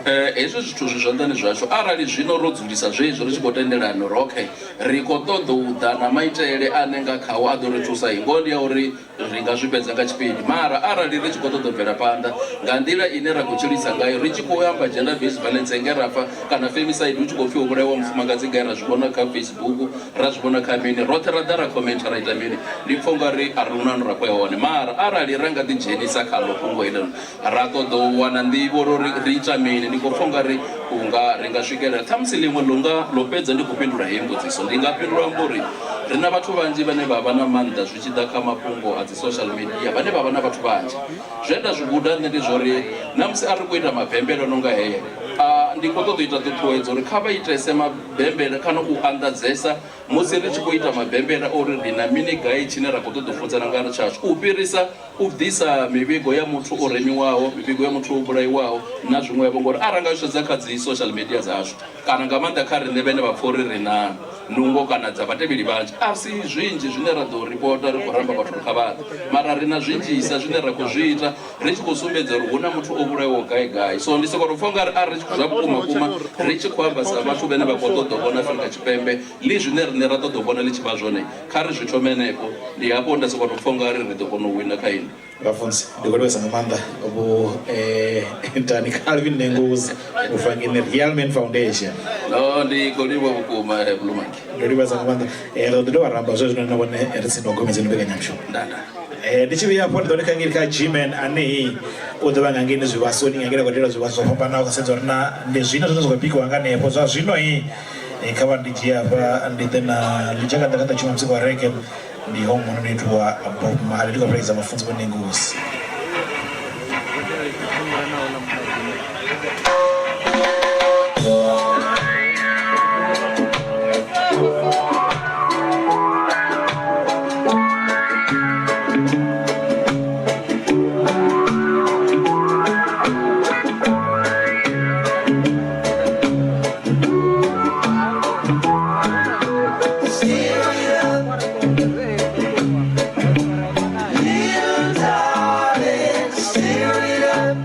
Hezwi zwithu zwi zwanḓani zwashu. Arali zwino ro dzulisa zwezwi ri tshi khou tendelana uri okay ri khou ṱoḓa u ḓa na maitele ane nga khao a ḓo ri thusa, ngoho ndi ya uri ri nga zwi fhedza nga tshipidi. Mara arali ri tshi khou ṱoḓa u bvela phanḓa nga nḓila ine ra khou tshilisa ngayo, ri tshi khou amba gender based violence nge ra pfa kana femicide hu tshi khou pfhi ho vhulaiwa mufumakadzi gai, ra zwi vhona kha Facebook, ra zwi vhona kha mini, roṱhe ra ḓa ra khomentha ra ita mini, ndi pfha ungari a ri huna hune ra khou ya hone. Mara arali ra nga ḓidzhenisa khaḽo fhungo heḽinoni ra ṱoḓa u wana nḓivho uri ri ita mini, ndi khou pfha ungari unga ri nga swikelela ṱhamusi ḽiṅwe ḽo nga ḽo fhedza. Ndi khou fhindula heyi mbudziso, ndi nga fhindula amba uri ri na vhathu vhanzhi vhane vha vha na maanḓa zwi tshi ḓa kha mafhungo a dzi social media, vhane vha vha na vhathu vhanzhi. Zwe nda zwi guda nṋe ndi zwori na musi a ri khou ita mabembele no nga heya, ndi khou ṱoḓa u ita ṱhuṱhuwedzo uri kha vha itese mabembele kana u anḓadzesa musi ri tshi khou ita mabembele uri ri na mini gai tshine ra khou ṱoḓa u funzana nga ri tshashu, u fhirisa u ḓisa mivhigo ya muthu o remiwaho, mivhigo ya muthu o vhulaiwaho na zwiṅwevho. Ngori arali nga sedza kha dzi social media dzashu kana nga maanḓa kha riṋe vhene vha pfha uri ri na nungo kana dza vhatevheli vhanzhi, a si zwinzhi zwine ra ḓo ripota ri khou ramba vhathu uri kha vha ḓe, mara ri na zwinzhisa zwine ra khou zwi ita ri tshi khou sumbedza uri hu na muthu o vhulaiwaho gai gai. So ndi sokou tou pfha ungari a ri zwa vhukuma kuma ri tshi khou amba sa vhathu vhane vha khou ṱoḓa u vhona Afrika Tshipembe ḽi zwine riṋe ra ṱoḓa u vhona ḽi tshi vha zwone, kha ri zwi thome henefho. Ndi hafho nda sokou tou pfha ungari ri ḓo kona u wina kha ini. Vhafunzi, ndi khou livhesa nga maanḓa vho Dani Calvin Nengozi u bva ngei Real Man Foundation. No, ndi khou livhuwa vhukuma Blue Monkey. Ndo livhesa nga maanḓa. Ri ḓo ḓi dovha ra amba zwezwi na vhone ri tsini u gomedza ino mbekanyamushumo. Ndaa. Ndi tshi vhuya hafho ndi ḓo ndi kha ngei kha Gman ane u ḓo vha nga ngeini zwivhasoni nga ngei kho tela zwivhaso zwo fhambanaho kha sedza uri na ndi zwino zwine zwa khou bikiwa nga hanefho zwa zwino i kha vha ndi dzhie hafha ndi ḓe na ḽidzhakaḓa kha ḓa tshuma musi wa rege ndi home no itiwa Bob Marley ndi khou fhelekedza mafunzi vho Nengosi. Little darling, stir it up.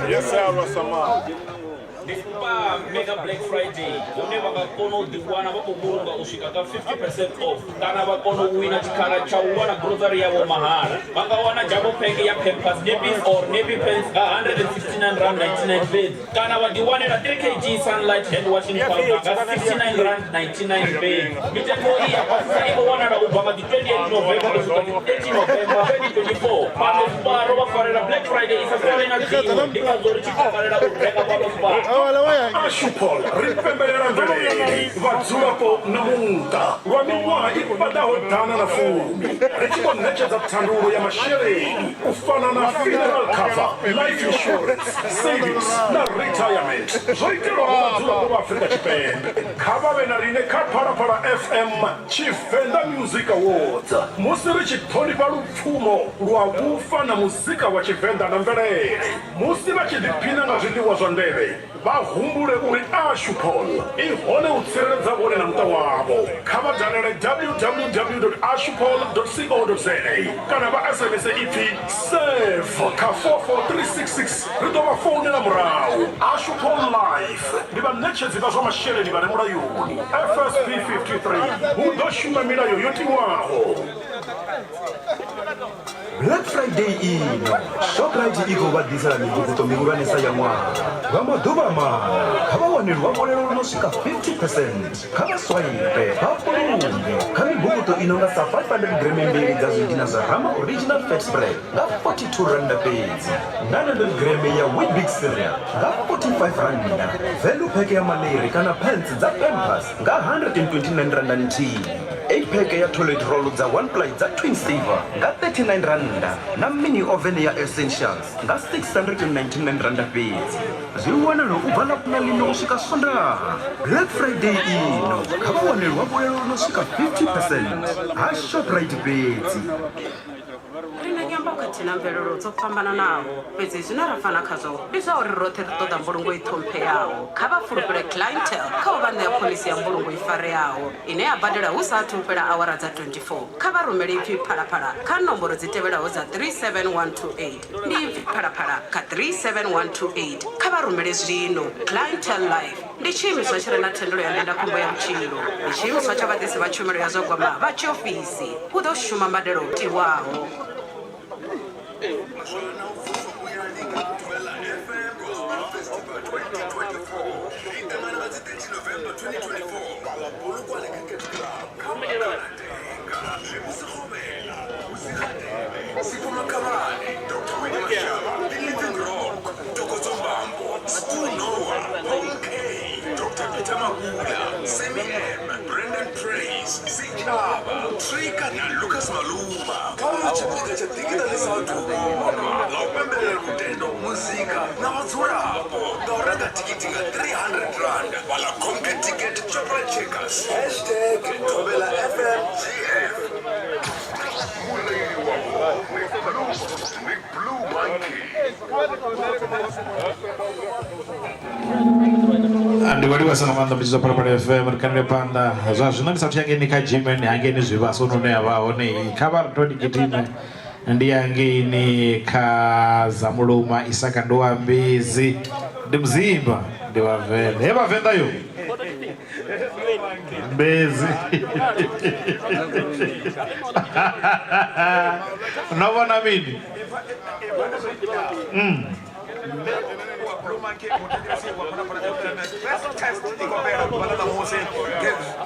Yes, sir, Rosama. Ndi Spar Mega Black Friday hune vha nga kona u ḓiwana vha khou vhulunga u swika kha 50 percent off kana vha kona u wina tshikhala tsha u wana grocery yavho mahala. Vha nga wana jumbo pack ya Pampers nappies or nappy pants nga 169 rand 99 fhedzi kana vha ḓiwanela 3 kg Sunlight hand washing powder nga 69 rand 99 fhedzi. Mitengo iyi ya fhasisa i khou wanala u bva nga dzi 28 November u swika dzi 30 November 2024. Fhano Spar ro vha farela Black Friday i sa fani na dziṅwe, ndi ngazwo ri tshi takalela u renga fhano Spar. Ashupol ri pembelela mvelele, vhadzulapo na muṱa lwa miṅwaha i paḓaho 110, ri tshi khou ṋetshedza thandululo ya masheleni u fana na funeral cover, life insurance, savings na retirement zwo itelwaho vhadzulapo vha Afrika Tshipembe. Kha vha vhe na riṋe kha Phalaphala FM Tshivenḓa Music Awards musi ri tshi ṱhonifha lupfumo lwa vhufa na muzika wa Tshivenḓa na mvelele. Musi vha tshi ḓiphina nga zwiḽiwa zwa ndevhe, vha humbule uri Ashupol i hone u tsireledza vhone na muṱa wavho. Kha vha dalele www.ashupol.co.za kana vha SMS ipfi SAVE kha 44366. Ri ḓo vha founela murahu. Ashupol Life ndi vhaṋetshedzi vha zwa masheleni vha re mulayoni. FSP 53 hu ḓo shuma milayo yo tiwaho. Black Friday ino, Shoprite i khou vha ḓisela mibukuṱo mihulwanesa ya ṅwaha. Lwa maḓuvha maṋa, kha vha wane luhafhulelo lu no swika 50 percent. Kha vha swaipe vha vhulunge kha mibukuṱo i no nga sa 500 greme mbili dza zwidina zwa Rama Original Fat Spread nga 42 rannda fhedzi, 900 greme ya Weet-Bix cereal nga 45 rannda, value pack ya maḽeri kana pants dza Pampers nga 129 rannda nthihi. 8 pack ya toilet roll dza one ply dza Twin Saver nga 39 rannda na mini oven ya Essentials nga 699 rannda fhedzi. Zwi wanala u bva Ḽavhuṋa ḽino u swika Swondaha. Black Friday ino kha vha wane luhafhulelo lu no swika 50 percent ha Shoprite fhedzi. Ri na nyambo khathihi na mvelelo dzo fhambananaho, fhedzi zwine ra fana khazwo ndi zwa uri roṱhe ri ṱoḓa mbulungo i ṱhompheaho. Kha vha fulufhele Clientele kha u vha ṋea phoḽisi ya mbulungo i fareaho ine ya badela hu sa athu u fhela awara dza 24. Kha vha rumele ipfi Phalaphala kha nomboro dzi tevhelaho dza 37128. Ndi ipfi Phalaphala kha 37128. Kha vha rumele zwino. Clientele Life ndi tshiimiswa tshi re na thendelo ya ndindakhombo ya vhutshilo. Ndi tshiimiswa tsha vhaḓisi vha tshumelo ya zwa gwama vha tshiofisi. Hu ḓo shuma mbadelo tiwaho. Sipho Makhabane, Dr. Winnie Mashaba, The Living Rock, Tokozo Mbambo, Stu Noah, Paul K, Dr. Peter Mabula, Sammy M, Brendan Praise, Zichaba, Trika na Lucas Maluma. Kha vha tshipiḓa tsha ḓikiṱa ḽi sa athu vhonwa ḽa u pembelela lutendo, muzika na vhadzulapo nga u renga thikhithi nga 300 rand fhaḽa Comcare Ticket Shoprite Checkers. Hashtag Thobela FM GF. Mureili wavho ndi Blue Monkey. Ndi vha livhasa nga maanḓa mbidzo Phalaphala FM ri kandele phanḓa zwa zwino ndi sathu yangeini kha Germany hangeini zwivhasa hune ya vha hone kha vha ri to ndi gidime ndi hangeini kha Zamuluma Isaka ndi wa Mbizi ndi Muzimba ndi Vhavenḓa he Vhavenḓa yo Mbezi no vhona mini. Blue Monkey muthetshelesi wa Phalaphala FM first test i khou fhela ḓuvha ḽa ṋamusi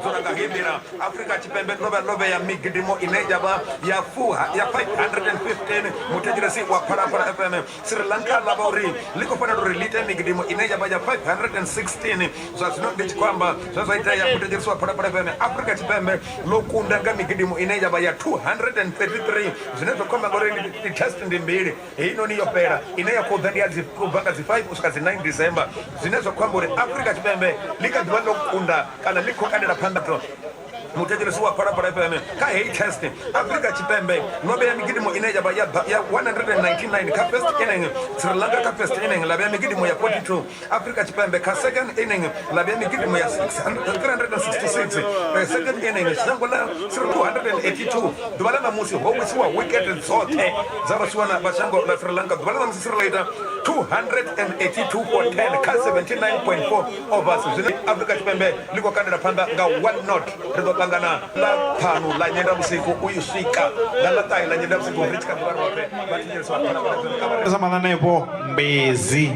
dzo nanga hei nḓila Afrika Tshipembe ḽo vha ḽo vhea migidimo ine ya vha ya fuha ya 515 muthetshelesi wa Phalaphala FM Sri Lanka ḽa vha uri ḽi khou fanela uri ḽi ite migidimo ine ya vha ya 516 zwa zwino ndi tshi khou amba zwe zwa itea muthetshelesi wa Phalaphala FM Afrika Tshipembe ḽo kunda nga migidimo ine ya vha ya 233 zwine zwa khou amba ngori ndi test ndi mbili heinoni yo fhela ine ya khou ḓa ndi ya dzi u bva nga dzi 5 u swika dzi 9 December zwine zwa khou amba uri Afrika Tshipembe ḽi kha ḓivha ḽo kunda kana ḽi khou kandela phanḓa muthetshelesi wa Phalaphala FM kha heyi test Afrika Tshipembe ḽo vhea migidimo ine ya vha ya 199 kha first inning Sri Lanka kha first inning ḽa vhea migidimo ya 42 Afrika Tshipembe kha second inning ḽa vhea migidimo ya 366 second inning shango ḽa 282 ḓuvha ḽa ṋamusi ho wisiwa wicket dzoṱhe dza vhasiwana vha shango ḽa Sri Lanka ḓuvha ḽa ṋamusi Sri ita 282 for 10 kha 79.4 overs zwine Afrika Tshipembe ḽi khou kandela phanḓa nga 1 not ri ḓo ṱangana ḽa ṱhanu ḽa Nyendavhusiku u i swika nga ḽa ṱahe ḽa Nyendavhusiku ri tshi kha ḓivha roṱhe vha thetshelesa sa mananefho mbezi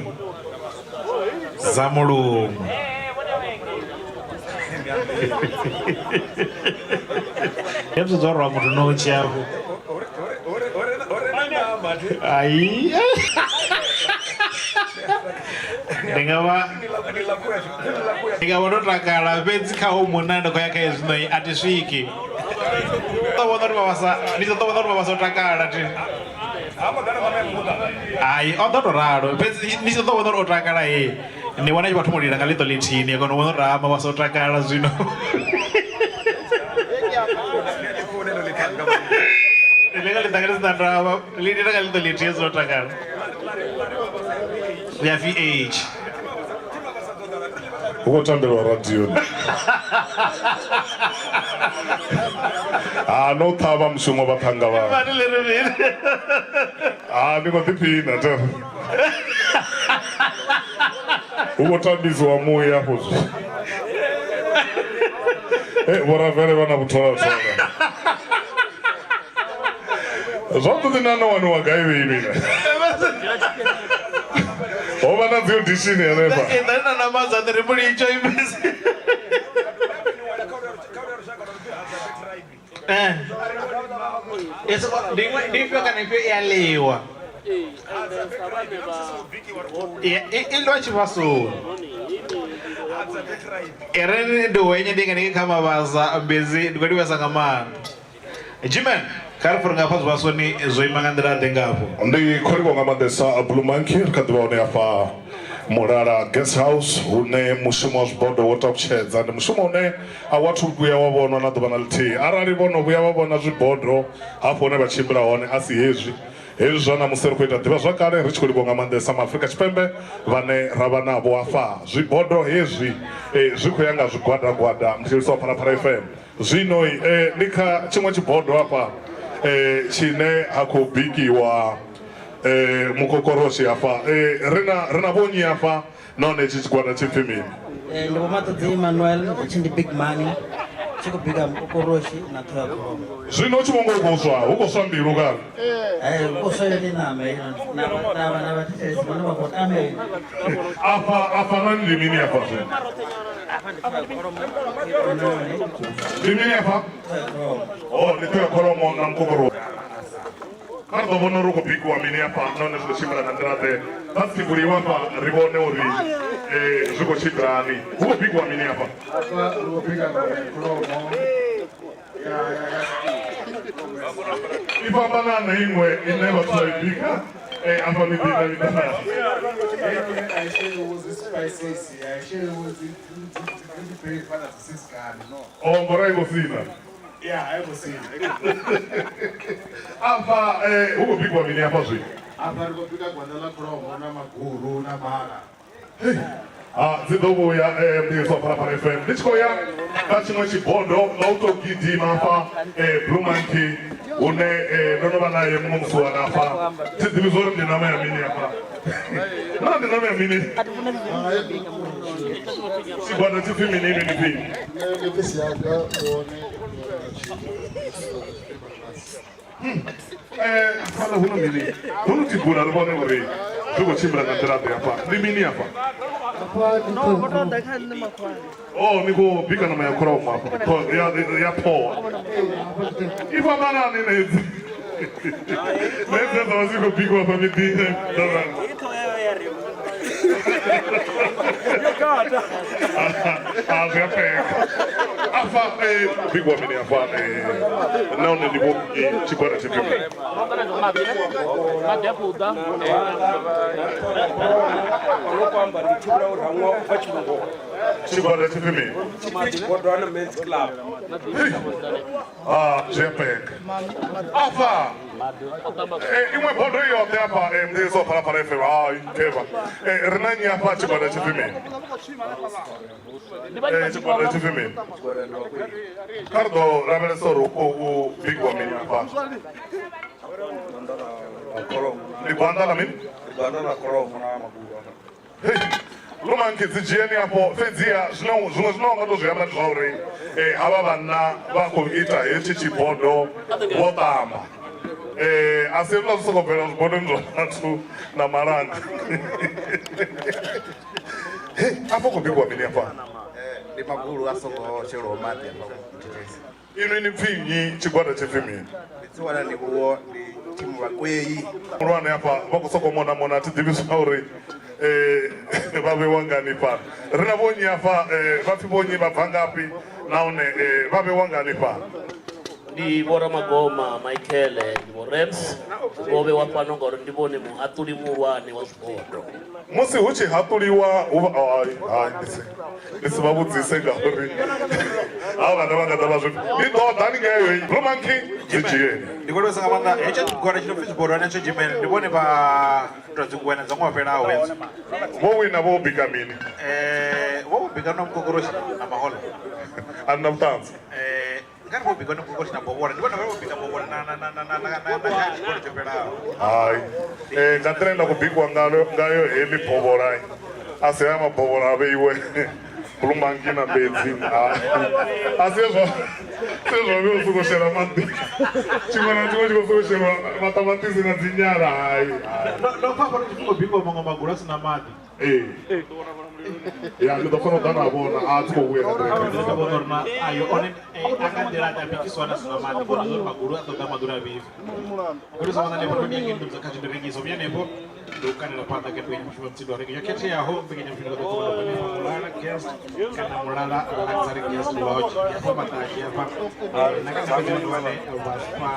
dza mulomo hezwo zwa rwa muthu no tshi afho ai ndi nga vha ndi nga vha ndo takala fhedzi kha ho munna ndi khou ya kha hezwino a thi swiki ḓo vhona uri mavhasa ndi ḓo vhona uri mavhasa o takala thi hai o ḓo to ralo fhedzi ni tshi ḓo vhona uri o takala he ni vhona tshi vha thoma u lila nga ḽiṱo ḽithihi ni a kona u vhona uri ha mavhasa o takala zwino ḽi nga ḽiṱanga ḽi si na ndavha ḽi lila nga ḽiṱo ḽithihi zwino takala ya VH hu khou tambelwa radioni ha no ṱhavha mushumo vhaṱhannga vha ha ndi khou ḓiphina te hu khou tambisiwa muya afho zwi vhoravele vha na vhutholathola zwavhuḓi na no waniwa gai vheimina ho vha na dzi audition hanefha na nama dza ri mulitsho imisi ndi ifhio kana ifhio i a ḽiwa i ḽiwa tshivhasoni i re ndi hwenye ndi nga ndi kha mavhasa mbedzi ndi khou livhesa nga maanḓa Jimen kha ri fure nga hafha zwivhasoni zwo ima nga nḓila ḓe ngafho Ndi khou livhuwa nga maanḓesa Blue Monkey ri kha ḓivha hone hafha Mulala Guest House hune mushumo wa zwibodo wo takutshedza ndi mushumo une a wathu vhuya wa vhonwa na ḓuvha na ḽithihi arali vhono vhuya vha vhona zwibodo hafho hune vha tshimbila hone a si hezwi hezwi zwa ṋamusi ri khou ita ḓivha zwakale ri tshi khou livhuwa nga maanḓesa maafrika tshipembe vhane ra vha navho hafha zwibodo hezwi zwi khou ya nga zwigwadagwada muthetshelesi wa Phalaphala FM Zwino ndi kha tshiṅwe tshibodo hafha tshine ha khou bikiwa mukokoroshi hafha. Ri na ri na vhonnyi hafha nahone itshi tshigwada tshi pfi mini? Ndi Vho Maṱudzi Emmanuel, hetshi ndi Big Money tshi khou bika mukokoroshi na ṱhoho ya kholomo. Zwino tshi vho ngo khou swa, hu khou swa mbilu kana? Hu khou swa yone ṋama heinoni na na vhathetshelesi vhone vha khou tamela. Afha afha nani ndi mini afha zwino? Ndi mini afha? Oh, ndi ṱhoho ya kholomo na mukokoroshi. Kha ri ḓo vhona uri hu khou bikiwa mini afha nahone zwi khou tshimbila nga nḓila ḓe. Kha zwi buliwe afha ri vhone uri zwi khou tshimbila hani. Hu khou bikiwa mini afha? Afha ri khou bika ṋama ya kholomo I fhambana na iṅwe ine vhathu vha i bika afha miḓini na miḓana. Oh, ngori a i ngo sina. Afha hu khou bikiwa mini afha zwino? Afha ri khou bika gwanda ḽa kholomo na maguru na mala. Ha dzi ḓo vhuya mbuyedzwa Phalaphala FM ndi tshi khou ya kha tshiṅwe tshibodo nga u tou gidima hafha Blue Monkey hune ndo no vha naye muṅwe musiwana hafha thi ḓivhi zwa uri ndi ṋama ya mini hafha naa ndi ṋama ya mini tshigwada tshi pfi mini mini pfi Fhaḽa hu na mini hu no tibula ri vhone uri Zwi khou tshimbila nga nḓila ḓe hafha? Ndi mini hafha? Oh, ni khou bika ṋama ya kholomo hafha, ya ṱhoho. I fhambanani na hedzi na hedzi dza vha dzi khou bikiwa hafha miḓini? A zwi a penga afha. Bikiwa mini hafha? Nahone ndi vho tshigwada tshifhio? Maḓi a khou ḓa. Amba ndi thivhela u rangwa u bva tshilungoni. Tshigwada tshipfi mini? Tshipfi Tshibodwana Men's Club. Ah, zwi a penga afha. Iṅwe bodo yoṱhe afha, mudisi wa Phalaphala FM, hai keva. Ri na nnyi afha? Tshigwada tshipfi mini? Tshigwada tshipfi mini? Kha ri ḓo lavhelesa uri u bikiwa mini afha. Ndi gwanda ḽa mini? Lumankhi dzi dzhieni afho. Fhedziha zwine zwiṅwe zwine wa nga to zwi amba ndi zwa uri havha vhanna vha khou ita hetshi tshibodo vho ṱamba. A si hezwiḽa zwi sokou bvela zwibodoni zwa vhathu na malanga. Hei, afho khou bikiwa mini afha? Ndi magulu a songo shelwaho maḓi afha thithisi. Inwi ni pfi nnyi? Tshigwada tshi pfi mini? Ndi tsiwana Ndivhuwo, ndi thimu Vhakwei. Muhulwane afha vha khou sokou mona mona, thi ḓivhi zwa uri vha vhewa ngani fhano. Ri na vhonnyi afha? Vha pfi vhonnyi, vha bva ngafhi, nahone vha vhewa ngani fhano? Ndi Vho Ramagoma Michael, ndi Vho Rams, vho vhewa fhano ngauri ndi vhone muhaṱuli muhulwane wa zwibodo. Musi hu tshi haṱuliwa hu vha hai hai, ndi si vha vhudzise ngauri ha vhana vha nga ḓa vha zwi ndi ḓo ḓa ni ngeyo Blue Monkey dzi dzhieni. Ndi khou livhuwesa nga maanḓa. Hetsho tshigwada tshi no pfi Tshibodwana tsho Dzhimele ndi vhone vha ntwa dzingwena dza ṅwaha fhelaho hedzo. Vho wina vho bika mini? Vho bika na mukokoroshi na mahoḽa. A ni na vhuṱanzi? Nga ri vho bika na mukokoroshi na bovhola, ndi vhone vha vho bika bovhola na na na na na na na kha tshikolo tsho fhelaho. Hai, nga nḓila ine nda khou bikiwa ngalo ngayo heḽi bovhola a si haya mabovhola a vheiwe Blue Monkey na mbedzi. A si hezwo si hezwo vhe u sokou shela maḓi, tshiṅwe na tshiṅwe tshi khou sokou shelwa maṱamaṱisi na dzi nyala. Hai hai. Ndo pfa hafha tshi khou bikiwa maṅwe magulu a si na maḓi. Ee. Ya ndi ḓo kona u ḓa na vhona a tshi khou vhuya nga nḓila Ndo vhona uri na ayo one a nga nḓila a bikisiwa na sina maḓi, ngori zwo uri magulu a ṱoḓa maḓi uri a vhibve. Ngori zwa vhona hanefho ndo ngi dza kha tsho rengiso vhuya hanefho ndi u kanela phanḓa kha mbekanyamushumo ya Mutsindo wa Reggae yo khetheaho, mbekanyamushumo ḓo ḓo hanefha Mulala Guest kana Mulala Luxury Guest Lodge hafha Maṱashi hafha na kha fhedzi vhane vha spa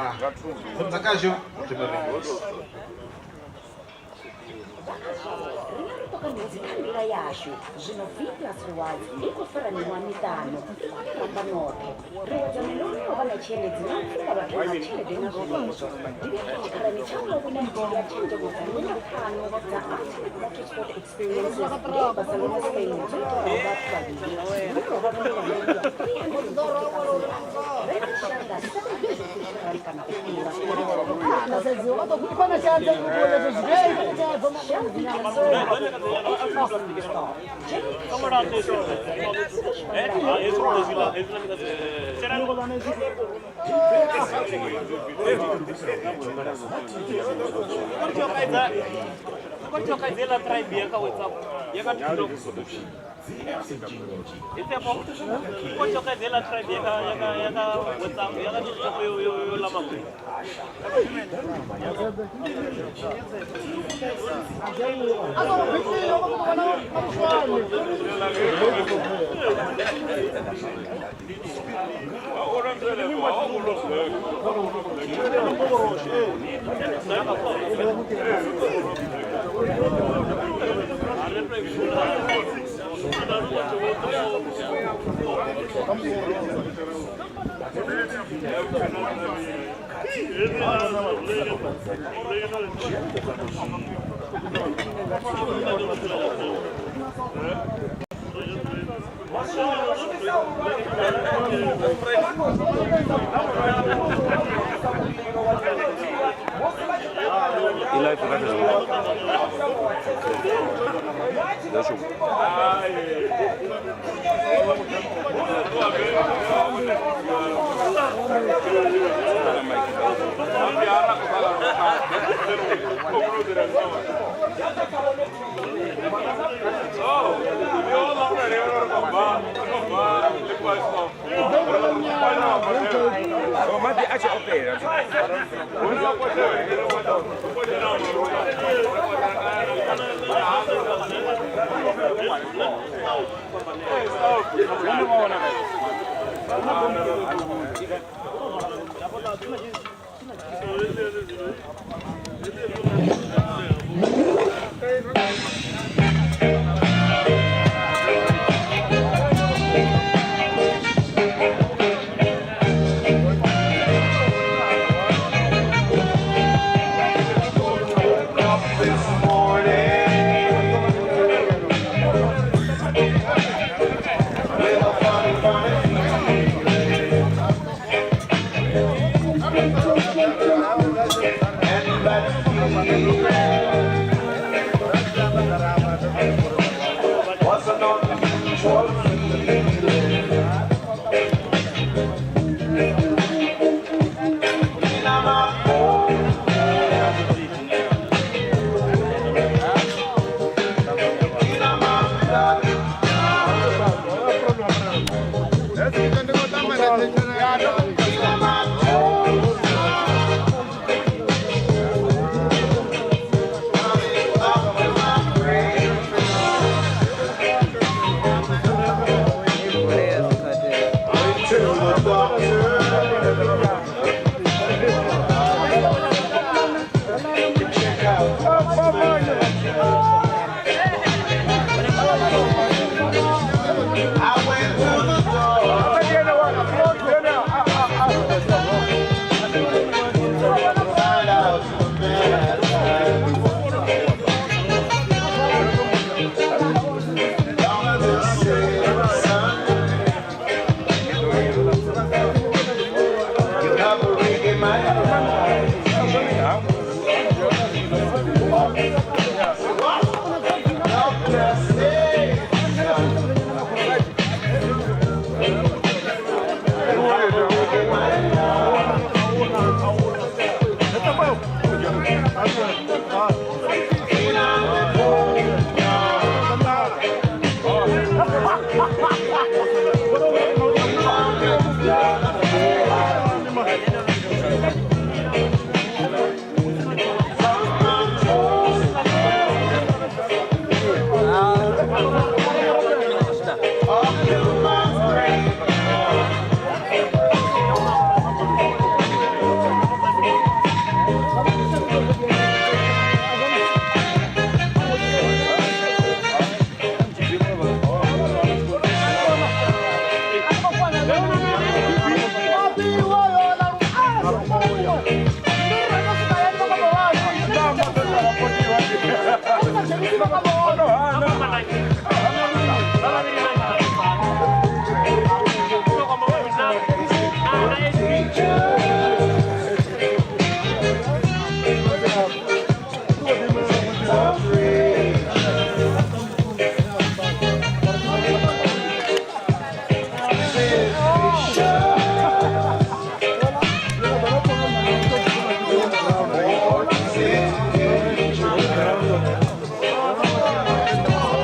dza kasho thoma rengisa. Riṋe ri ṱoka midzi kha nḓila yashu. Zwino V Plus Rewards i khou fara miṅwaha miṱanu. Ri khou ni ramba noṱhe. Ri wedza miloro ya u vha na tshiendedzi na u pfumba vhathu nga tshelede nga zwenezwo. Ḓivhea tshikhalani tsha u wina nthihi ya tshenzhemo dza nṋa ṱhanu dza Ultimate Motorsport Experiences ngei Barcelona, Spain dzo itelwaho vhathu vhavhili. Lune lwa vha vhundele ya R350 000. Renga shanga R750 kana u fhira. I-live kha Facebook. Ndasho. Maḓi a tshi opela.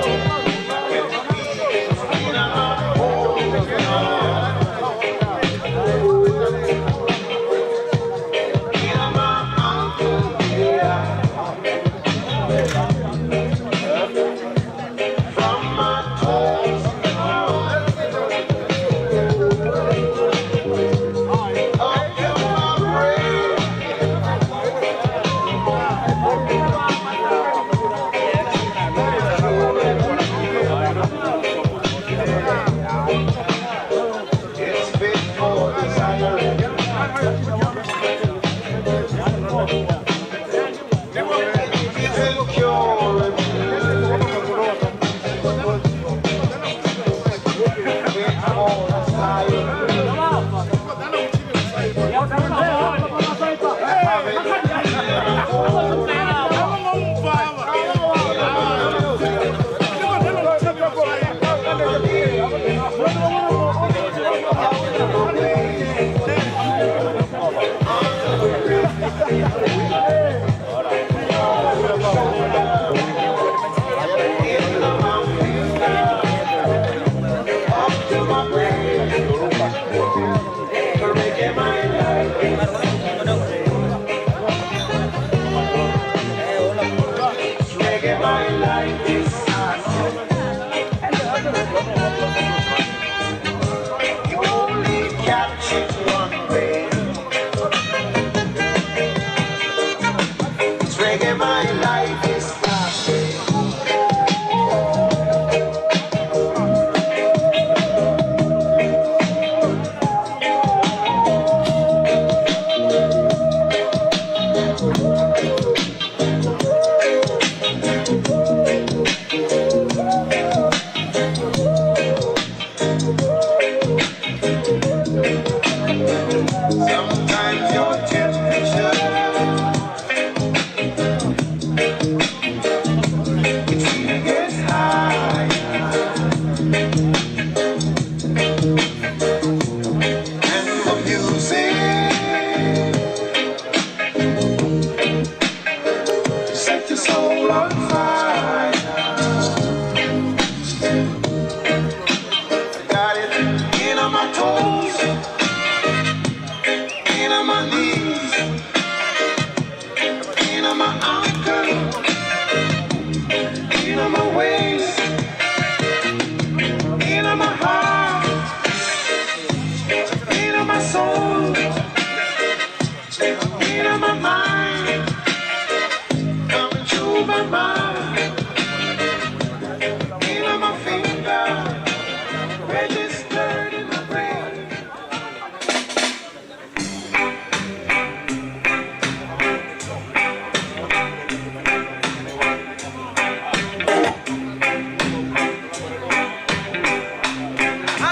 Thank you. You only catch it one way. It's reggae, my life is flashing. Sometimes your temperature it really gets high, and the music set your soul on fire. Got it in on my toes, in on my knees, in on my ankle, in on my waist, in on my heart, in on my soul, in on my mind, coming through my mind, in on my finger, registered in my brain. I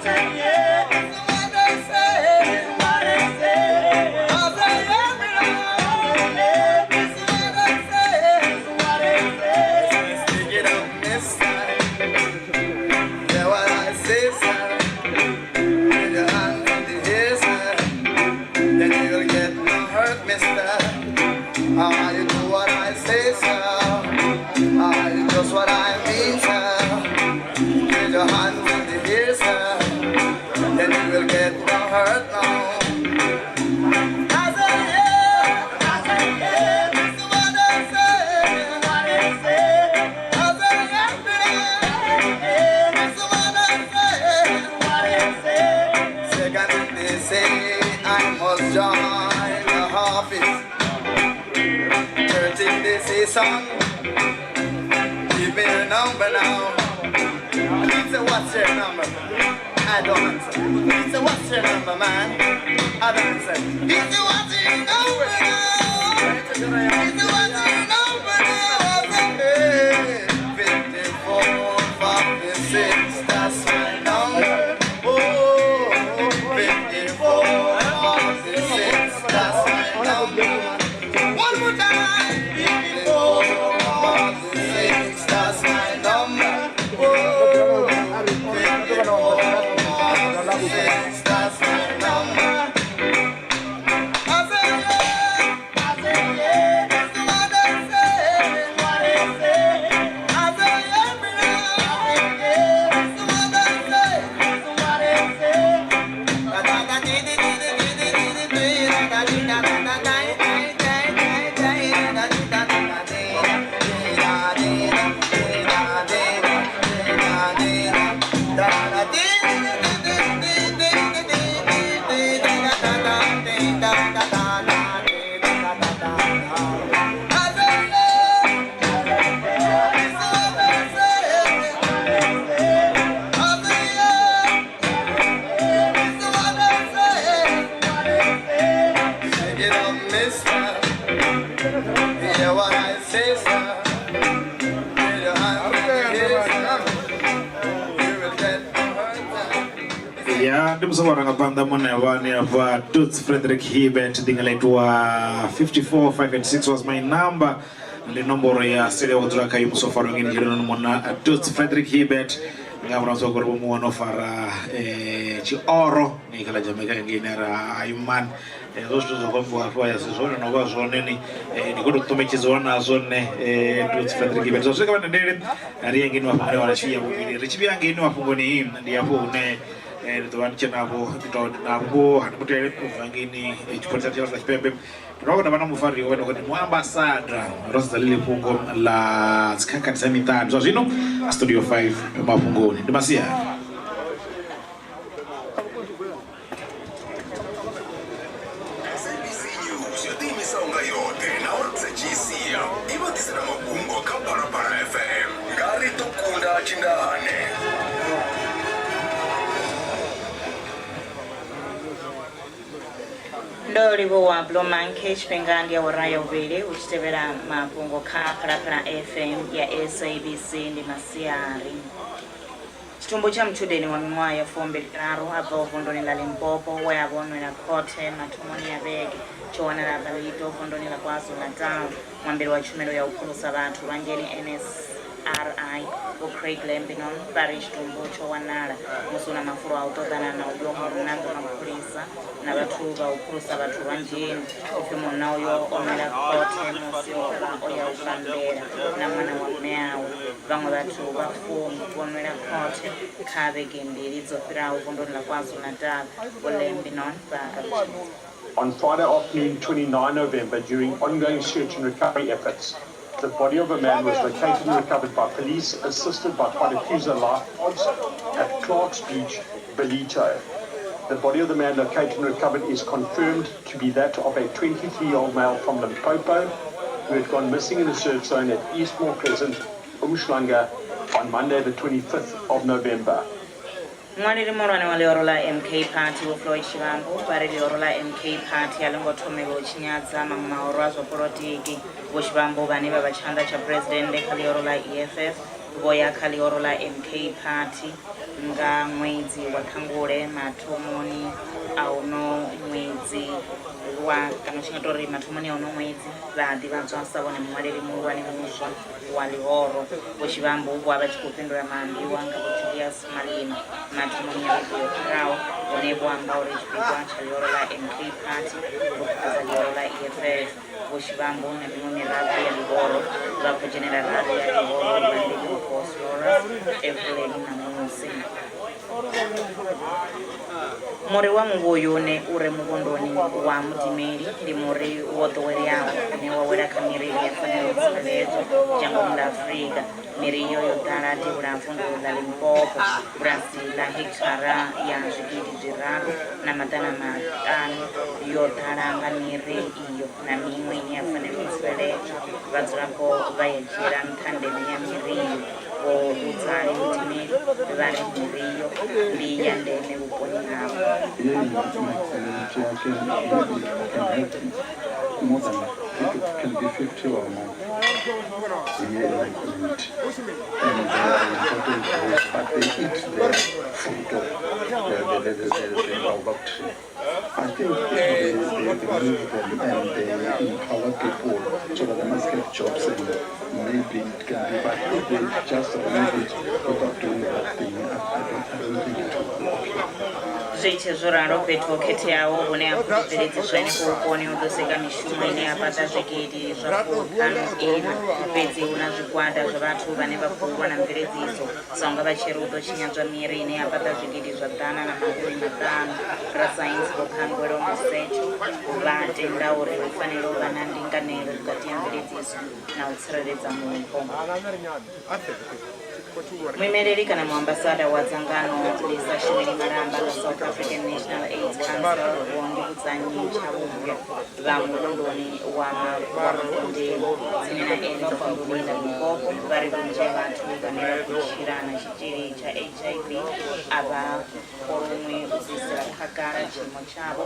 say yeah, it's what they say, it's what they say. I say yeah, it's what they say, it's what they say. Stick it up, mister. Yeah, what I say, sir. With your hand on the ear, sir. Then you will get no hurt, mister. Ah, you do what I say, sir. Ah, you just what I mean, sir. With your hands on the ear, sir. Then you will get no hurt now. I say yeah, this is what I say, what I say. I say yeah, yeah, this is what I say, what I say. Second, they say I must join the office. 13, they say son, give me your number now. He said, what's your number? I don't answer. He said, what's your number, man? I don't answer. He said, what's your number now? He said, what's your number now? I said, hey, 54, 46, that's my number. Oh, 54, 46, that's my number. One more time. 54, 46, that's my number. Oh, 54, 46, that's my number. I say yeah, that's what I say, what I say. I say yeah, yeah, that's what I say, that's what I say. Da da da dee dee dee dee dee dee dee dee da da dee da da da da da da da da da da da dee da dee da dee da dee da da dee dee dee dee dee dee dee da da da dee da da da da dee da da da da. I say yeah, it's what I say. I say yeah, it's what I say. Shake it up, mister. Hear what I say, sir. With your hands in the air, sir. You will get hurt. Ya ndi musi vharangaphanḓa muṋe vhane afha Toots Frederick Hebert ḓinga ḽa itiwa 54 5 and 6 was my number ndi nomboro ya sele ya u dzula khayo musi o farwa ngeni dzheloni muna Toots Frederick Hebert nga murahu zwa uri vho mu wana o fara tshioro ngei kha ḽa Jamaica ngeini a ri hai man hezwo zwithu zwa khou ambiwa hafha ya si zwone no vha zwone ni ndi khou tou ṱumekedziwa nazwo nṋe Toots Frederick Hebert. Zwa swika vha ndendele ri ye ngeini mafhungoni wa tshi ya vhuvhili ri tshi vhuya ngeini mafhungoni ndi hafho hune Ndi ḓo vha ndi tshe navho ndi to navho vho Hani Mutele u bva ngeini tshipholisa tsha Afrika Tshipembe. Ndi dovha nda vha na mufariwa ane ndi muambasada ro sedza ḽeḽi fhungo ḽa dzikhakhathi dza miṱani. Zwa zwino studio 5 mafhungoni ndi masiari. SABC News yo ḓiimisaho nga yoṱhe nahone sa dzhii sia i vha ḓisela mafhungo kha Phalaphala FM nga ri ḓo kunda tshindane. Ndo livhuwa Blue Monkey tshifhinga ndi awara ya vhuvhili hu tshi tevhela mafhungo kha Phalaphala FM ya SABC ndi masiari. Tshitumbu tsha mutshudeni wa miṅwaha ya 23 a bvaho vunduni ḽa Limpopo we a vha o nwela khothe mathomoni a vhege tsho wanala Ballito vunduni ḽa KwaZulu-Natal. Muambeli wa tshumelo ya u phulusa vhathu lwanzheni NSRI Vho Craig Lambinon vha ri tshitumbu tsho wanala musi hu na mafulo a u ṱoḓana na uyo munna nga mapholisa na vhathu vha u phulusa vhathu lwanzheni. Hu pfi munna uyo o nwela khothe musi o vha o ya u bambela na ṅwana wa mme awe. Vhaṅwe vhathu vha fumi vho nwela khothe kha vhege mbili dzo fhiraho vunduni ḽa KwaZulu-Natal, Vho Lambinon vha ṱalutshedza. On Friday afternoon, 29 November, during ongoing search and recovery efforts, the body of a man was located and recovered by police, assisted by Paracruiser lifeguards at Clark's Beach, Ballito. The body of the man located and recovered is confirmed to be that of a 23-year-old male from Limpopo who had gone missing in the surf zone at Eastmoor Crescent, Umhlanga, on Monday the 25th of November. Muṅwaleli muhulwane wa ḽihoro ḽa MK Party Vho Floyd Shivambu vha ri ḽihoro ḽa MK Party a ḽo ngo thomelwa u tshinyadza maṅwe mahoro a zwa polotiki. Vho Shivambu vhane vha vha tshanḓa tsha phuresidennde kha ḽihoro ḽa EFF vho ya kha ḽihoro ḽa MK Party nga ṅwedzi wa Ṱhangule mathomoni a uno ṅwedzi wa kana u tshi nga tou ri mathomoni a uno ṅwedzi vha ḓivhadzwa sa vhone muṅwaleli muhulwane muswa wa ḽihoro. Vho Shivambu vho vha vha tshi khou fhindula maambiwa nga Vho Julius Malema mathomoni a vhege yo fhiraho hune vho amba uri tshipikwa tsha ḽihoro ḽa MK Party ndi u fhufhedza ḽihoro ḽa EFF. Vho Shivambu na miṅwe miraḓo ya ḽihoro vha khou dzhenela rali ya ḽihoro luvhanḓeni lwa Vosloorus Ekurhuleni ṋamusi. Muri wa muvhuyu une u re muvhunduni wa Mudimeli ndi muri wo ḓoweleaho une wa wela kha miri ine ya fanela u tsireledzwa dzhangoni ḽa Afrika. Miri iyo yo ḓala devhula ha vundu ḽa Limpopo, bulasi ḽa hekithara ya 3500 yo ḓala nga miri iyo na miṅwe ine ya fanela u tsireledzwa. Vhadzulapo vha ya dzhiela nṱha ndeme ya miri iyo. Vho Rudzani Mudimeli vha ri miri iyo ndi ya ndeme vhuponi havho. Here in my community, I can maybe I can have more than, it can be 50 or more here in my community. And they are important trees, but they eat the fruit of the baobab tree. I think if they remove them and they empower people so that they must get jobs and maybe it can be, but if they just remove it without doing that thing, I don't think it will be okay. Zwi tshi zwo ralo, fhethu ho khetheaho hune ha khou ḓo bveledziswa henefho vhuponi hu ḓo sika mishumo ine ya fhaṱa 54,000. Fhedzi hu na zwigwada zwa vhathu vhane vha khou lwa na mveledziso, sa u nga vha tshi ri hu ḓo tshinyadzwa miri ine ya fhaṱa 150,000. Rasaintsi Vho Khangwelo Mosetsho vha tenda uri hu fanela u vha na ndinganelo vhukati ha mveledziso na u tsireledza mupo. Muimeleli kana muambasada wa dzangano ḽi sa shumeli malamba ḽa South African National AIDS Council Vho Ndivhudzannyi Tshavhumbwa vha muvhunduni wa Makondeni tsini na Enzo vunduni ḽa Limpopo vha ri vhunzhi ha vhathu vhane vha khou tshila na tshitzhili tsha HIV a vha kolonwi u bvisela khagala tshiimo tshavho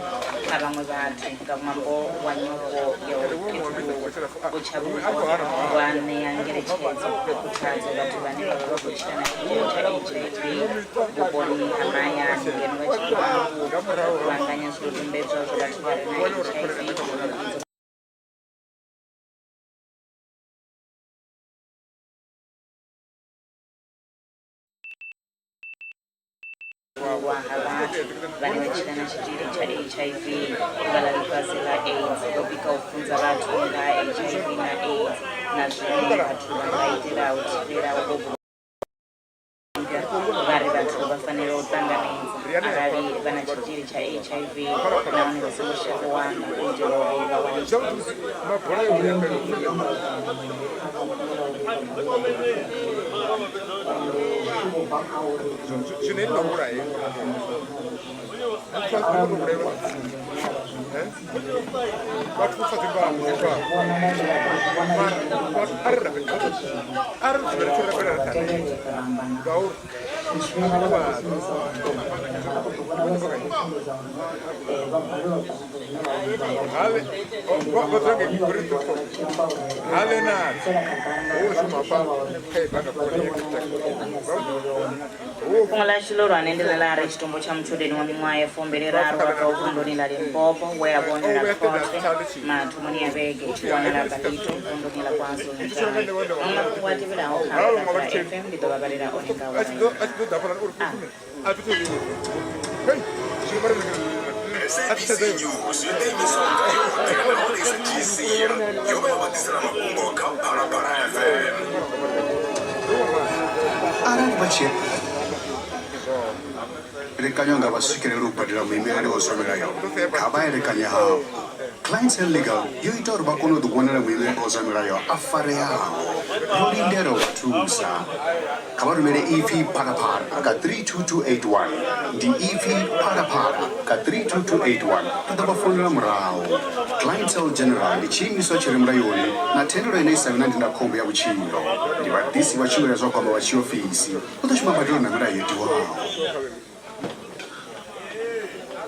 kha vhaṅwe vhathu nga ṅwambo wa nyofho ya u khethululwa. Vho Tshavhumbwa vha ṋea ngeletshedzo na khuthadzo vhathu vhane vha vha vha khou tshila na tshitzhili tsha HIV vhuponi ha mahayani ngeno vha tshi khou u kuvhanganya zwidodombedzwa zwa vhathu vha re na HIV dzo wa ha vhathu vhane vha tshila na tshitzhili tsha HIV. Ḓuvha ḽa Ḽifhasi ḽa AIDS ḽo bika u funza vhathu nga ha HIV na AIDS na zwine vhathu vha nga itela u thivhela u vha ri vhathu vha fanela u ṱanganedza arali tsha HIV nahone vha songo shavha u amba u itela uri vha wane thuso. Zwine ndo vhulaye vhathu pfa dzimbambo a ri dzivele tshi rabela ngauri have na wo shuma fha kha ibanga Fhungo ḽashu ḽihulwane ndi ḽe ḽa ri tshitumbu tsha mutshudeni wa miṅwaha ya 23 wa bvaho vunduni ḽa Limpopo we a vhonala khothe mathomoni a vhege tshi wanala Ballito vunduni ḽa KwaZulu-Natal. Maṅwe mafhungo a tevhelaho kha Phalaphala FM ndi ḓo vha vhalela one nga awara SABC News yo ḓiimisaho nga yoṱhe nahone i sa dzhii sia yo vha yo vha ḓisela mafhungo kha Phalaphala FM. Arali vha tshi elekanywa nga vha swikelele u badela muimeleli wa zwa milayo, kha vha elekanye hafhu. Clientele Legal yo ita uri vha kone u ḓiwanela muimeleli wa zwa milayo a fareaho. Ro lindela u vha thusa. Kha vha rumele ipfi Phalaphala kha 32281. Ndi ipfi Phalaphala kha 32281. Ri ḓo vha founela murahu. Clientele General ndi tshiimiswa tshi re mulayoni na thendelo ine i sa vhe na ndindakhombo ya vhutshilo. Ndi vhaḓisi vha tshumelo ya zwa gwama vha tshiofisi. U ḓo shuma mbadelo na milayo yo tiwaho.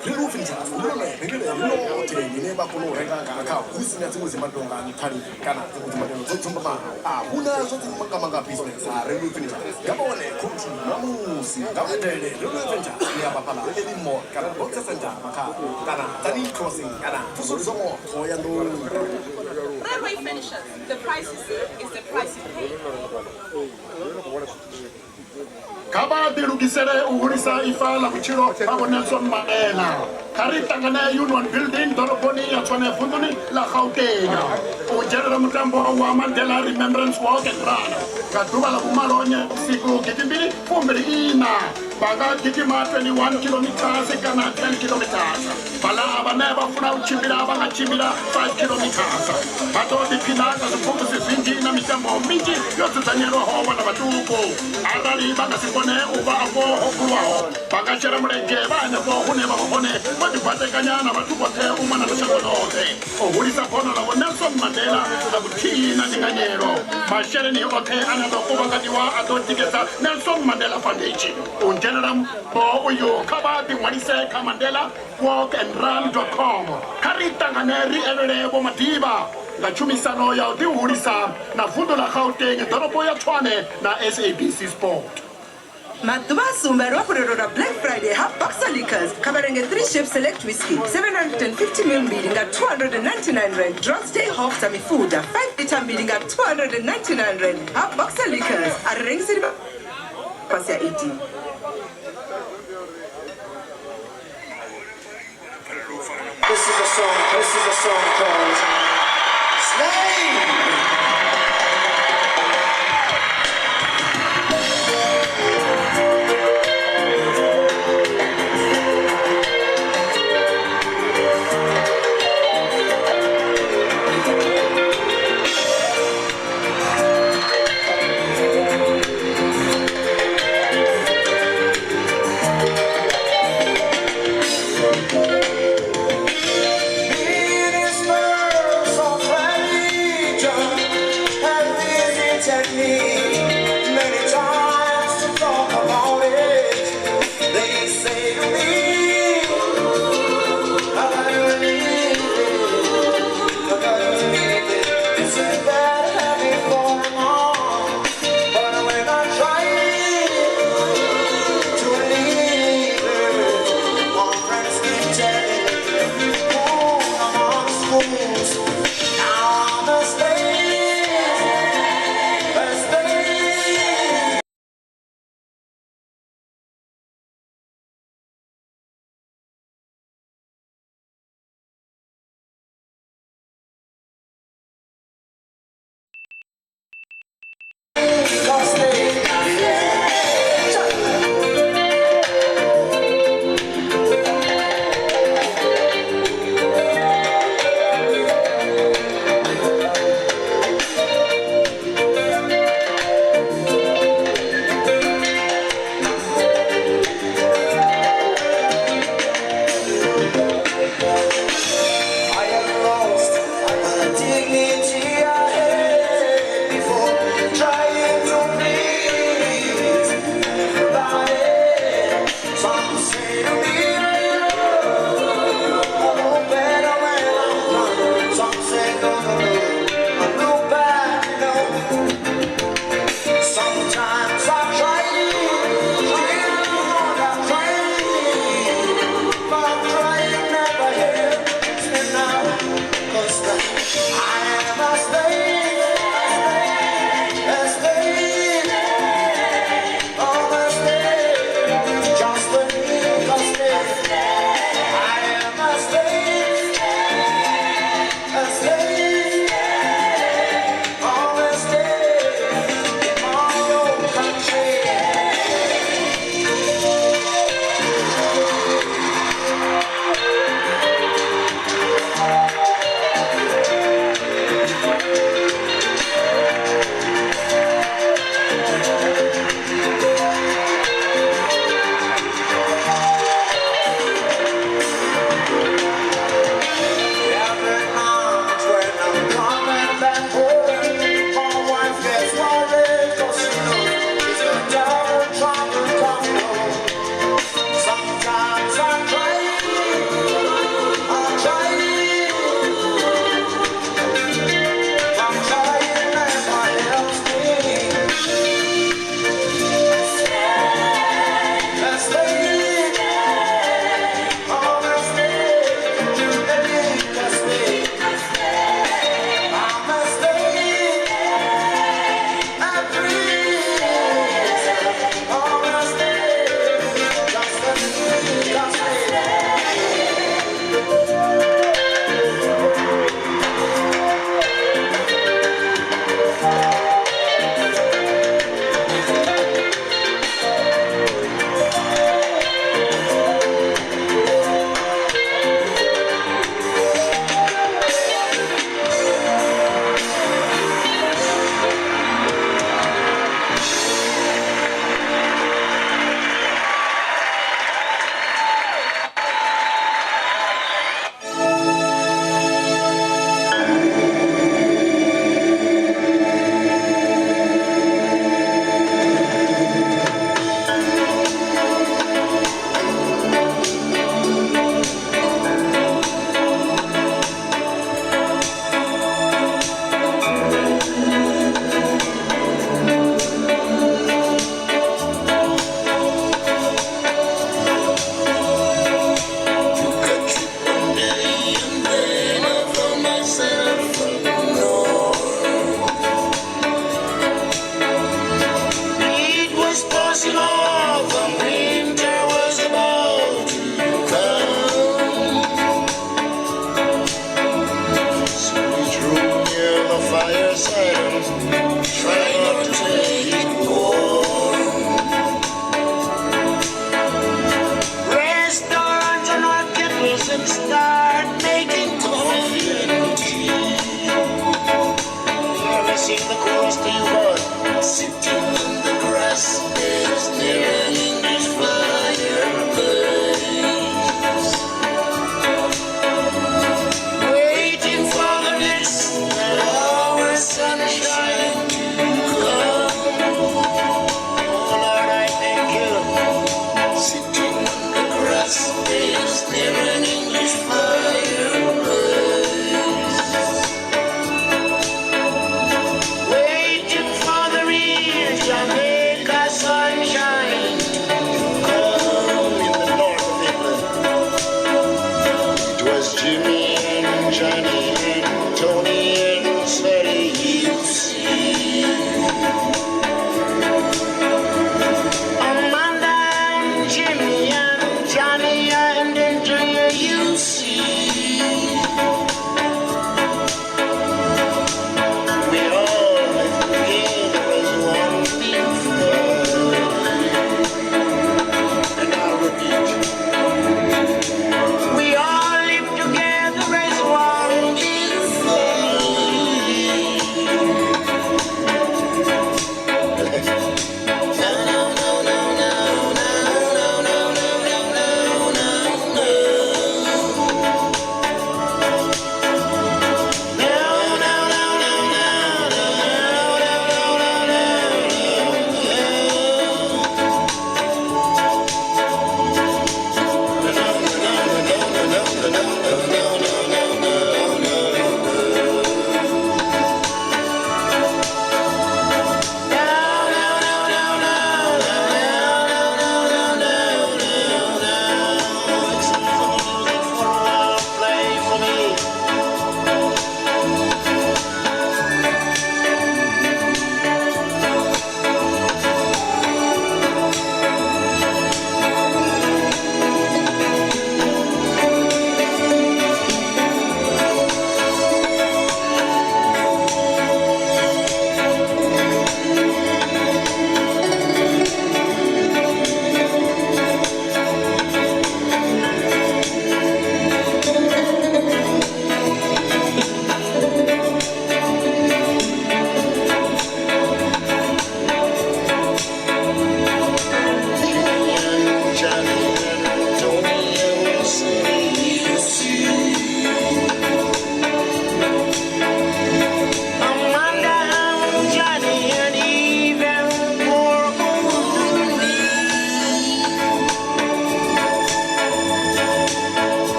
Ri lu furniture ndi ḽone vhengele ḽi ḽoṱhe ḽine vha kona u renga nga kha hu si na dziṅwe dzimbadelo nga nṱhani kana dziṅwe dzimbadelo dzo dzumbamaho. A hu na zwa dzimangamanga business ha Railway Furniture. Nga vha wane khoutu ṋamusi nga vha dalele Railway Furniture ni afha fhaḽa Elim Mall kana Boxer Centre Makhado kana Tzaneen Crossing kana Pfusuludzo Mall Thohoyandou. Railway Furnishers, the price you see is the price you pay. Kha vha ḓilugisele u hulisa ifa ḽa vhutshilo ha Vho Nelson Mandela. Kha ri ṱangane Union Building ḓoroboni ya Tshwane vunḓuni ḽa Gauteng u dzhenela mutambo wa Mandela Remembrance Walk and Run nga ḓuvha ḽa vhumalo Nyendavhusiku 2024. Vha nga gidima 21 kilometers kana 10 kilometers. Vhaḽa vhane vha funa u tshimbila vha nga tshimbila 5 kilometers. Vha ḓo ḓiphina nga zwimvumvusi zwinzhi na mitambo minzhi yo dzudzanyelwaho vhana vhaṱuku. Arali vha nga si kone u vha afho ho bulwaho, vha nga shela mulenzhe vha henefho hune vha vha hone vho ḓibatekanya na vhathu vhoṱhe u mona na shango ḽoṱhe u hulisa bono ḽa Vho Nelson Mandela ḽa vhuthihi na ndinganyelo. Masheleni oṱhe ane a ḓo kuvhanganyiwa a ḓo tikedza Nelson Mandela Foundation. U dzhenela mbo uyu kha vha ḓiṅwalise kha Mandela walkandrun.com. Kha ri ṱangane ri elele Vho Madiba nga tshumisano ya u ḓihulisa na vunḓu ḽa Gauteng, ḓorobo ya Tshwane na SABC Sport. Maḓuvha a sumbe a luhafhulelo lwa Black Friday ha Boxer Liquors. Kha vha renge 3 Chef Select Whisky 750 ml mbili nga 299 rand, Drosday Hof dza mifuda 5 liter mbili nga 299 rand. Ha Boxer Liquors a ri rengiseli fhasi ha 18. This is a song, this is a song called Slave. Times are trying, Lord, I'm trying, but trying never helps me now. 'Cause I am a slave, a slave, oh, a slave, just a little slave. I am a slave, a slave, oh, a slave in my own country.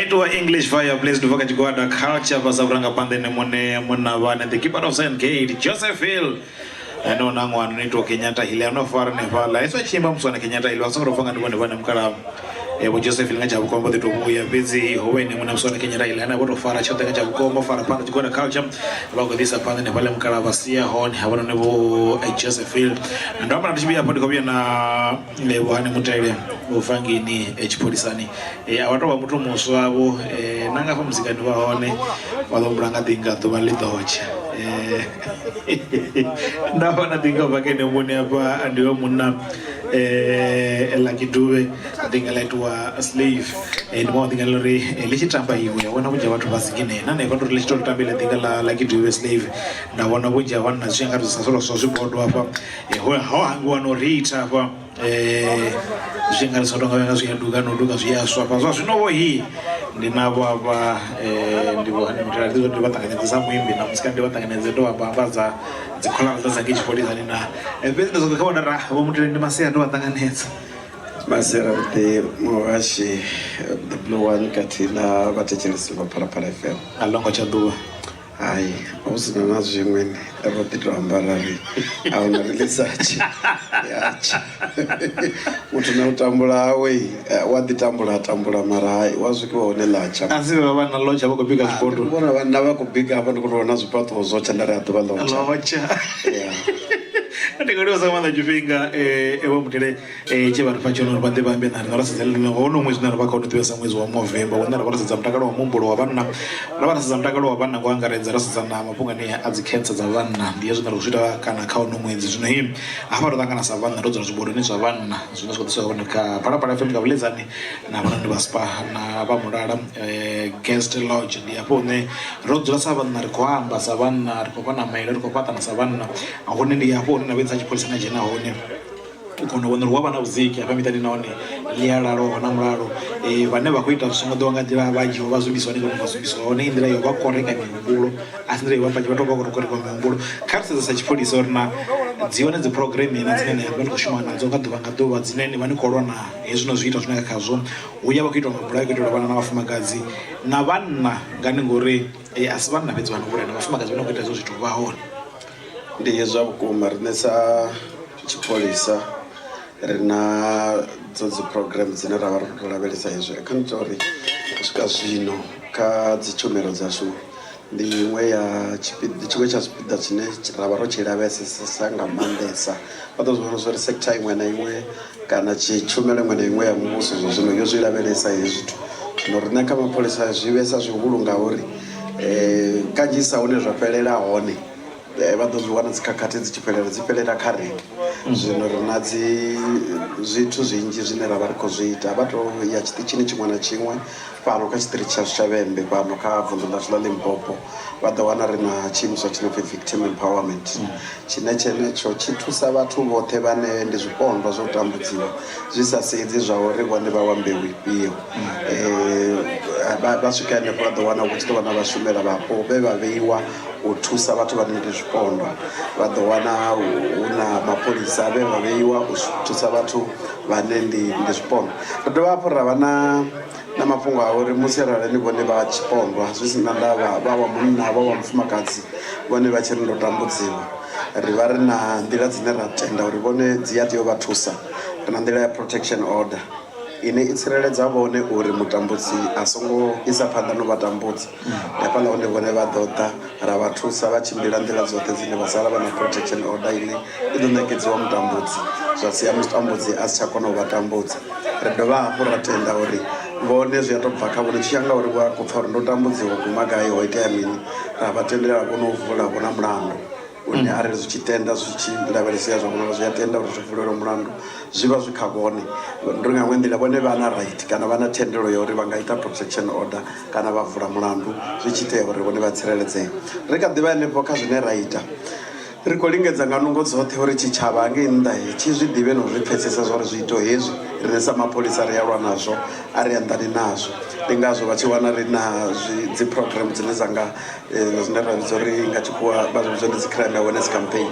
Itiwa English Fireplace ndi bva kha tshigwada Culture fhasi ha vhurangaphanḓa ene muṋe munna vhane the keeper of Zion Gate Joseph Hill ene una ṅwana no itiwa Kenyatta Hill ano fara hanefhaḽa hezwi a tshi imba muswana Kenyatta Hill vha songo tou pfa nga ndi vhone vhane mukalaha vho Joseph Hill nga tshavhukoma vho ḓi tou vhuya fhedzi ho vha ene muṋe muswana Kenyatta Hill ane vho tou fara tshoṱhe nga tshavhukoma fara phanḓa tshigwada Culture vha khou ḓisa phanḓa hanefhaḽa mukalaha vha sia hone havhanoni vho Joseph Hill ndo amba ndi tshi vhuya hafho ndi khou vhuya na Livhuhani Mutele u bva ngeini tshipholisani a vha tou vha muthu muswa vho na nga hafha muzikani vha hone vha ḓo humbula nga ḓi nga ḓuvha ḽi ḓo tsha nda vha na ḓi nga bva kha ene muṋe hafha ndi hoyu munna Lucky Dube ḓinga ḽa itiwa slave ndi maṅwe ḓinga ḽa uri ḽi tshi tamba iwe wa vhona vhunzhi ha vhathu vha zingine na hanefha ndi uri ḽi tshi tou tamba iḽa ḓinga ḽa Lucky Dube slave nda vhona vhunzhi ha vhanna zwi tshi nga ri zwi sa zwa zwibodo hafha ho hangiwa no ri ita hafha zwi nga ri sa tonga nga zwi a duga no duga zwi a swa hafha zwa zwino vho hi ndi navho hafha ndi vho hani muthu ndi ndi vha ṱanganedze sa muimbi na musi ndi vha ṱanganedze ndo vha amba dza dzi kholara dza ngei tshipholisani na fhedzi ndi soko kha vhona ra vho muthu ndi masia ndo vha ṱanganedza. Masera vhuḓi muhashi the blue one khathihi na vhathetshelesi vha Phalaphala FM. A ḽo ngo tsha ḓuvha. Hai, hu si na na zwiṅwe ni ro ḓi tou amba ra ri a huna ri ḽisatshi ya tsha muthu na u tambula hawe wa ḓi tambula a tambula mara hai wa swikiwa hune ḽa tsha. A si vha vhanna ḽo tsha vha khou bika zwibodo. Ndi vhona vhanna vha khou bika hafha ndi khou tou vhona zwifhaṱuwo zwo tsha nda ri a ḓuvha ḽo tsha. Ḽo tsha. Ndi khou livhuwa nga maanḓa tshifhinga Vho Mutele. Tshe vha ri fha tshone uri vha ḓe vha ambe na riṋe ra sedza ḽino hono ṅwedzi une ra vha kha u ḓivhesa ṅwedzi wa Movember une ra vha ro sedza mutakalo wa muhumbulo wa vhanna ra vha ra sedza mutakalo wa vhanna ngo angaredza ra sedza na mafhungo ane a dzi cancer dza vhanna ndi hezwo zwine ra khou zwi ita kana kha hono ṅwedzi zwino hi hafha ro ṱangana sa vhanna ro dzula zwibodoni zwa vhanna zwine zwi khou ḓiswa hone kha Phalaphala FM nga vhuḽedzani na vhanoni vha spa na vha mulala guest lodge ndi hafho hune ro dzula sa vhanna ri khou amba sa vhanna ri khou fhana maele ri khou fhaṱana sa vhanna hone ndi hafho hune na vhuedza tshipholisa na dzhena hone u kona u vhona uri hu a vha na vhudziki hafha miṱani nahone ḽi a lala hu na mulalo vhane vha khou ita zwi songo ḓiwa nga nḓila vha dzhiwa vha zwimbiswa hanengei hune vha zwimbiswa hone i nḓila yo vha koreka mihumbulo a si nḓila yo vha vha tou vha khou korekiwa mihumbulo kha ri sedzesa tshipholisa uri na dzi hone dzi program na dzine na vha ni khou shuma nadzo nga ḓuvha nga ḓuvha dzine ni vha ni khou lwa na hezwi no zwi ita zwine khazwo hu ya vha khou itiwa mabulayo khou itelwa vhana na vhafumakadzi na vhanna ngani ngori a si vhanna fhedzi vha no vhulaya na vhafumakadzi vha no khou ita hezwo zwithu vha hone. Ndi zwa vhukuma riṋe sa tshipholisa ri na dzo dzi program dzine ra vha ri khou tou lavhelesa hezwi kha ndi ita uri u swika zwino kha dzi tshumelo dzashu ndi iṅwe ya tshipiḓa tshiṅwe tsha zwipiḓa tshine ra vha ro tshi lavhelesesa nga maanḓesa vha ḓo zwi vhona zwori sector iṅwe na iṅwe kana tshi tshumelo iṅwe na iṅwe ya muvhuso zwa zwino yo zwi lavhelesa hezwi zwithu zwino riṋe kha mapholisa zwi vhesa zwihulu ngauri kanzhisa hune zwa fhelela hone vha ḓo zwi wana dzikhakhathi dzi tshi fhelela dzi fhelela kha riṋe zwino ri na dzi zwithu zwinzhi zwine ra vha ri khou zwi ita vha to ya tshiṱitshini tshiṅwe na tshiṅwe fhano kha tshiṱiriki tshashu tsha vhembe fhano kha vunḓu ḽashu ḽa limpopo vha ḓo wana ri na tshiimiswa tshi no pfi victim empowerment tshine tshenetsho tshi thusa vhathu vhoṱhe vhane ndi zwipondwa zwo tambudziwa zwi sa sedzi zwa uri vhone vha wa mbeu ifhio vha swika henefho vha ḓo wana hu tshi ḓo vha na vhashumela vhapo vhe vha vheiwa u thusa vhathu vhane ndi zwipondwa vha ḓo wana hu na mapholisa vhe vha vheiwa u thusa vhathu vhane ndi ndi zwipondwa ri dovha hafhu ra vha na na mafhungo a uri musi arali ni vhone vha tshipondwa zwi si na ndavha vha wa munna vha wa mufumakadzi vhone vha tshi ri ndo tambudziwa ri vha ri na nḓila dzine ra tenda uri vhone dzi a tea u vha thusa ri na nḓila ya protection order ine i tsireledza vhone uri mutambudzi a songo isa phanḓa no vha tambudza ndi hafhaḽa hune vhone vha ḓo ḓa ra vha thusa vha tshimbila nḓila dzoṱhe dzine vha sala vha na protection order ine i ḓo ṋekedziwa mutambudzi zwa sia mutambudzi a si tsha kona u vha tambudza ri dovha hafhu ra tenda uri vhone zwi a tou bva kha vhone tshi ya nga uri vha khou pfha uri ndo tambudziwa guma gai ho itea mini ra vha tendela vhone u vula vhona mulandu une arali zwi tshi tenda zwi tshi lavhelesea zwa vhonala zwi a tenda uri zwi vulelwe mulandu zwi vha zwi kha vhone ndi nga iṅwe nḓila vhone vha na right kana vha na thendelo ya uri vha nga ita protection order kana vha vula mulandu zwi tshi itea uri vhone vha tsireledzee ri kha ḓivha henefho kha zwine ra ita ri khou lingedza nga nungo dzoṱhe uri tshitshavha ngei nnḓa tshi zwi ḓivhe na u zwi pfesesa zwa uri zwiito hezwi riṋe sa mapholisa ri a lwa nazwo a ri anḓani nazwo ndi ngazwo vha tshi wana ri na dzi program dzine dza nga zwine ra vhidza uri nga tshikhuwa vha zwi vhidza uri ndi dzi crime awareness campaign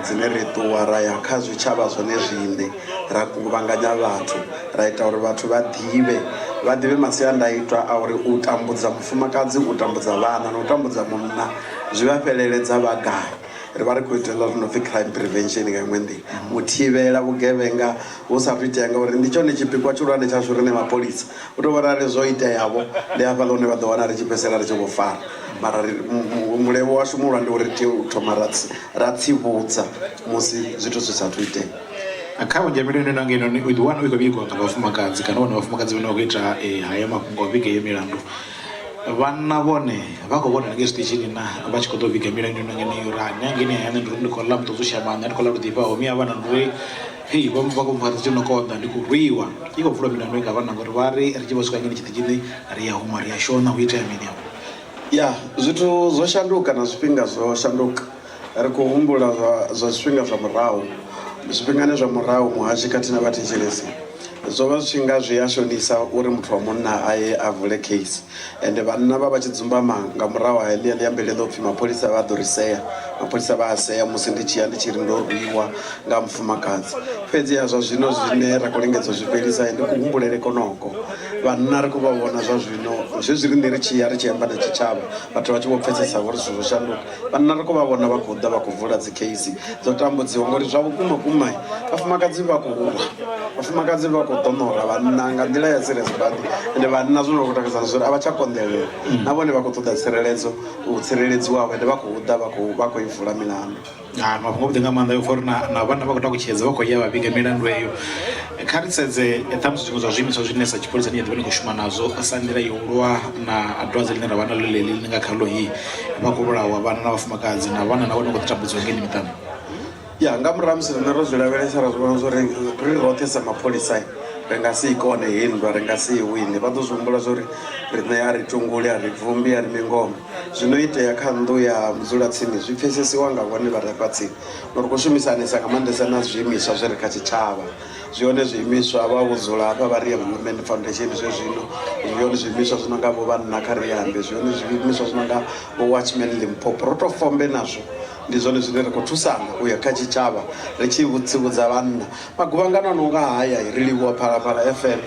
dzine ri ṱuwa ra ya kha zwitshavha zwone zwiṋe ra kuvhanganya vhathu ra ita uri vhathu vha ḓivhe Vha ḓivhe masiandaitwa a uri u tambudza mufumakadzi, u tambudza vhana na u tambudza munna zwi vha fheleledza vha gai. Ri vha ri khou itela zwi no pfhi crime prevention nga iṅwe nḓila, u thivhela vhugevhenga vhu sa thu itea, ngauri ndi tshone tshipikwa tshihulwane tshashu riṋe mapholisa. U tou vhona arali zwo iteavho ndi hafhaḽa hune vha ḓo wana ri tshi fhedzisela ri tshi vho fara, mara ri mulevho washu muhulwane ndi uri ri tea u thoma ra tsivhudza musi zwithu zwi sathu itea. Kha vhunzhi ha milandu ino ngeno u ḓi wana i khou vhigiwa nga vhafumakadzi kana vhone vhafumakadzi vhane vha khou ita haya mafhungo a u vhiga heyo milandu. Vhanna vhone vha khou vhona hanengei zwiṱitshini na vha tshi khou ḓo vhiga milandu ino ngeno uri nṋe hangeini hayani ndi uri ndi khou ḽa muṱodzi u shaya maṋo, ndi khou ḽa lu ḓifhaho miya vhana ndi uri hei vha vha khou mpfara zwi no konḓa ndi khou rwiwa. I khou vulwa milandu nga vhanna ngori vha ri ri tshi vho swika hangeini tshiṱitshini ri ya huma ri a shona hu itea mini afho. Ya zwithu zwo shanduka na zwifhinga zwo shanduka, ri khou humbula zwa zwifhinga zwa murahu, zwifhingani zwa murahu muhashi khathihi na vhathetshelesi zwo vha zwi tshi nga zwi a shonisa uri muthu wa munna a ye a vule case, ende vhanna vha vha tshi dzumbama nga murahu ha heḽia ḽiambele ḽo pfhi mapholisa vha ḓo ri sea, mapholisa vha a sea musi ndi tshi ya ndi tshi ri ndo rwiwa nga mufumakadzi. Fhedziha zwa zwino zwine ra khou lingedza u zwi fhelisa ndi kuhumbulele konoko, vhanna ri khou vha vhona zwa zwino zwezwi riṋe ri tshi ya ri tshi amba na tshitshavha vhathu vha tshi vho pfhesesa uri zwithu zwo shanduka, vhanna ri khou vha vhona vha khou ḓa vha khou vula dzi case dzo tambudziwa ngori zwa vhukuma kuma vhafumakadzi vha khou lwa, vhafumakadzi vha khou ḓoṋora vhanna nga nḓila ya serious badi, ende vhanna zwino khou takadza zwa uri a vha tsha konḓelela na vhone vha khou ṱoḓa tsireledzo u tsireledziwa ende vha khou ḓa vha khou i vula milandu. Ha mafhungo avhuḓi nga maanḓa pfha uri na vhana vha khou takutshedza vha khou ya vha vhiga milandu eyo. Kha ri sedze ṱhamusi zwiṅwe zwa zwiimiswa zwine sa tshipholisa ni ya ḓivha ni khou shuma nazwo sa nḓila yo lwa na dwadze ḽine ra vha naḽo ḽeḽi ḽine nga khaḽo hi vha khou vhulawa vhana na vhafumakadzi na vhana na vhone vha khou ḓi tambudziwa ngeini miṱani. Ya nga murahu ha musi riṋe ro zwi lavhelesa ra zwi vhona zwa uri ri roṱhe sa mapholisa ri nga si i kone heyi nndwa ri nga si i wine, vha ḓo zwi humbula zwa uri riṋe a ri tunguli a ri bvumbi a ri mingome. Zwino itea kha nnḓu ya mudzulatsini zwi pfesesiwa nga vhone vha re hafha tsini. Ri khou shumisanesa nga maanḓesa na zwiimiswa zwi re kha tshitshavha, zwi hone zwiimiswa vha vho dzula hafha vha Ri Women Foundation zwezwino, zwi hone zwiimiswa zwi no nga vho Vhanna Kha Ri Ambe, zwi hone zwiimiswa zwi no nga vho Watchman Limpopo. Ro tou fombe nazwo, ndi zwone zwine ri khou thusana u ya kha tshitshavha ri tshi tsivhudza vhanna. Maguvhangano a no nga haya ri livhuwa Phalaphala FM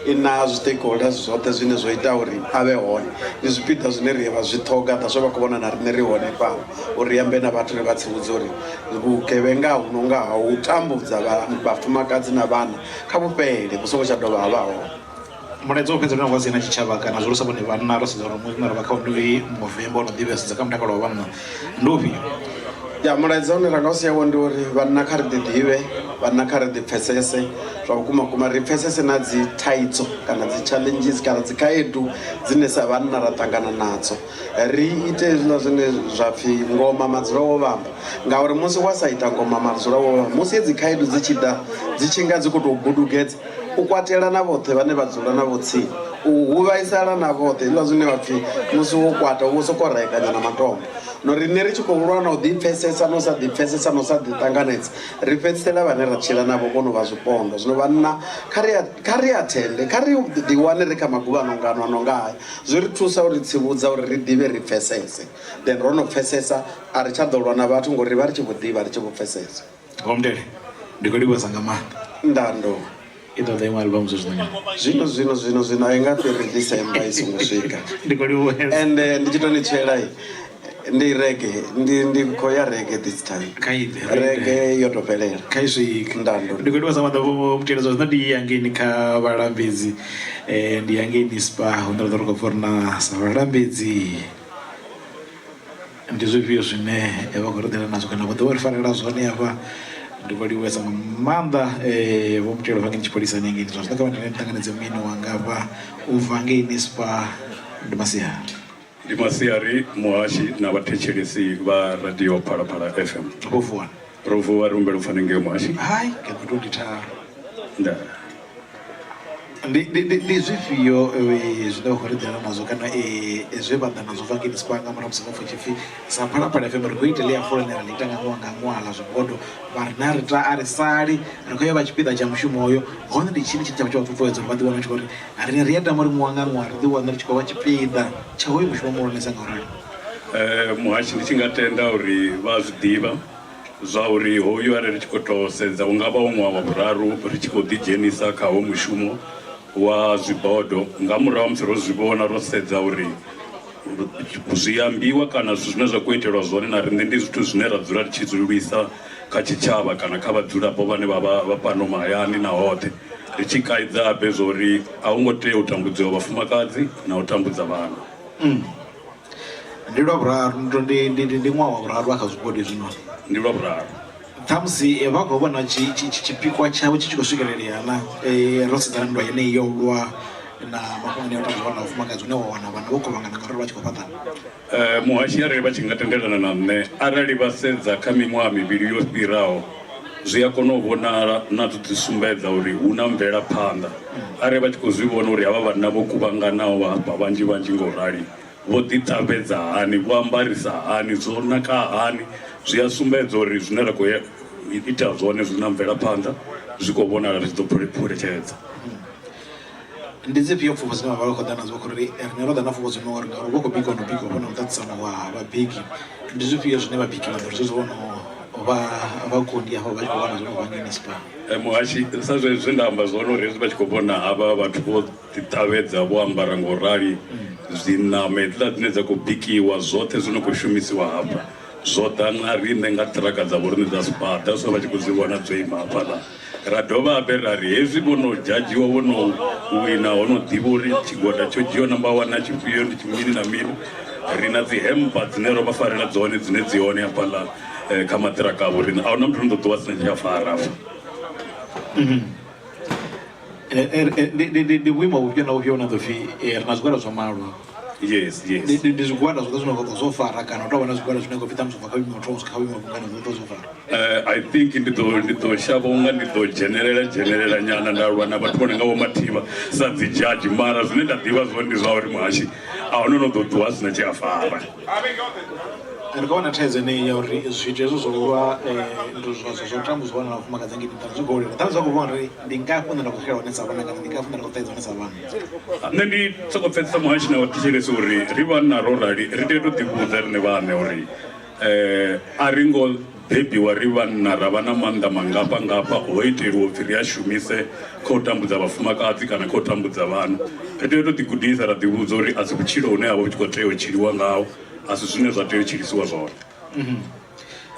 i na zwi-stakeholders zwoṱhe zwine zwo ita uri a vhe hone. Ndi zwipiḓa zwine ri vha zwi ṱhoga, that's why vha khou vhona na riṋe ri hone fhano uri ri ambe na vhathu ri vha tsivhudze uri vhugevhenga hu no nga ha u tambudza vhafumakadzi na vhana kha vhu fhele vhu songo tsha dovha ha vha hone. Mulaedza wa fhedza une wa nga sia na tshitshavha kana zwihulusa vhone vhanna ro sedza uri ṅwedzi une ra vha khawo ndi Movember ono ḓivhea sedza kha mutakalo wa vhanna ndi ufhio? Ya mulaedza une ra nga u sia wone ndi uri vhanna kha ri ḓi ḓivhe, vhanna kha ri ḓi pfesese zwa vhukuma kuma ri pfesese na dzi thaidzo kana dzi challenges kana dzi khaedu dzine sa vhanna ra ṱangana nadzo. Ri ite hezwiḽa zwine zwa pfhi ngoma madzula wo vhamba ngauri musi wa sa ita ngoma madzula wo vhamba musi hedzi khaedu dzi tshi ḓa dzi tshi nga dzi khou tou gudugedza u kwatela na vhoṱhe vhane vha dzula navho tsini, u huvhaisala na vhoṱhe hezwiḽa zwine vha pfhi musi wo kwata u vho sokou rekanya na matombo. No riṋe ri tshi khou lwa na u ḓipfesesa na u sa ḓipfesesa na u sa ḓiṱanganedza ri fhedzisela vhane ra tshila navho vho no vha zwipondwa. Zwino vhanna kha ri kha ri athende kha ri ḓiwane ri kha maguvhangano a no nga haya zwi ri thusa u ri tsivhudza uri ri ḓivhe ri pfesese then ro no pfesesa a ri tsha ḓo lwa na vhathu ngori ri vha ri tshi vho ḓivha ri tshi vho pfesesa. Vho Mutele, ndi khou livhuwesa nga maanḓa. Ndaa ndo. I ḓo ḓa iṅwe album zwezwino nyana. Zwino zwino zwino zwino a i nga fhiri December i songo swika. Ndi khou livhuwesa. Ende ndi tshi to ni tswela ndi reggae ndi ndi khou ya reggae this time. Kha i ḓe. Reggae yo to fhelela. Kha i swike. Ndaa ndo. Ndi khou livhuwesa nga maanḓa Vho Mutele zwa zwino ndi ya ngeini kha vhalambedzi ndi ya ngeini Spar hune ra ḓo ri khou pfha uri na sa vhalambedzi Ndi zwifhio zwine vha khou ri ḓela nazwo kana vho ḓo vha ri farela zwone hafha ndi vha livhuwesa nga maanḓa vho mutelo vha ngei tshipholisani hangeini zwa zwino kha vha ndi ṱanganedze mueni wanga hafha u bva ngeini Spar ndi masiari. Ndi masiari muhashi na vhathetshelesi vha radio Phalaphala FM. Vho vuwa? Ro vuwa ri humbela u pfa hanengei muhashi. Hai, ke khou tou ndi tharu. Ndaa. Ndi, ndi, ndi, ndi zwifhio zwine vha khou ri ḓela nazwo kana zwe vha ḓa nazwo bva ngei Spar nga murahu musi vha pfa tshipfi sa Phalaphala FM ri khou ita ḽi a fola ḽine ra ḽi ita nga ṅwaha nga ṅwaha ḽa zwibodo vha ri na ri ta a ri sali ri khou ya vha tshipiḓa tsha mushumo hoyo hone ndi tshini tshine tsha vha tsho vha ṱuṱuwedza uri vha ḓi wane vha tshi khou ri riṋe ri a tama uri ṅwaha nga ṅwaha ri ḓi wane ri tshi khou vha tshipiḓa tsha hoyu mushumo muhulwanesa nga u rali. Muhashi ndi tshi nga tenda uri vha a zwi ḓivha zwa uri hoyu arali ri tshi khou tou sedza u nga vha u ṅwaha wa vhuraru ri tshi khou ḓidzhenisa kha hoyu mushumo. Wa zwibodo nga murahu ha musi ro zwi vhona, ro sedza uri zwi ambiwa kana zwithu zwine zwa khou itelwa zwone na riṋe ndi zwithu zwine ra dzula ri tshi zwi lwisa kha tshitshavha kana kha vhadzulapo vhane vha vha vha fhano mahayani na hoṱhe, ri tshi kaidza habe zwo uri a hu ngo tea u tambudziwa vhafumakadzi na u tambudza vhana. Ndi lwa vhuraru, ndi ndi ndi ndi ṅwaha wa vhuraru kha zwigwada hezwinoni. Ndi lwa vhuraru. Ṱhamusi vha khou vhona tshipikwa tshavho tshi tshi khou swikelelea na ro sedzana nndwa yeneyi yo lwa na mafhungo ane a tambudzwa vhana na vhafumakadzi hune wa wana vhana vho kuvhangana ngauri vha tshi khou fhaṱana. Muhashi arali vha tshi nga tendelana na nṋe, arali vha sedza kha miṅwaha mivhili yo fhiraho, zwi a kona u vhonala na zwi ḓi sumbedza uri hu na mvelaphanḓa. Arali vha tshi khou zwi vhona uri havha vhanna vho kuvhanganaho hafha vhanzhi vhanzhi ngo rali, vho ḓiṱavhedza hani, vho ambarisa hani, zwo naka hani, zwi a sumbedza uri zwine ra khou ita zwone zwi na mvelaphanḓa, zwi khou vhonala ri tshi ḓo phuletshedza. Ndi dzifhio pfufho dzine vha vha vha khou ḓa nadzo khou ri riṋe ro ḓa na pfufho dzo no uri ngauri vha khou bikiwa no bikiwa vho na muṱaṱisano wa vhabiki, ndi zwifhio zwine vhabiki vha ḓo ri zwezwi vho no vha vhakundi hafha vha tshi khou wana zwone ubva ngei Spar? Muhashi, sa zwezwi nda amba zwone uri hezwi vha tshi khou vhona havha vhathu vho ḓiṱavhedza vho ambara ngo rali, dziṋama hedziḽa dzine dza khou bikiwa, zwoṱhe zwi no khou shumisiwa hafha zwo ḓa na riṋe nga ṱiraka dza vho riṋe dza Spar, that's why vha tshi khou zwi vhona dzo ima hafhaḽa. Ra dovha habe ra ri hezwi vho no dzhadzhiwa, vho no wina, ho no ḓivha uri tshigwada tsho dzhiwa number 1 na tshifhio ndi mini na mini, ri na dzi hempa dzine ro vha farela dzone dzine dzi hone hafhaḽa kha maṱiraka avho riṋe. A huna muthu no ḓo ṱuwa a sina tshe a fara hafha. Ndi vhuimo vhufhio na vhufhio vhune ha ḓo pfhi ri na zwigwada zwa malo? Yes, yes. Ndi zwigwada zwoṱhe zwine zwa zwo fara kana hu tou vha na zwigwada zwine khou pfhi ṱhamusi ubva kha vhuimo ha u thoma u swika kha vhuimo vhungana zwoṱhe zwo fara? I think ndi ḓo ndi ḓo shavha unga ndi ḓo dzhenelela dzhenelela nyana nda lwa na vhathu vhone nga vho mathivha sa dzi judge, mara zwine nda ḓivha zwone ndi zwa uri muhashi a huna no ḓo ṱuwa a sina tshe a fara. Ri khou vhona thaidzo yeneyi ya uri zwithu hezwo zwo lwa zwa u tambudzwa vhana na vhafumakadzi ngei miṱani zwi khou lila, ṱhamusi vha khou vhona uri ndi ngafhi hune nda khou xela hone sa vhana kana ndi ngafhi hune nda khou ṱahedza hone sa vhana. Nṋe ndi soko pfesesa muhashi na vhathetshelesi uri ri vhanna ro rali ri tea u tou ḓivhudza riṋe vhaṋe uri a ri ngo bebiwa ri vhanna ra vha na maanḓa mangafha ngafha ho iteliwa upfhi ri a shumise kha u tambudza vhafumakadzi kana kha u tambudza vhana. Ri tea u tou ḓigudisa ra ḓivhudza uri a si vhutshilo hune ha vha vhu tshi khou tea u tshiliwa ngaho, a si zwine zwa tea u tshilisiwa zwone.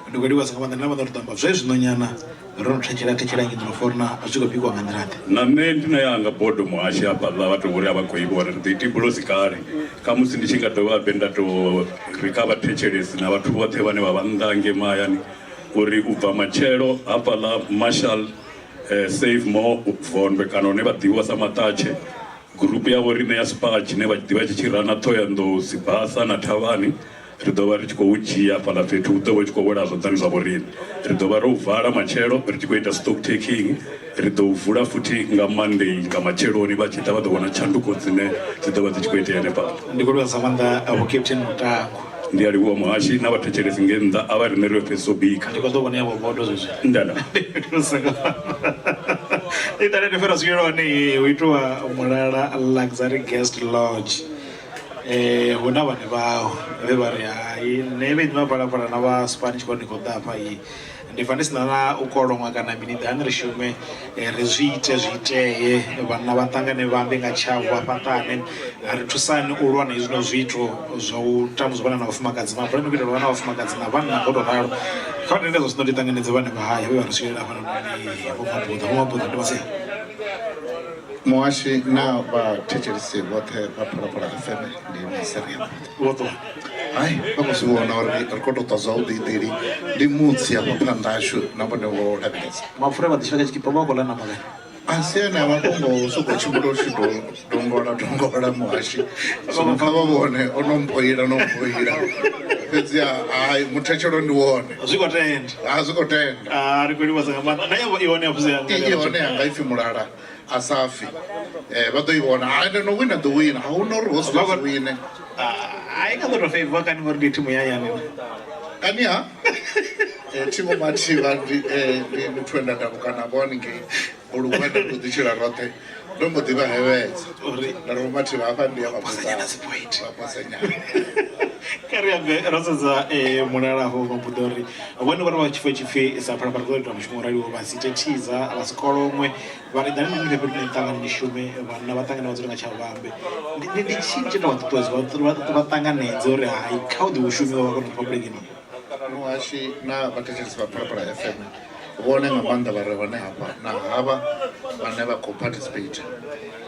Ndi khou livhuwa nga maanḓa, nda vha ri ḓo amba zwezwino nyana ro no thetshela thetshela ngei ḓo funa zwi tshi khou bikiwa nga nḓila ḓe. Na nṋe ndi na yanga bodo muhashi hafhaḽa vha tou uri a vha khou i vhona, ri ḓo i tibula kale. Khamusi ndi tshi nga dovha habe nda tou ri kha vhathetshelesi na vhathu vhoṱhe vhane vha vha nnḓa hangei mahayani uri u bva matshelo hafhaḽa Marshall Save More Vondwe kana hune vha ḓivhiwa sa Maṱatshe, gurupu ya vho riṋe ya Spar tshine vha ḓivha tshi tshi rana Ṱhohoyanḓou, Sibasa na Thavhani, ri ḓo vha ri tshi khou dzhia hafhaḽa fhethu, hu ḓo vha hu tshi khou wela zwanḓani zwa vho riṋe. Ri ḓo vha ro vala matshelo ri tshi khou ita stock taking, ri ḓo vula futhi nga Monday nga matsheloni, vha tshi ḓa vha ḓo vhona tshanduko dzine dzi ḓo vha dzi tshi khou itea hanefhaḽa. Ndi khou livhuwa nga maanḓa Vho Captain Mutango. Ndi a livhuwa muhashi na vhathetshelesi ngei nnḓa, a vha riṋe ri yo fhedzisa u bika. Ndi khou ḓo vhona yavho bodo zwezwi. Ndaa. I ṱale ndi fhira swikelela hone hu itiwa Mulala Luxury Guest Lodge. Hu na vhane vhao vhe vha ri hai nṋe vhe vha balapala na vha Spar ni tshi khou ndi khou ḓa hafha i ndi pfa ndi si na na u kolonwa kana mini, ḓani ri shume ri zwi ite zwi itee, vhanna vha ṱangane vha ambe nga tshavho vha fhaṱane, ri thusane u lwa na hezwino zwiito zwa u tambudza vhana na vhafumakadzi. Mabulani u itela vhana na vhafumakadzi na vhanna ngo to ralo. Kha vha tende zwa zwino ndi ṱanganedze vhane vha haya vhe vha ri swikelela hafhanoni Vho Mabuḓa. Vho Mabuḓa ndi vhasi. Muhashi na vhathetshelesi vhoṱhe vha Phalaphala FM ndi Miseria. Vho ṱuwa. Hai, vha khou zwi vhona uri ri khou tou ṱwa zwavhuḓi iṱeli ndi mutsi hafha phanḓa hashu na vhone vho lavhelesa. Mapfura vha ḓishela kha tshikipa vha khou ḽa ṋama kani? A si ane a mafhungo o sokou tshimbila u tshi dongola dongola muhashi zwino kha vha vhone o no mpoila no mpoila fhedzi hai muthetshelo ndi wone. Zwi khou tenda. Ha zwi khou tenda. Ah, ri khou livhuwa nga maanḓa. Na i hone ya pfuzo yanga. I hone yanga ipfi mulala a sa fi. Vha ḓo i vhona. Hai ende no wina ḓo wina. A huna uri ho si wine. Ai nga ḓo to favor kani ngori ndi thimu ya hayani. Kani ha? Thimu Mathivha ndi ndi muthu we nda takuka navho haningei. Bulugwane ri khou ḓi tshila roṱhe ndo mbo ḓi vha hevhedza nda ri vhomathivha hafha ndi ya vhaposanyana Kha ri ambe ro sedza mulala hafho mabuḓo uri vhone vha ri vha tshi pfa tshipfi sa phalaphala ri ḓo ita mushumo wo raliho vha si ite thiza vha si koloṅwe vha ri ḓani ni fhethu ni ṱangane ni shume vhanna vha ṱangane vha dzule nga tshavho vha ambe. Ndi tshini tshe nda vha ṱuṱuwedza vha ṱanganedze uri hai kha hu ḓe hu shumiwe vha kone u public ino. Muhashi na vhathetshelesi vha Phalaphala FM vhone nga maanḓa vha re hone hafha na havha vhane vha khou participate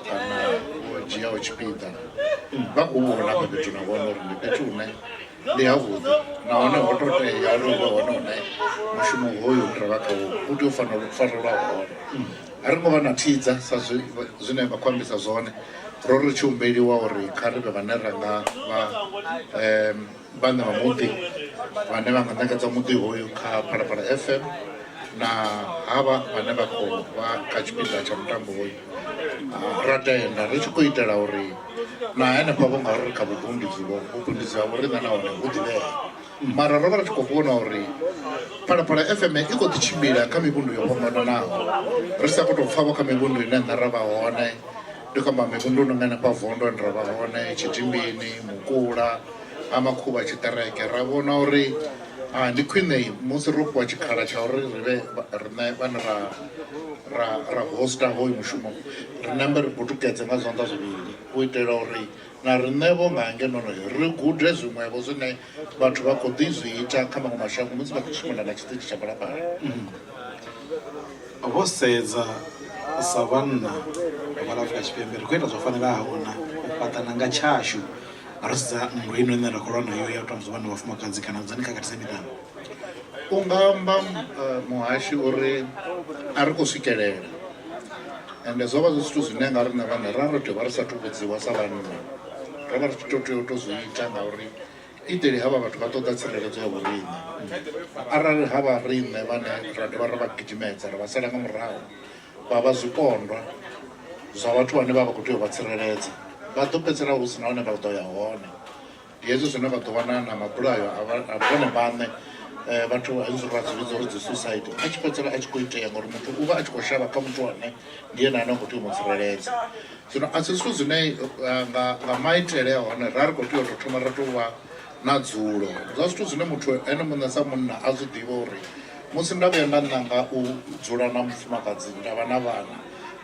kana vho dzhiaho tshipiḓa vha khou vhona hafha fhethu na vhona uri ndi fhethu hune ndi havhuḓi nahone ho to tea uri hu vhe hone hune mushumo hoyu une ra vha khawo u tea u fanela u farelwa hone. A ri ngo vha na thidza sa zwine vha khou ambisa zwone, ro ri tshi humbeliwa uri kha ri vhe vhane ra nga vha vhaṋe vha muḓi vhane vha nga ṋekedza muḓi hoyu kha Phalaphala FM na havha vhane vha khou vha kha tshipiḓa tsha mutambo hoyu. Ra tenda ri tshi khou itela uri na henefha vho ngauri ri kha vhubundudzi vho vhubindudzi ha vhoriṋe nahone hu ḓivhee. Mara ro vha ri tshi khou vhona uri Phalaphala FM i khou ḓi tshimbila kha mivhundu yo fhambananaho ri sa khou tou pfa vho kha mivhundu ine nṋe ra vha hone. Ndi khou amba mivhundu i no nga hanefha Vondo hune ra vha hone, Tshitimbini, Mukula, ha Makhuvha tshiṱereke. Ra vhona uri ndi khwine musi ro fhiwa tshikhala tsha uri ri vhe riṋe vhane ra ra ra hosta hoyu mushumo ri nambe ri butukedze nga zwanḓa zwivhili u itela uri na riṋe vho nga ngeno ri gude zwiṅwevho zwine vhathu vha khou ḓi zwi ita kha maṅwe mashango musi vha khou tshimbila na tshiṱitshi tsha Phalaphala. Vho sedza sa vhanna vha ḽa Afrika Tshipembe ri khou ita zwo fanelaho na u fhaṱana nga tshashu ro sedza nndwa ino ine ra khou lwa nayo ya u tambudza vhana na vhafumakadzi kana dza khakhathi dza miṱani. U nga amba muhashi uri a ri khou swikelela ende zwo vha zwi zwithu zwine nga riṋe vhaṋe ra ro tea u vha ri sathu vhudziwa sa vhanna ro vha ri tshi tou tea u tou zwi ita ngauri Iteli havha vhathu vha ṱoḓa tsireledzo ya vhoriṋe. Arali ha vha riṋe vhane ra dovha ra vha gidimedza ra vha sala nga murahu vha vha zwipondwa zwa vhathu vhane vha vha khou tea u vha tsireledza, vha ḓo fhedzisela hu si na hune vha ḓo ya hone. Ndi hezwi zwine vha ḓo wana na mabulayo a vhone vhaṋe vhathu hezwi ra zwi vhidza uri dzi suicide a tshi fhedzisela a tshi khou itea ngauri muthu u vha a tshi khou shavha kha muthu ane ndi ene ane a khou tea u mu tsireledza. Zwino a si zwithu zwine nga maitele a hone ra ri khou tea u tou thoma ra tou vha na dzulo zwa zwithu zwine muthu ene muṋe sa munna a zwi ḓivha uri musi nda vhuya nda ṋanga u dzula na mufumakadzi nda vha na vhana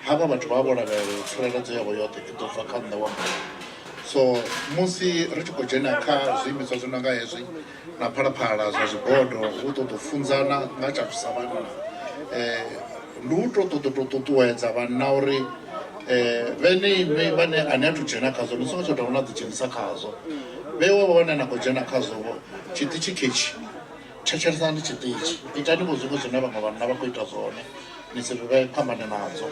havha vhathu vha vho lavhelela uri tsireledzo yavho yoṱhe i ḓo bva kha nṋe wa munna. So musi ri tshi khou dzhena kha zwiimiswa zwi no nga hezwi na phalaphala zwa zwibodo hu ṱoḓa u funzana nga tsha sa vhanna ndi u tou ṱoḓa u tou ṱuṱuwedza vhanna uri vhene inwi vhane a ni athu dzhena khazwo ni songo tsha dovha na ḓi dzhenisa khazwo vheiwe vho vhane na khou dzhena khazwo vho tshiṱitshi khetshi thetshelesani tshiṱitshi itani vho zwiṅwe zwine vhaṅwe vhanna vha khou ita zwone ni si vhe phambane nadzo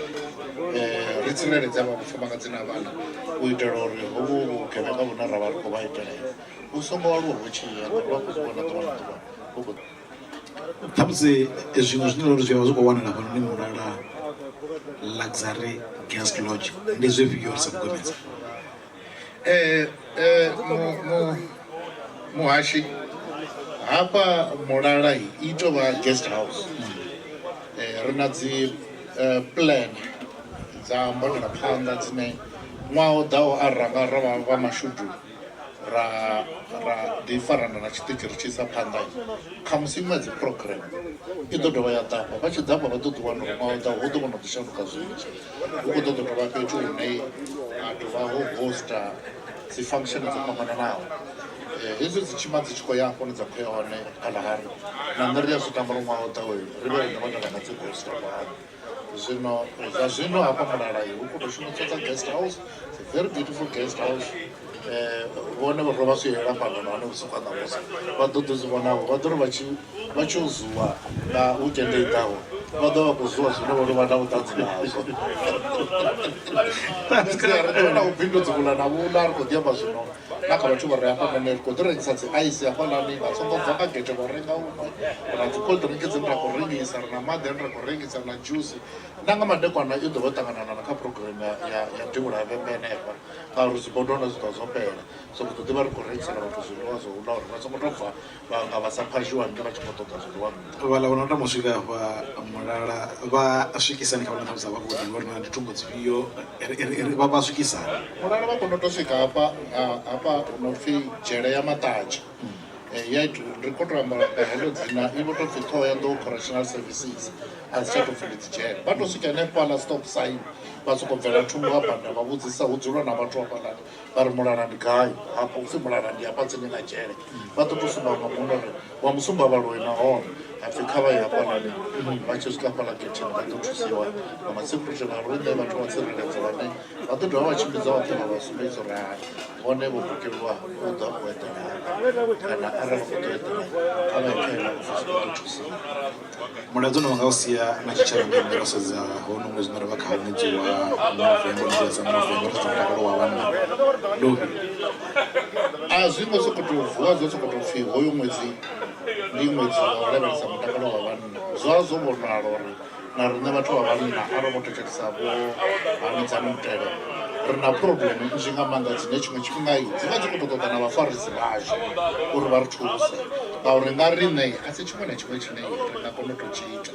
ri tsireledze avha vhafumakadzi na vhana u itela uri hovhu vhugevhenga vhune ra vha ri khou vha itela vhu songo aluwa vhu tshi ya ngauri vha khou zwi vhona ḓuvha na ḓuvha vhu khou Ṱhamusi zwiṅwe zwine uri zwi vha zwi khou wanala hafhanoni Mulala Luxury Guest Lodge ndi zwifhio ri sa mugomedza? Muhashi hafha Mulala i tou vha guest house ri na dzi plan dza mbonela phanḓa dzine ṅwaha u ḓaho arali ra nga ra vha vha mashudu ra ra ḓi farana na tshiṱitshi ri tshi isa phanḓa khamusi iṅwe ya dzi program i ḓo dovha ya ḓa hafha vha tshi ḓa hafha vha ḓo ḓi wana uri ṅwaha u ḓaho hu ḓo vha no ḓi shanduka zwinzhi hu khou ḓo ḓo tovha fhethu hune ha dovha ho hosta dzi function dzo fhambananaho hezwi dzi tshima dzi tshi khou ya hafho hune dza khou ya hone Kalahari na nṋe ri a zwi tama uri ṅwaha u ḓaho ri vhe riṋe vhane ra nga dzi hosta fhano. Zwino zwa zwino hafha Mulala hu khou tou shumiswa sa guest house, it's a very beautiful guest house. Vhone ro vha swiela fhano nahone vhusiku ha ṋamusi vha ḓo ḓi zwi vhonavho vha ḓo ri vha tshi yo zuwa nga weekend i ḓaho vha ḓo vha khou zuwa zwine vho no vha na vhuṱanzi nazwo. Fhedziha ri ḓo vha na vhubindudzi vhuḽa na vhuḽa ri khou ḓi amba zwino. Na kha vhathu vha re hafhanoni ri khou ḓi rengisa dzi ice hafhaḽani, vha songo bva nga gethe vha renga huṅwe. Ri na dzi cold drink dzine ra khou rengisa, ri na maḓi ane ra khou rengisa, na dzhusi. Na nga madekwana i ḓo vha yo ṱanganana na kha program ya ya ya devhula ya Vhembe henefha, ngauri zwibodwana zwi ḓovha zwo fhela. So ri ḓo ḓi vha ri khou rengisela vhathu zwiḽiwa zwa u ḽa uri vha songo tou bva vha nga vha sa phashiwa nge vha tshi khou ṱoḓa zwiḽiwa nnḓa. Vhaḽa vho no tama u swika hafha Mulala vha swikisani kha vhana ṱhamusi a vha khou ḓivha uri na ndi thungo dzifhio vha vha swikisani? Mulala vha kona u tou swika hafha hafha hu no pfhi dzhele ya Maṱatshe. Ya ri khou tou amba nga heḽo dzina i vho tou pfhi Ṱhohoyanḓou Correctional Services, a dzi tsha tou pfhi ndi dzi dzhele. Vha tou swika henefhaḽa stop sign vha sokou bvela thungo ha bada vha vhudzisa hu dzulwa na vhathu hafhaḽani vha ri Mulala ndi gai, hafha hupfi Mulala ndi hafha tsini na dzhele. Vha ḓo tou sumba nga muno uri wa musumba vhaloi nahone ha pfhi kha vha ye hafhaḽani. Vha tshi swika hafhaḽa getheni vha ḓo thusiwa nga masecurity na riṋe vhathu vha tsireledzo vhane vha ḓo dovha vha tshimbidza vhoṱhe vha vha sumbedzisa uri hai vhone vho bukeliwa u ḓa u eḓela hafha kana arali vha khou ḓo eḓela kha vha ye kha iḽa ofisi vha ḓo thusiwa. Mulaedza une wa nga u sia na tshitshavha nga nnḓa ro sedza hono ṅwedzi une ra vha khawo ṅwedzi wa November ṅwedzi wa dza November ro sedza mutakalo wa vhanna ndi ufhio? A zwi ngo sokou tou vuwa zwo sokou tou pfhi hoyu ṅwedzi ndi ṅwedzi wa u lavhelesa mutakalo wa vhanna, zwa zwo vhonala uri na riṋe vhathu vha vhanna a ro ngo thetshelesa vho hanedzani mutele ri na problem nnzhi nga maanḓa dzine tshiṅwe tshifhinga dzi vha dzi khou tou ṱoḓa na vhafarisi vhashu uri vha ri thuse, ngauri nga riṋe a si tshiṅwe na tshiṅwe tshine ri nga kona u tou tshi ita.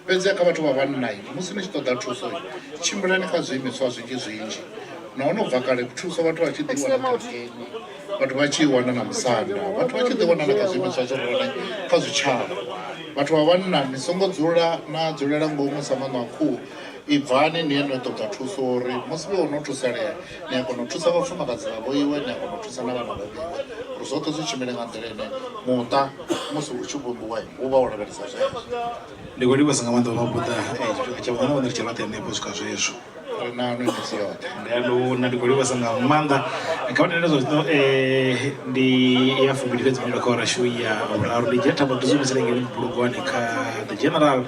Fhedziha kha vhathu vha vhanna musi ni tshi ṱoḓa thuso tshimbilani kha zwiimiswa zwinzhi zwinzhi nahone u bva kale thuso vhathu vha tshi ḓi wana kerekeni, vhathu vha tshi i wana na musanda, vhathu vha tshi ḓi wana na kha zwiimiswa zwi re hone kha zwitshavha. Vhathu vha vhanna ni songo dzula na dzulela ngomu sa maṋo a khuhu, ibvani ni ye no ṱoḓa thuso uri musi vhe no thusalea ni a kona u thusa vhafumakadzi vha vhoiwe, ni a kona u thusa na vhana vha vhoiwe uri zwoṱhe zwi tshimbile nga nḓila ine muṱa musi u tshi vhumbiwa u vha wo lavhelesa zwezwo. Ndi khou livhuwesa nga maanḓa Vho Mabuḓa, tshifhinga tshavho nṋe na vhone ri tshe roṱhe henefho u swika zwezwo. Ri nanu misi yoṱhe. Ndi ndi khou livhuwesa nga maanḓa kha vha tendele zwa zwino ndi ya fumbili fhedzi minete kha awara yashu ya vhuraru ndi dzhia thambo ndi humisele ngei mbulungwane kha the general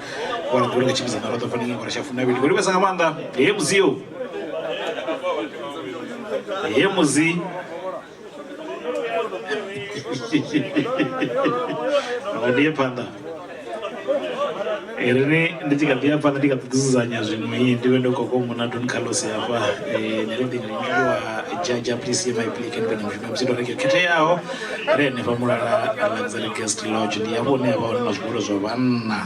wa ri ḓivha ri khou tshimbidzana roṱhe fanela ngora tsha fumi na vhili. Ndi khou livhuwesa nga maanḓa he muziu he muzi ndi ye phanḓa rini ndi tshi kha ḓi ya phanḓa ndi kha ḓi dzudzanya zwiṅwe ndi vhe ndo kokomo na Don Carlos hafha ndi wa jaja please hear my plea can mbekanyamushumo ya musi ndo reke khetheaho ri henefha Mulala Luxury Guest Lodge ndi hafho hune havha hone na zwigwada zwa vhanna.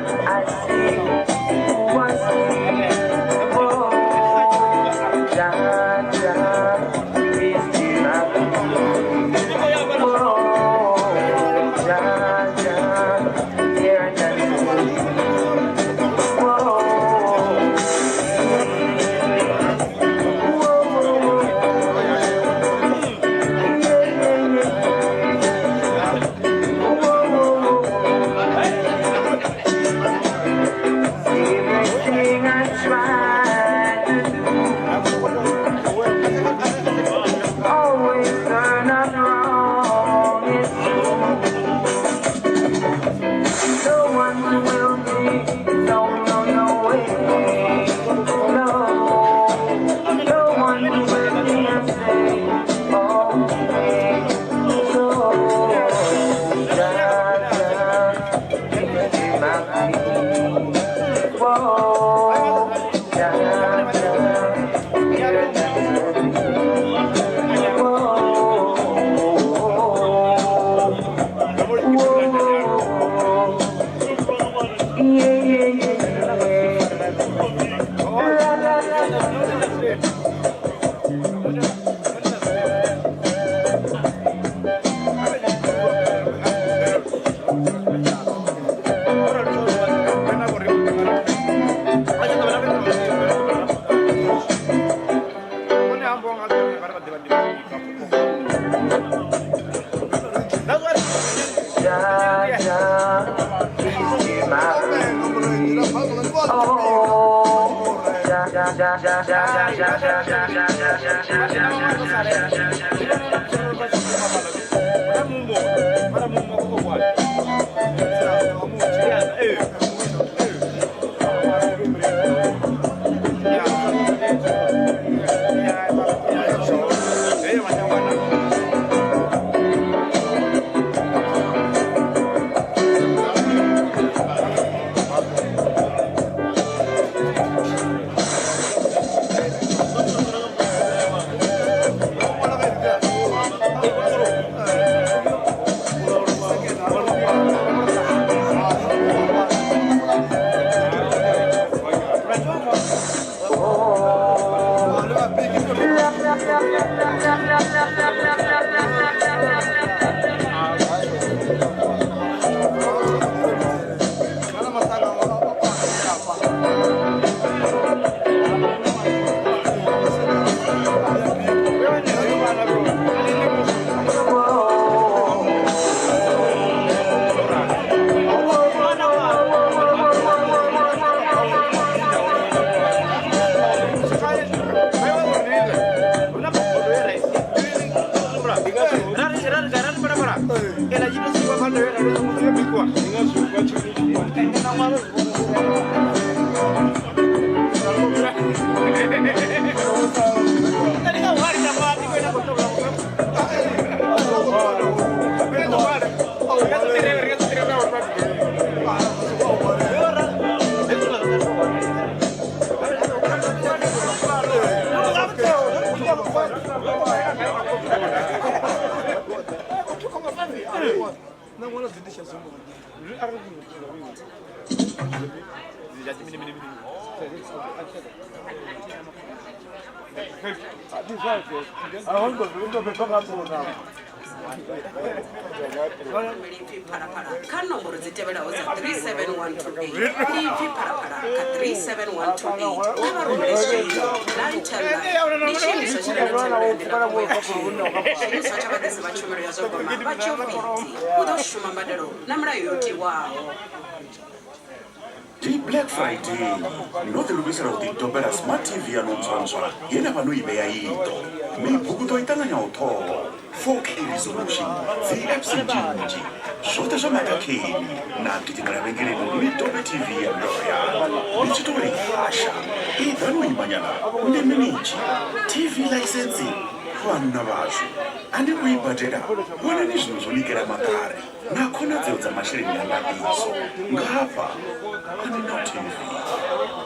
I see, I see. Oh, Jah, Jah, please be my peace. Oh, Jah, Jah, here and Everything I try to do always turn out wrong. It's true. No one will be, no, no, no way. No, no one will be and say, oh, hey. So, Jah, Jah, please be my peace. Whoa, Jah, Jah, here Jah, Jah, please hear my plea. Oh, Jah, Jah, Jah, Jah, Jah, Jah, Jah, Jah, Jah, Jah, Jah, Jah, Jah, Jah, Jah, Jah, Jah, Ipfi Phalaphala kha nomboro dzi tevhelaho dza 37128. Ipfi Phalaphala kha 37128 kha vha rumele zwino. Line ndi tshiimiswa tshi re na thendelo ya ndindakhombo ya vhutshilo. Tshiimiswa tsha vhaḓisi vha tshumelo ya zwa gwama vha tshiofisi u ḓo shuma mbadelo na milayo yo tiwaho. Ndi Black Friday no ḓilugisela u ḓidobela Smart TV ya nontswantswa ye na vha no i vhea iṱo. Mibukuṱo i ṱanganyaho ṱhoho, 4K resolution, dzi apps nnzhi, zwoṱhe zwa makakheni na gidimela vhengeleni ni dobe TV ya miloro yaṋu. Ni tshi tou ri hasha, i ḓa no imanyana ndi minitshi. TV licensing vhanna vhashu a ni khou i badela, wanani zwino zwo nikela maṱari na khonadzeo dza masheleni a ndaṱiso. Nga hafha a ni na TV.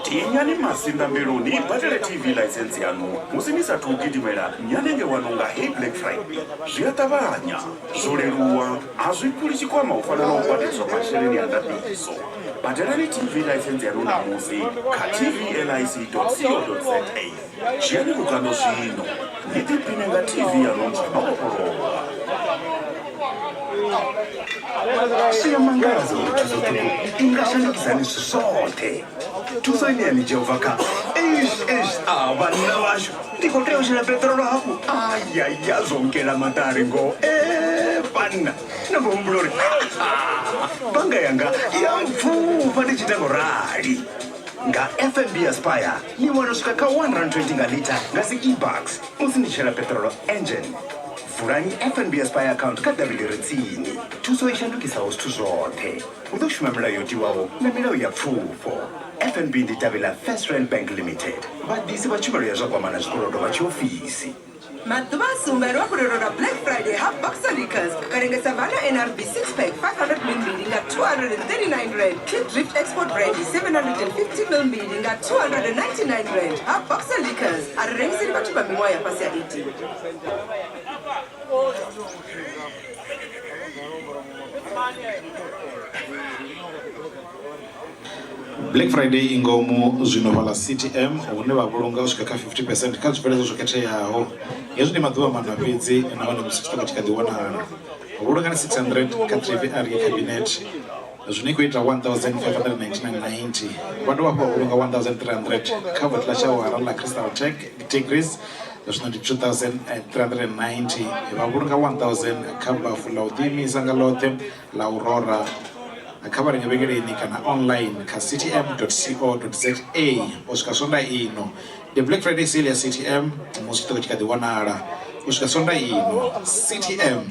Tinyani masinḓambiluni i badele TV licence yaṋu musi ni sathu u gidimela nyanenge waṋu nga hei Black Friday. Zwi a ṱavhanya, zwo leluwa, a zwi kuli tshikwama u fana na u badeliswa masheleni a ndaṱiso. Badelani TV ḽaisentsi yaṋu ṋamusi kha tvlic co za. Dzhiani vhukando zwino ni ḓiphine nga TV yaṋu ntswa no vhofholowa. Zwi a mangadza uri thuso ṱhukhu i nga shandukisa hani zwithu zwoṱhe. Thuso ine ya ni dzhia u bva kha eish eish a vhanna vhashu ndi khou tea u shela peṱirolo hafhu ayaya zwo nkela maṱari ngoho e vhanna nda mbo humbula uri bannga yanga ya mpfufha ndi tshi ita ngo rali. Nga FNB Aspire ni wana u swika kha 120 nga ḽitha nga dzi e-bucks musi ni tshi shela peṱirolo engine. Vulani FNB Aspire account kha davhi ḽi re tsini. Thuso i shandukisaho zwithu zwoṱhe. Hu ḓo shuma milayo yo tiwaho na milayo ya pfufho. FNB ndi davhi ḽa FirstRand Bank Limited, vhaḓisi vha tshumelo ya zwa gwama na zwikolodo vha tshiofisi. Maḓuvha a sumbe ro fhulelo lwa Black Friday ha Boxer Liquors. Ka renge Savanna NRB 6 pack 500 ml mbili nga 239 rand. Klipdrift Export Brandy 750 ml mbili nga 299 rand. Ha Boxer Liquors a ri rengiseli vhathu vha miṅwaha ya fhasi ha 18. Black Friday i ngomu zwino fhaḽa CTM hune vha vhulunga u swika kha 50 percent kha zwibveledzwa zwo khetheaho. Hezwi ndi maḓuvha maṋa fhedzi nahone musi tshiṱoko tshi kha ḓi wanala. Vhulungani 600 kha 3VR ya cabinet zwino i khou ita 1599.90. Vha dovha hafhu vha vhulunga 1300 kha vothi ḽa shawara ḽa Crystal Tech Tigris zwino ndi 2390. Vha vhulunga 1000 kha bafu ḽa u ḓiimisa nga ḽoṱhe ḽa Aurora kha vha renge vhengeleni kana online kha ctm.co.za u swika Sondaha ino. Ndi Black Friday sale ya CTM musi tshiṱoko tshi kha ḓi wanala u swika Sondaha ino. CTM,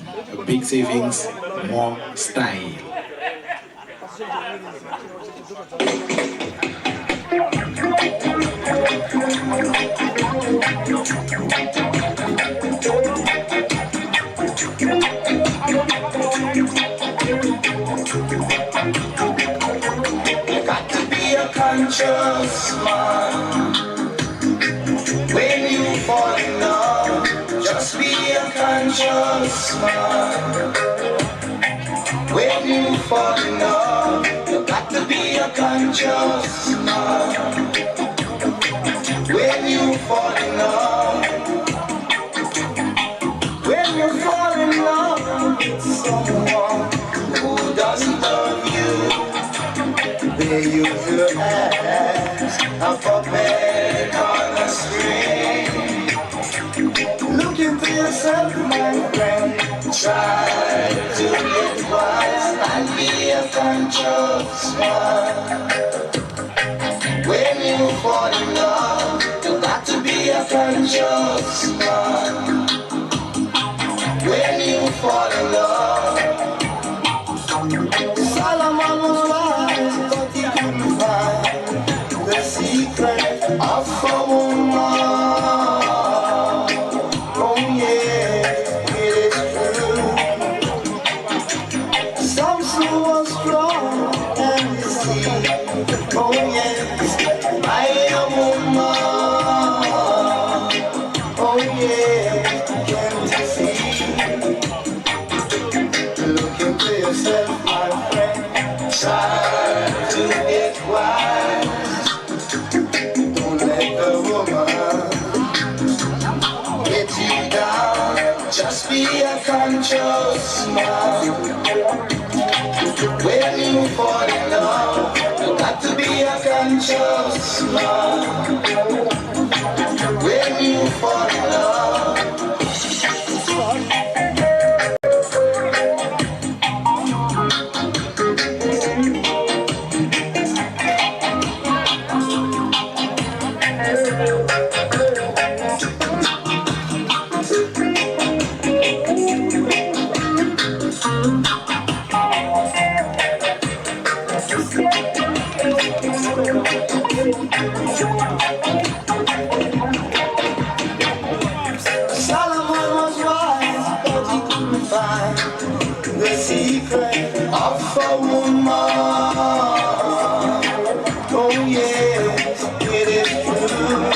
big savings, more style. You got to be a conscious man. When you fall in love, just be a conscious man. When you fall in love, you got to be a conscious man. When you fall in love, when you fall in love with someone who doesn't love you, they use your as a puppet on a string. Look into yourself, my friend. Try to get wise and be a conscious man. When you fall in love, you got to be a conscious man. When you fall in love, Solomon was wise, but he couldn't find the secret of a woman. Oh yeah, it is true. Samson was strong and deceived. Oh yes, by a woman. Oh yeah, can't you see? Look into yourself, my friend. Try to get wise. Don't let the woman get you down. Just be a conscious man. When you fall in love, you got to be a conscious man. When you fall in love. Solomon was wise, but he couldn't find the secret of a woman. Oh yes, it is true.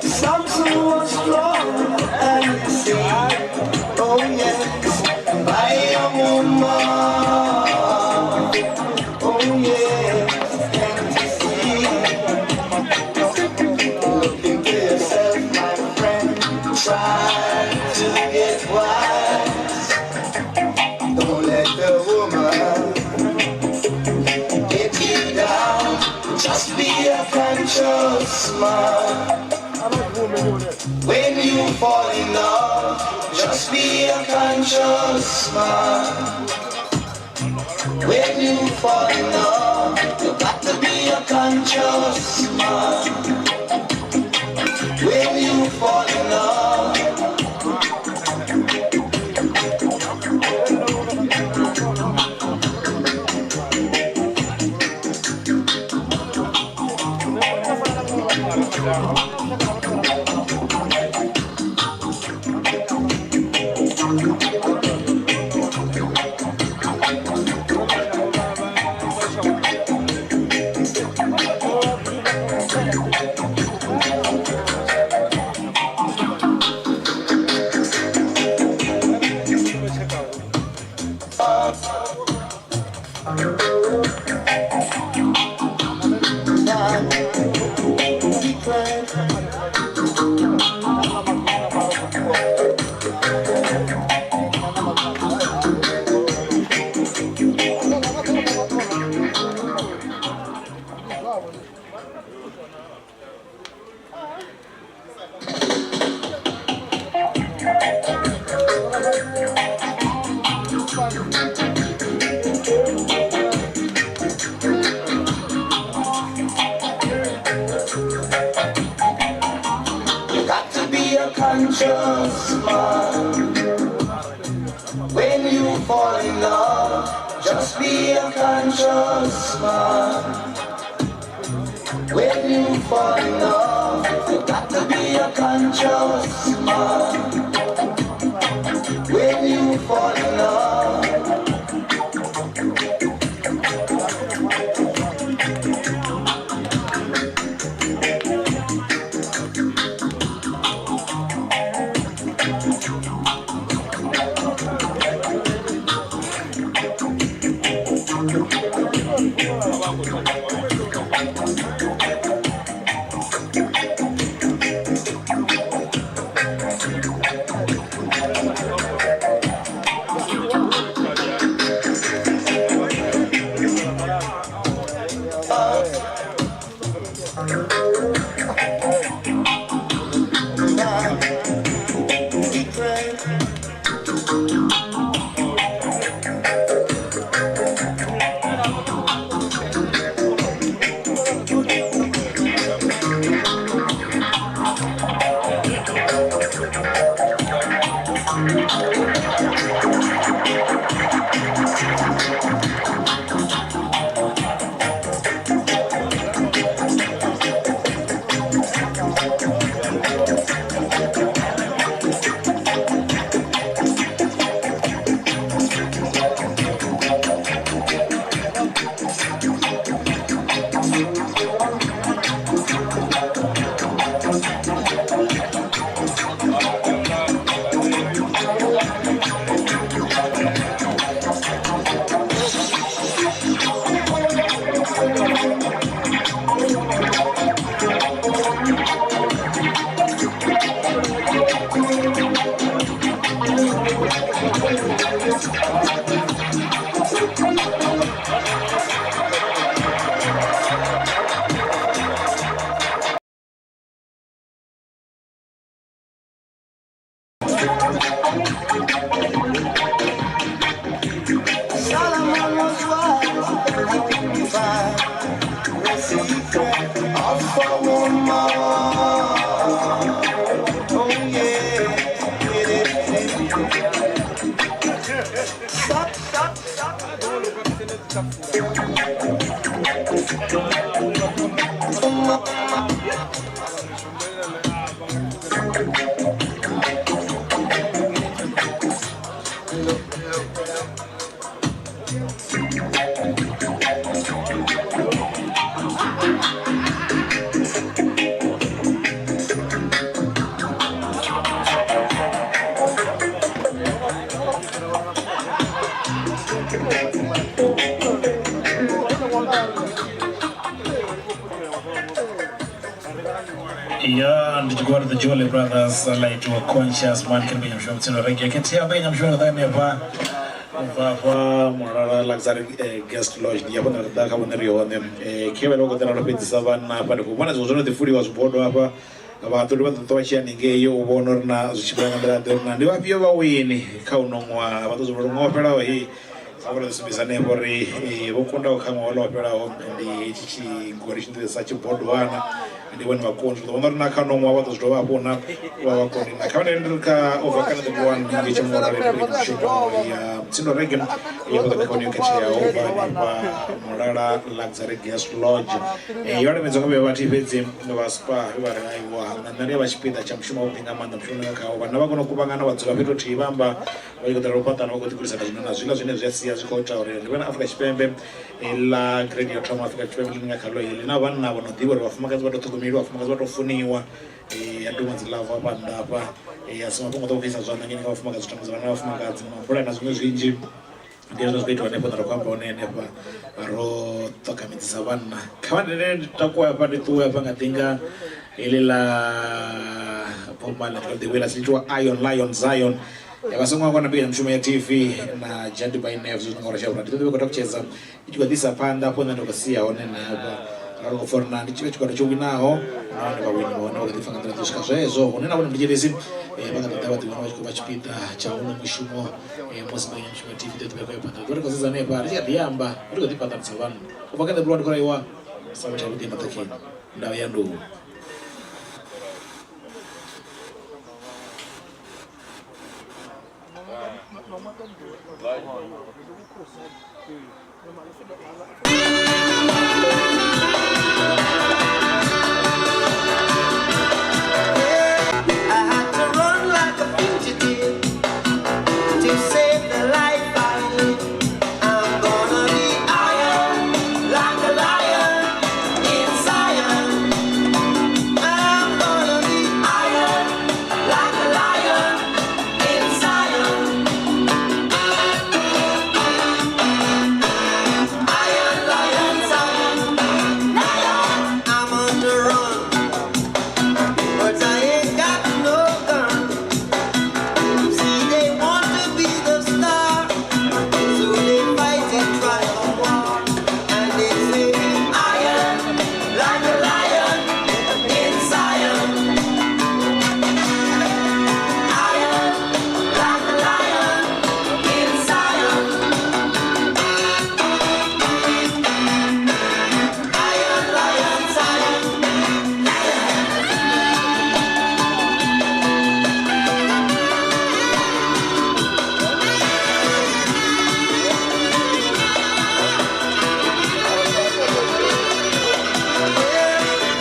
Samson was strong and deceived. Oh yes, by a woman. conscious man. When you fall in love, just be a conscious man. When you fall in love, you got to be a conscious man. When you fall in love. You got to be a conscious man. When you fall in love, just be a conscious man. When you fall in love, you got to be a conscious man. When you fall in love. Solomon was wise and divine, the secret of a woman. Oh yeah, it is. Stop, stop, stop. Ya ndi tshigwada the Jolly Brothers ḽa itiwa Conscious Man kha mbekanyamushumo ya Mutsindo Reggae. Khetheaho mbekanyamushumo ḓa hanefha Ubva hafha Mulala Luxury Guest Lodge ndi hafho nṋe ri ḓa kha vhone ri hone. Khevhela vha khou ḓi ralo fhedzisa vhanna hafha ndi khou vhona zwiṅwe zwo no ḓi fuliwa zwibodo hafha vhaṱoli vha ḓo ṱwa vha tshi ya haningei u vhona uri na zwi tshimbila nga nḓila ḓe uri na ndi vhafhio vha wini kha uno ṅwaha vha ḓo zwi vhona uri ṅwaha wo fhelaho he vha vho ḓi sumbedza hanefho uri vho kundaho kha ṅwaha wo fhelaho ndi hetshi tshigori tshi ḓivhesa tshibodwana ndi vhone vhakoni zwi ḓo vhona uri na kha uno ṅwaha vha ḓo zwi dovha hafhu na vha vhakoni na kha vhane ndi kha over kana the one ngei tsha mishumo ya Mutsindo Reggae ya vha ḓo yo khetheaho ubva hanefha Mulala Luxury Guest Lodge. Yo lemedzwa nga vhe vhathihi fhedzi vha spa vhe vha ri aiwa na nṋe ndi ya vha tshipiḓa tsha mushumo wavhuḓi nga maanḓa mushumo nga khawo vhanna vha kona u kuvhangana vha dzula fhethu huthihi vha amba vha tshi khou ḓala u fhaṱana vha khou ḓigudisa zwino na zwiḽa zwine zwi a sia zwi khou ita uri ri vhe na Afrika Tshipembe ḽa grade ya thoma Afrika Tshipembe ḽine nga khaḽo heḽi na vhanna vho no ḓivha uri vhafumakadzi vha tou ṱhogomeliwa vhafumakadzi vha tou funiwa ya duma dzi love hafha nnḓa hafha a si mafhungo ḓo khou isa zwanḓa ngeni kha vhafumakadzi tambudza vhana vhafumakadzi mabula na zwiṅwe zwinzhi ndi hezwo zwi khou itiwa hanefho nda ri khou amba hone hanefha ro ṱokamedzisa vhanna kha vha ndende ndi takuwe hafha ndi ṱuwe hafha nga ḓinga heḽi ḽa bomba ḽa ḓiwela tshi itiwa Iron Lion Zion vha songo hangwa na mbekanyamushumo ya TV na Jadi by Nerves zwino ngauri shavhura ndi ḓo vha khou takutshedza i tshi khou ḓisa phanḓa hafho nṋe ndi khou sia hone hanefha ra ri khou pfha uri na ndi tshifhio tshigwada tsho winaho nahone vhawini vha hone vha kha ḓi pfha nga nḓila dzo swika zwezwo hune na vhone mthetshelesi vha nga ḓi ḓa vha ḓiwana vha tshi khou vha tshipiḓa tsha hono mushumo musi mbekanyamushumo ya TV ḓo ḓivha khou ya phanḓa ri khou sedza hanefha ri tshi kha ḓi amba ri khou ḓi fhaṱanisa vhanna u bva kha nṋe ndi khou raiwa sa vhathu avhuḓi maṱhakheni ndavha ya ndou. I had to run like a fugitive to save the life I live. I'm gonna be iron like a lion in Zion. I'm gonna be iron like a lion in Zion. Iron, lion, Zion. I'm on the run, but I ain't got no gun. See, they want to be the star, so they fight and try to war. And they say, iron, like a lion in Zion. Iron, like a lion in Zion. Iron, lion, Zion.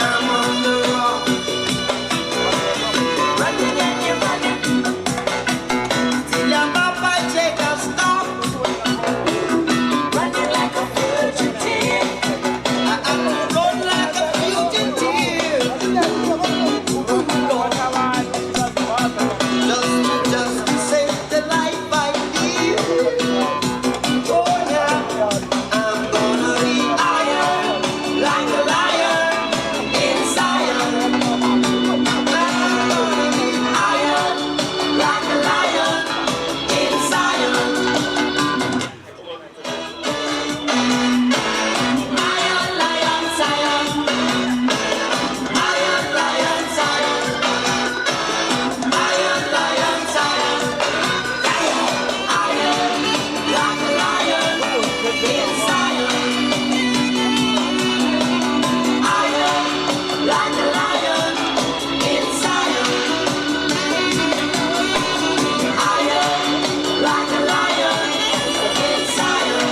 I'm on the rock, running and you're running till your papa take a stop, running like a fugitive. I have to run like a fugitive. Just to save the life I live. Oh yeah, I'm gonna be iron like a lion in Zion. I'm gonna be iron like a lion in Zion. Iron, lion, Zion. Iron, lion, Zion. Iron, lion, Zion. Iron, like a lion in Zion. Iron, like a lion in Zion. Iron, like a lion in Zion.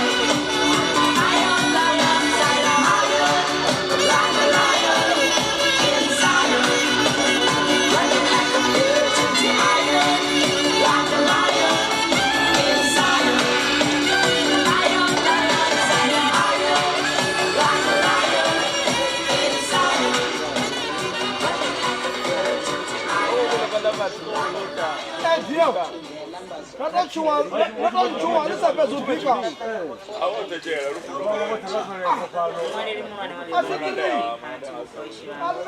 Iron, lion, Zion. Iron, like a lion in Zion. Running like a fugitive. Iron, like a lion in Zion. Iron, lion, Zion. Iron, like a lion in Zion. Running like a fugitive. Iron, like a lion. No to tshuwa ni sa fhedza u bika. Muṅwaleli muhulwane wa ḽihoro ḽa party Vho Floyd Shivambu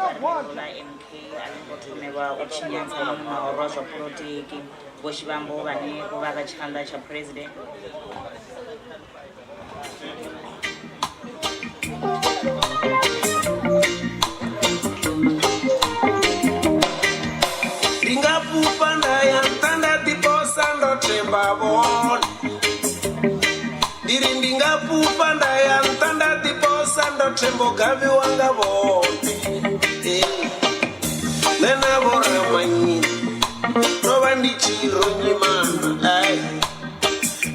vha MK a vho ngo thomelwa u tshinyadza maṅwe mahoro a zwa polotiki. Vho Shivambu vhane vho vha vha tshanḓa tsha President Ndi nga fhufha nda ya nṱha nda ḓiposa ndo themba vhone. Ndi ri ndi nga fhufha nda ya nṱha nda ḓiposa ndo themba u gavhiwa nga vhone. Ee, nṋe na vho Ramanyini ndo vha ndi tshi ronyimana. Ai,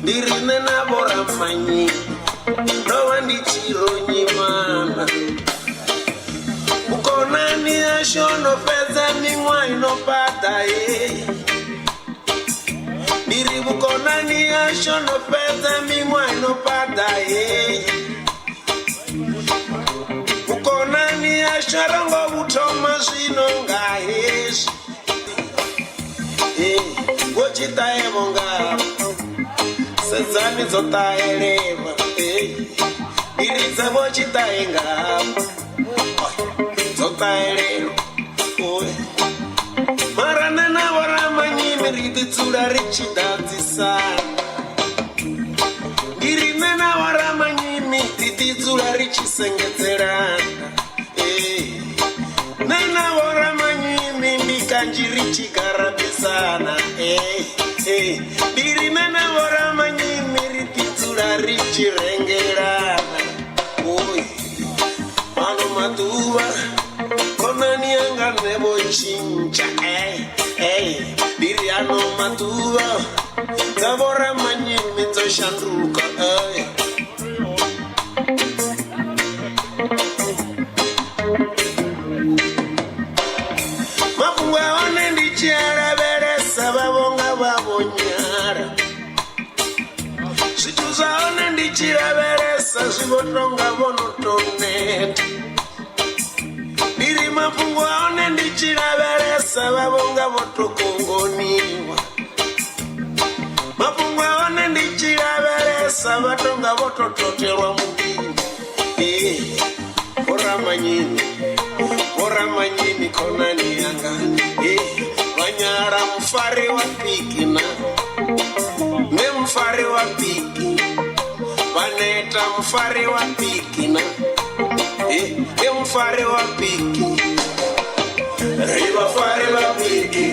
ndi ri nṋe na vho Ramanyini ndo vha ndi tshi ronyimana. Vhukonani hashu ho no fhedza miṅwaha ino fhaṱa ye. Ndi ri vhukonani hashu ho no fhedza miṅwaha ino fhaṱa ye. Vhukonani hashu a ro ngo vhu thoma zwino nga hezwi. Ee, vho tshi ṱahe-vho ngavho, sedzani dzo ṱahelelwa. Ee, ndi ri dza vho tshi ṱahe ngavho, dzo ṱahelelwa. Oe. Mara nṋe na vho Ramanyini ri ḓi dzula ri tshi ḓadzisana. Ndi ri nṋe na vho Ramanyini ri ḓi dzula ri tshi sengedzelana. Ee, nṋe na vho Ramanyini ndi kanzhi ri tshi garabisana. Ee, ee, ndi ri nṋe na vho Ramanyini ri ḓi dzula ri tshi rengelana. Oe, ano maḓuvha khonani yanga nṋe vho tshintsha. Ee, ee, ndi ri ano maḓuvha dza vho Ramanyini dzo shanduka. Ee. Mafhungo a hone ndi tshi a lavhelesa vha vho nga vha vho nyala. Zwithu zwa hone ndi tshi lavhelesa zwi vho tonga vho no tou neta. Ndi ri mafhungo a hone ndi tshi lavhelesa vha vho nga vho tou kongoniwa. Mafhungo a hone ndi tshi lavhelesa vha tonga vho tou totelwa muḓini. Ee, vho Ramanyini, vho Ramanyini khonani yanga. Ee, vha nyala mufari wa piki na nṋe mufari wa piki, vha neta mufari wa piki na ee, nṋe mufari wa piki. Ri vhafari vha piki,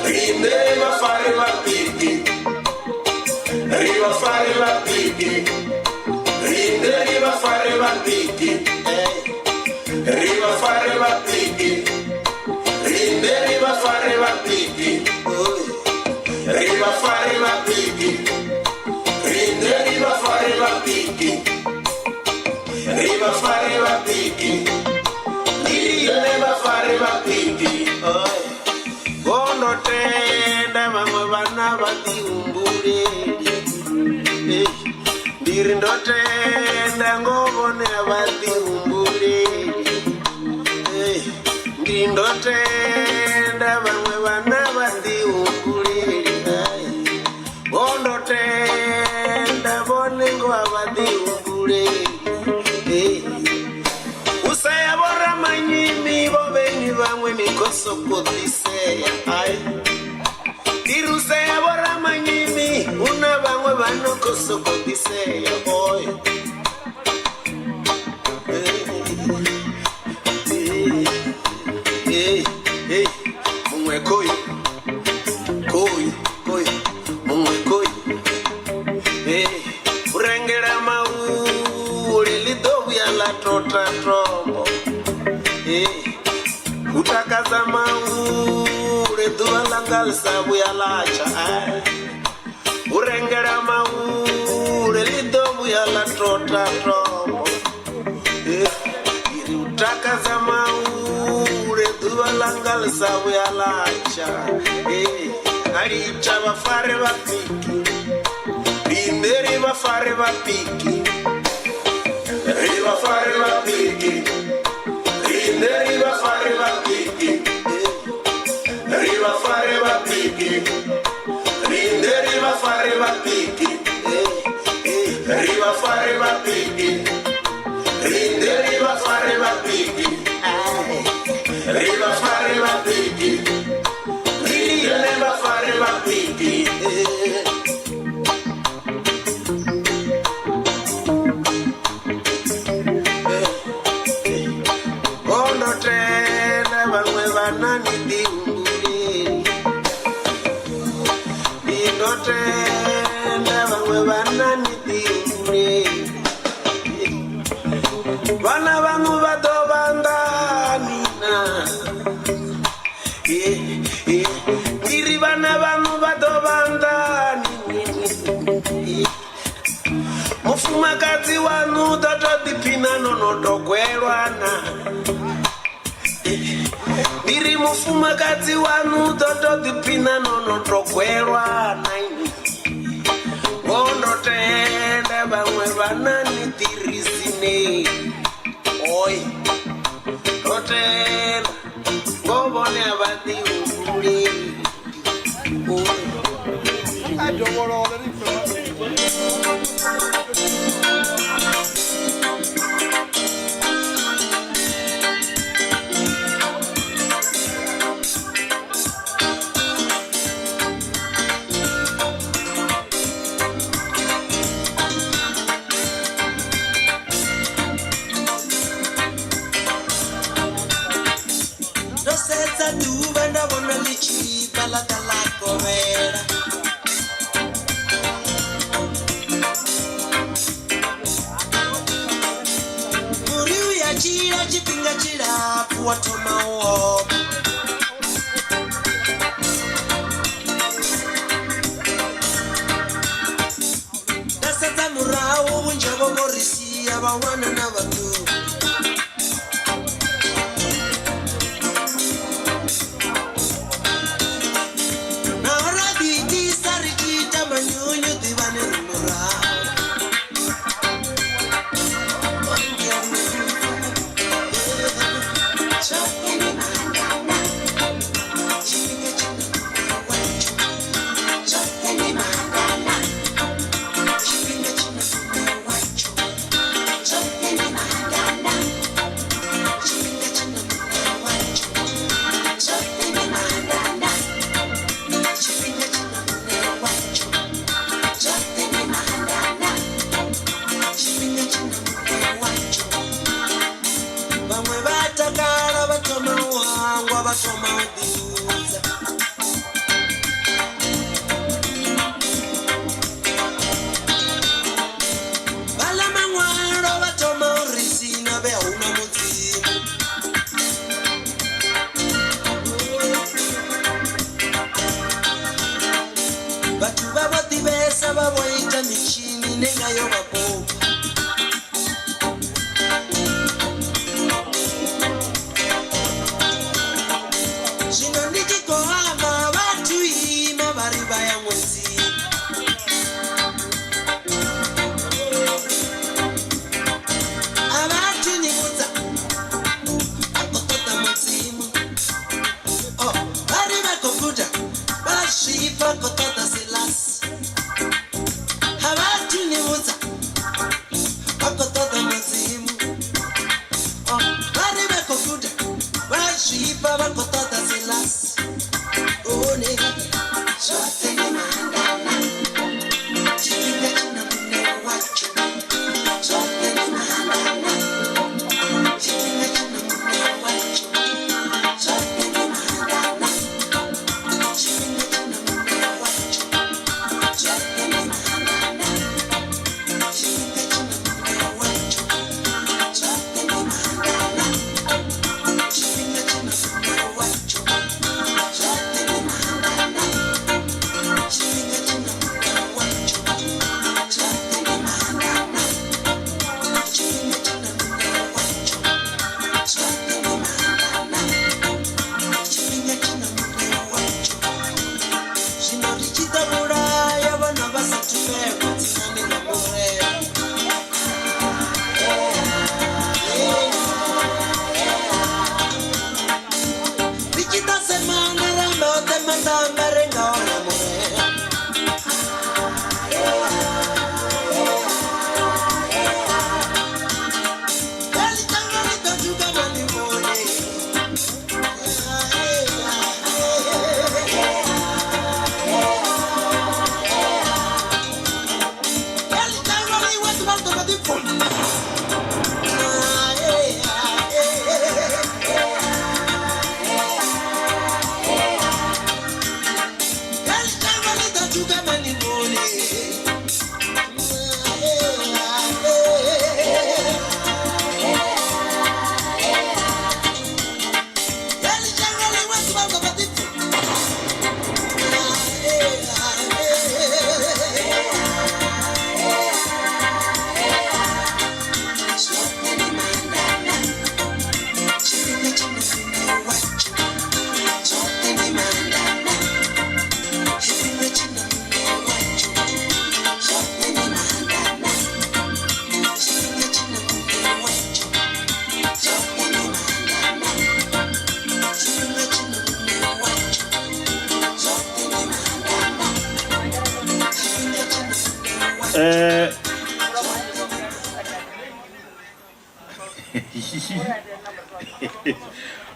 riṋe vhafari vha piki, ri vhafari vha piki, riṋe ri vhafari vha piki. Ee, ri vhafari vha piki, riṋe ri vhafari vha piki. Oi, ri vhafari vha piki, riṋe ri vhafari vha piki, ri vhafari vha piki, riṋe vhafari vha piki. Oi, gondo tenda vhaṅwe vhana vha ḓihumbuleli. Ee, ndi ri ndo tenda ngo vhone a vha ḓihumbuleli. Ee, ndi ndo tenda vhaṅwe vhana vha ḓihumbuleli. Ai, ngo ndo tenda vhone ngo a vha ḓihumbuleli. Ee, u sea vho Ramanyini vho vheni vhaṅwe ni khou sokou ḓisea. Ai, ndi ri u sea vho Ramanyini hu na vhaṅwe vha no khou sokou ḓisea. Oe. Ee, ee, muṅwe khoyu, khoyu, khoyu, muṅwe khoyu. Ee, u rengela mauli ḽi ḓo vhuya ḽa tota tombo. Ee, u takadza maule ḓuvha ḽanga ḽi sa vhuya ḽa tsha. Ai, u rengela maule ḽi ḓo vhuya ḽa tota tombo. Ee, iri u takadza maule ḓuvha ḽanga ḽi sa vhuya ḽa tsha. Ee, a litsha vhafari vha piki, riṋe ri vhafari vha piki, ri vhafari vha piki, riṋe ri vhafari vha piki, ri vhafari vha piki, riṋe Ri vha fare vhafhiki, ri vha fare vhafhiki, riṋe vha fare vhafhiki. Gondo tenda vhaṅwe vhana ni ḓihumbuleli, ndi ndo tenda vhaṅwe vhana ni ḓihumbuleli. Vhana vhaṋu vha ḓo vha nḓani na, ndi ri vhana vhaṋu vha ḓo vha nḓani. Mufumakadzi waṋu u ḓo tou ḓiphina no no tou gwelwana. Ndi ri mufumakadzi waṋu u ḓo tou ḓiphina no no tou gwelwana. Ngoho ndo tenda vhaṅwe vhana ni ḓirisinei, oi ndo tenda ngo vhone a vha ḓihumbuleli. Ndo sedza ḓuvha nda vhona ḽi tshi bva ḽa ḓa ḽa kovhela. Muri u ya tshila tshifhinga tshilapfu wa thoma u oma. Nda sedza murahu vhunzhi havho vho ri sia vhahulwane na vhaṱuku. Naho ra ḓiitisa ri tshi ita manyunyu ḓivhani ri murahu. Vhaṅwe vha takala vha thoma u hangwa vha thoma u ḓihudza. Vhaḽa maṅwalo vha thoma u ri sina vhe ahuna mudzimu. Vhathu vha vho ḓivhesa vha vho ita mitshini ine ngayo vha kopa. Zwino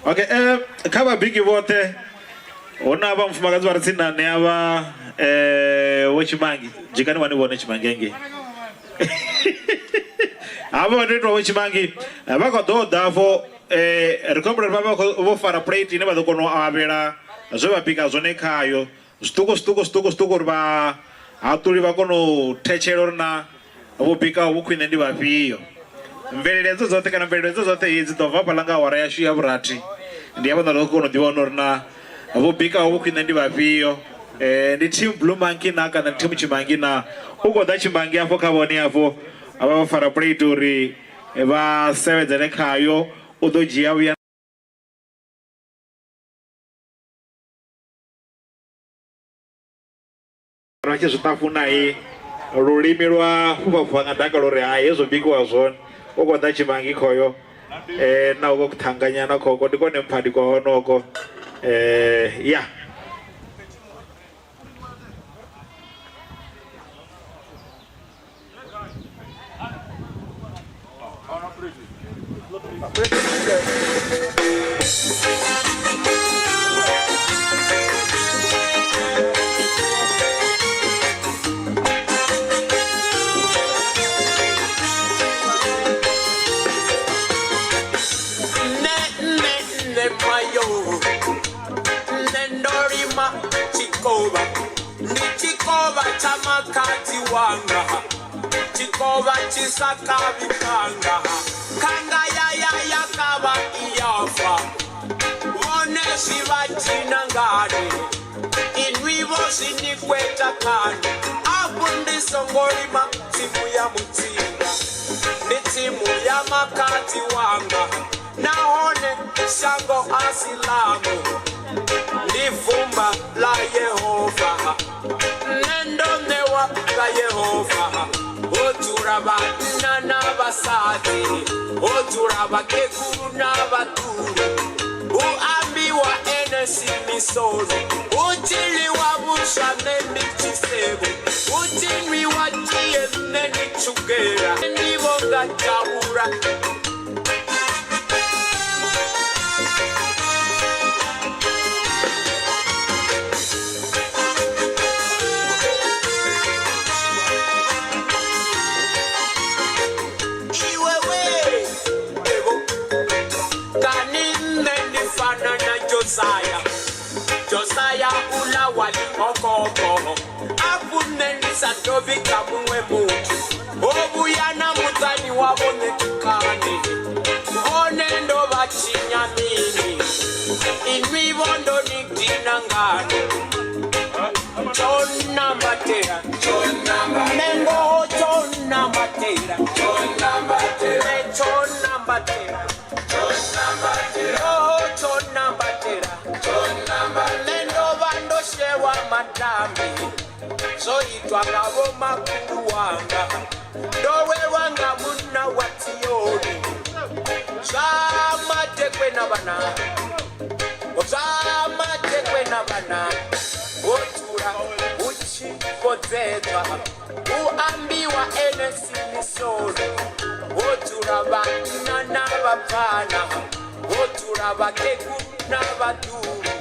Okay, kha vhabiki vhoṱhe hu na vha mufumakadzi vha re tsini na nṋe avha vho Tshimangi, dzhikani vha ni vhone Tshimangi hangei. Havha vha tou itwa vho Tshimangi vha khou ḓo ḓa afho, ri khou humbula uri vha vha vho fara plate ine vha ḓo kona u avhela zwe vha bika zwone khayo zwiṱuku zwiṱuku zwiṱuku zwiṱuku uri vha haṱuli vha kone u thetshela uri na vho bikaho vhu khwine ndi vhafhio. Mvelele hedzo dzoṱhe kana mvelelo hedzo dzoṱhe dzi ḓo bva hafhaḽa nga awara yashu ya vhurathi, ndi hafha ri ḓo kona u ḓivha hone uri na vho bikaho vhu khwine ndi vhafhio. Ndi team Blue Monkey na kana ndi team Tshimangi na? U khou ḓa Tshimangi afho kha vhone afho vha vho fara plate uri vha sevhedzele khayo, u ḓo dzhia vhuya vha tshi zwi ṱafunai lulimi lwa fhufhafhufha nga dakalo uri hai hezwo bikiwa zwone. U khou ḓa Tshimangi khoyo na uko kuṱhanganyana khoko ndi kone mphadi kwa honoko ya. Nṋe nṋe nṋe mayo, nṋe ndo lima tshikovha, ndi tshikovha tsha makhadzi wanga, tshikovha tshi sa kavhi khanga, khanga ya ya ya kavha i ya fa. Vhone zwi vha dina ngani, inwi vho zwi ni kweta khani. Afho ndi songo lima tsimu ya mutsinda, ndi tsimu ya makhadzi wanga, nahone shango a si ḽaṋu, ndi vumba ḽa Yehova. Nṋe ndo ṋewa nga Yehova, ho dzula vhanna na vhasadzi, ho dzula vhakegulu na vhaḓuhulu. Hu ambiwa ene Simisoni, hu tshi ḽiwa vhuswa nṋe ndi tshisevho, hu tshi nwiwa tie nṋe ndi tshugela, ndi vho nga dzhavhula. Iwe we, evo, kani nṋe ndi fana na Josaya, Josaya uḽa wa ḽihokoko, afhu nṋe ndi sa dovhi kha muṅwe muthu, ho vhuya na muṱani wa vhone kani, vhone ndo vha tshinya mini, inwi vho ndo ni dina ngani? Tsho nambatela, nṋe ngoho tsho nambatela, nṋe tsho nambatela, ngoho tsho nambatela, nṋe ndo vha ndo shelwa madambi, zwo itwa nga vhomakhulu wanga, ndo lwelwa nga munna wa Tsioni, zwa madekwe na vhana, zwa madekwe na vhana, ho dzula hu tshi fhodzedzwa, hu ambiwa ene Simisoni, ho dzula vhanna na vhapfana, ho dzula vhakegulu na vhaḓuhulu,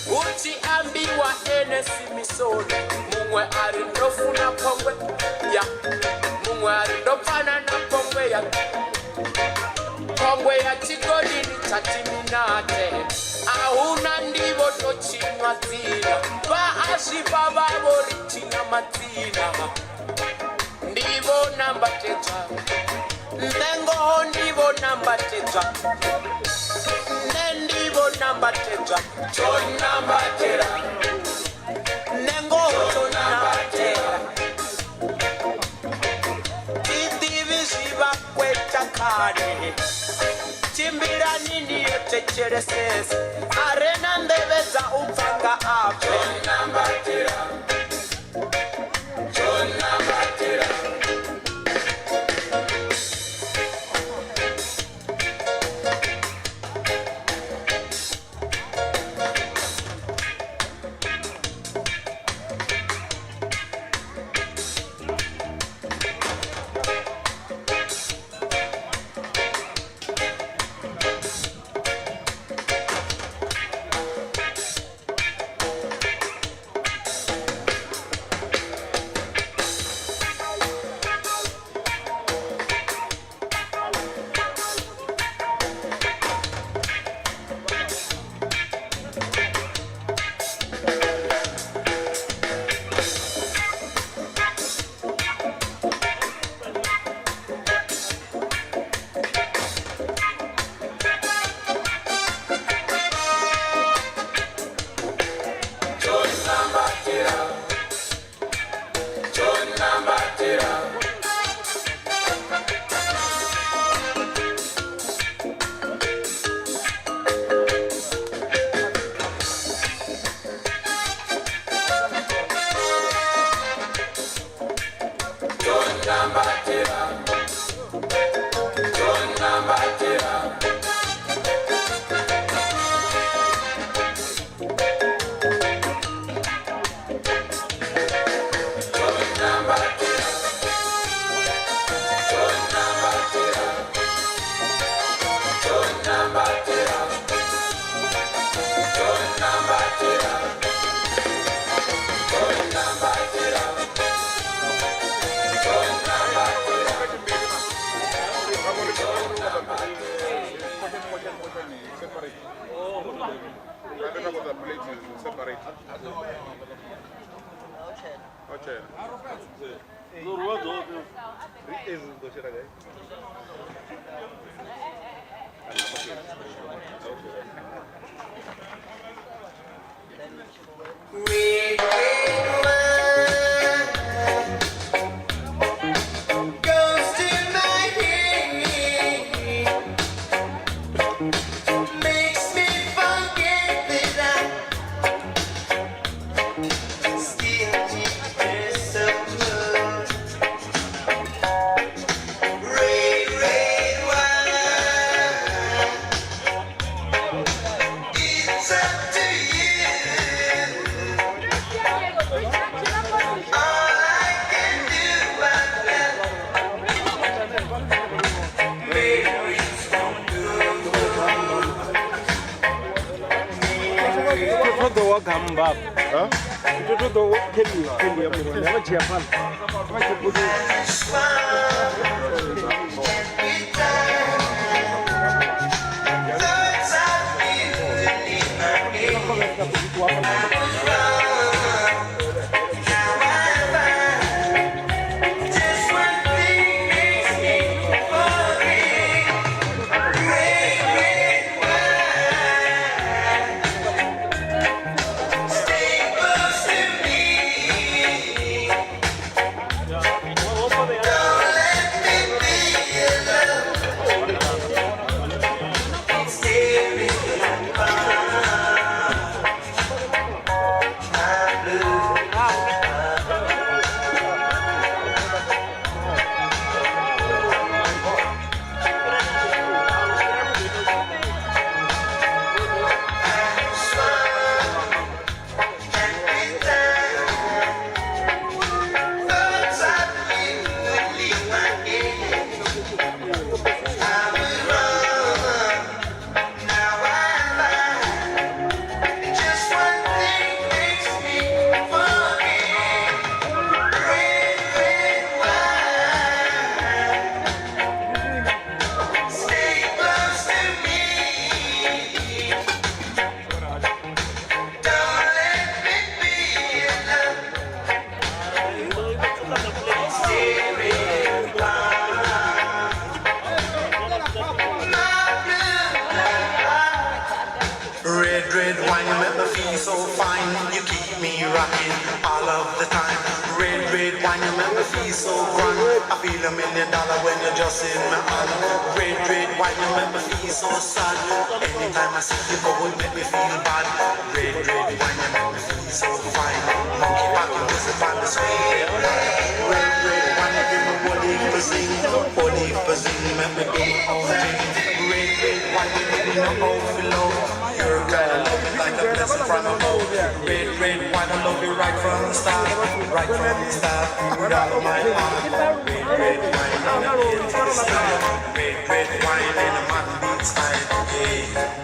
hu tshi ambiwa ene Simisoni. Muṅwe a ri ndo funa phongwe ya, muṅwe a ri ndo pfana na phongwe ya, phongwe ya tshigodini tsha Timinathe. A huna ndivho to tshinywa dzina, vha a zwifha vha vho ri thina madzina. Ndivho nambatedzwa, nṋe ngoho ndivho nambatedzwa, nṋe ndivho nambatedzwa, tsho nambatela, nṋe ngoho tsho nambatela. Thi ḓivhi zwi vha kweta khani, tshimbilani ni yo thetshelesesa, a re na nḓevhe dza u pfa nga a pfe. Goes to my head, makes me forget that I still need her so much. Red, red wine, it's up to you. All I can do, memories won't do. Ṱoḓo wa gamba ṱoḓo kendi ya murwa vha dzhia fhano vha tshi Just one thing makes me forget. Red, red wine. Stay close to me. Don't let me be alone. Staring at my blue. Just one thing makes me forget. Red, red wine. Stay close to me. Don't let me be alone. Staring my blue heart. Red, red wine, you make me feel so fine. You keep me rocking all of the time. Red, red wine, you make me feel so grand. I feel $1 million when you're just in my hand. Red, red wine, you make me feel so sad. Anytime I see you go, it make me feel bad. Red, red wine, you make me feel so fine. Monkey packing music on the sweet red wine. Red, red wine, you give me one heap of zing. One heap of zing, make me do my own thing. Red, red wine, you make me know how to love. Your kind of love is like a blessing from above. Red, red wine, I love you right from the start. Right from the start, with all my heart. Red, red wine in a 80s style. Red, red wine in a modern beat style. Yeah.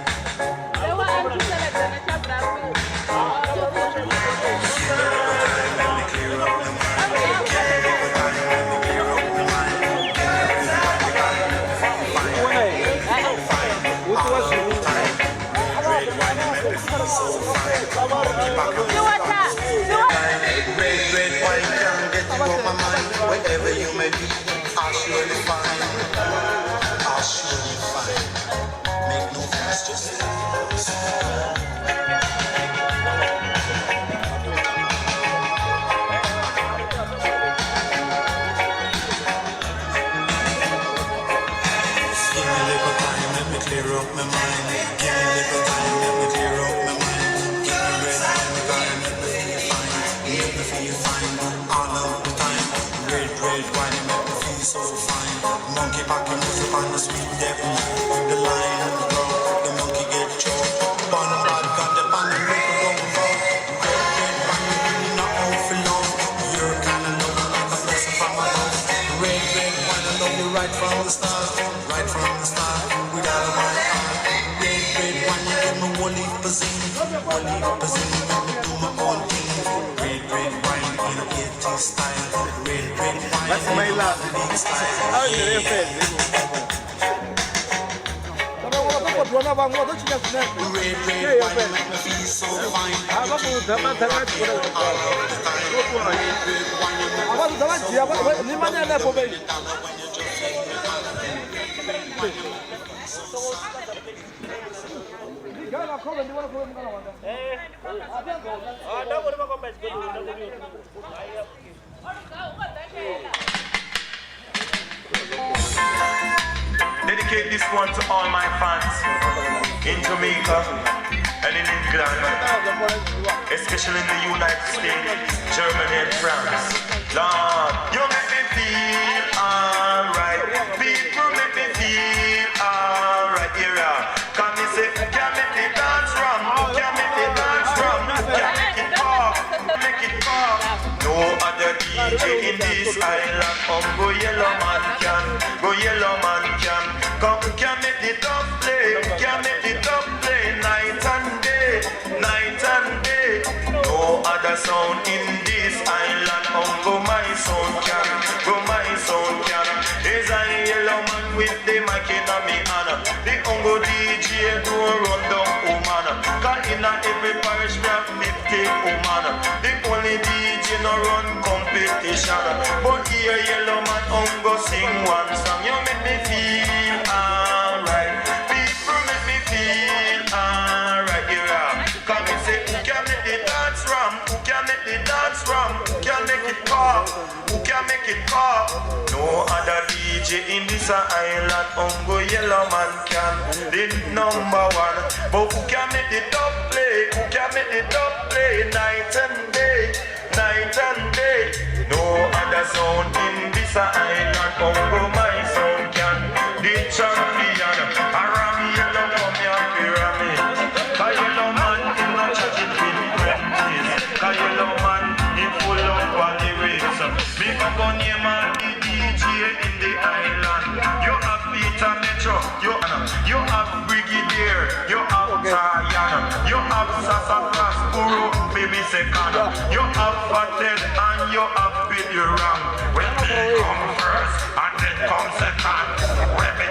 Red, red wine can't get you off my mind. Wherever you may be, I'll surely find. I'll surely find. Make no fuss, just Give me a little time, let me clear up my mind. Give me a little time, let me clear up my mind. Give me red wine, you gotta make me feel fine. Make me feel fine all of the time. Red, red wine, you make me feel so fine. Monkey packing music on the sweet devil. The lion grow, the monkey get choked. Bun bad got the pan and make it go round. Red, red wine, you really know how to love. Your kind of love like a blessing from above. Red, red wine, I love you right from the start. Right from the start, with all of my heart. Red, red wine, you give me one leaf zing. One leaf zing, make me do my own thing. Red, red wine in a 80s style. Red, red wine That's my in a love. big style. How is it? Yeah. Sokotiwa na vhaṅwe vha ḓo tshinya zwinepe. Red, red Ee, yo wine, fhela. you make me feel so fine. Ha vha khou ḓa maḓa nga tshi vhona Red, red wine, you make A vha ḓo ḓa vha dzhia limani hanefho vhei. Ndi gai ḽa khovhe ndi vhona khovhe mukala wanga. Dedicate this one to all my fans in Jamaica and in England, especially in the United States, Germany and France. Lord, you make me feel alright. People make me feel alright. Here, come me say, can make the dance ram? Can make the dance ram? Can make it pop? Make it pop. No other DJ in this island. Go yellow man can, go yellow man can. Come can make the top play, can make the top play night and day, night and day. No other sound in this island. Go my sound can, go my sound can. Is a yellow man with the mic in a me hand. The Ungo DJ do run down woman. 'Cause in a every parish we have 50 woman. The only DJ no run competition. But here yellow man Ungo sing one song. You make me feel alright. People make me feel alright. Yeah. Come and say, who can make the dance ram? Who can make the dance ram? Who can make it pop? Who can make it pop? No other DJ in this island, Ungo yellow man can. The number one. But who can make the top play? Who can make the top play? Night and day, night and day. No other sound in this island, Ungo my sound can. The champion, Aram yellow come here, pyramid. 'Cause yellow man in no church it with twenties. 'Cause yellow man he full of all lyrics. Me go name all the DJ in the island. You have Peter Metro, you have Brigadier, you have Tayan, you have Sassafras, Guru, baby second. You have Fatel and you have Billy Ram. When me come first and then come second. When me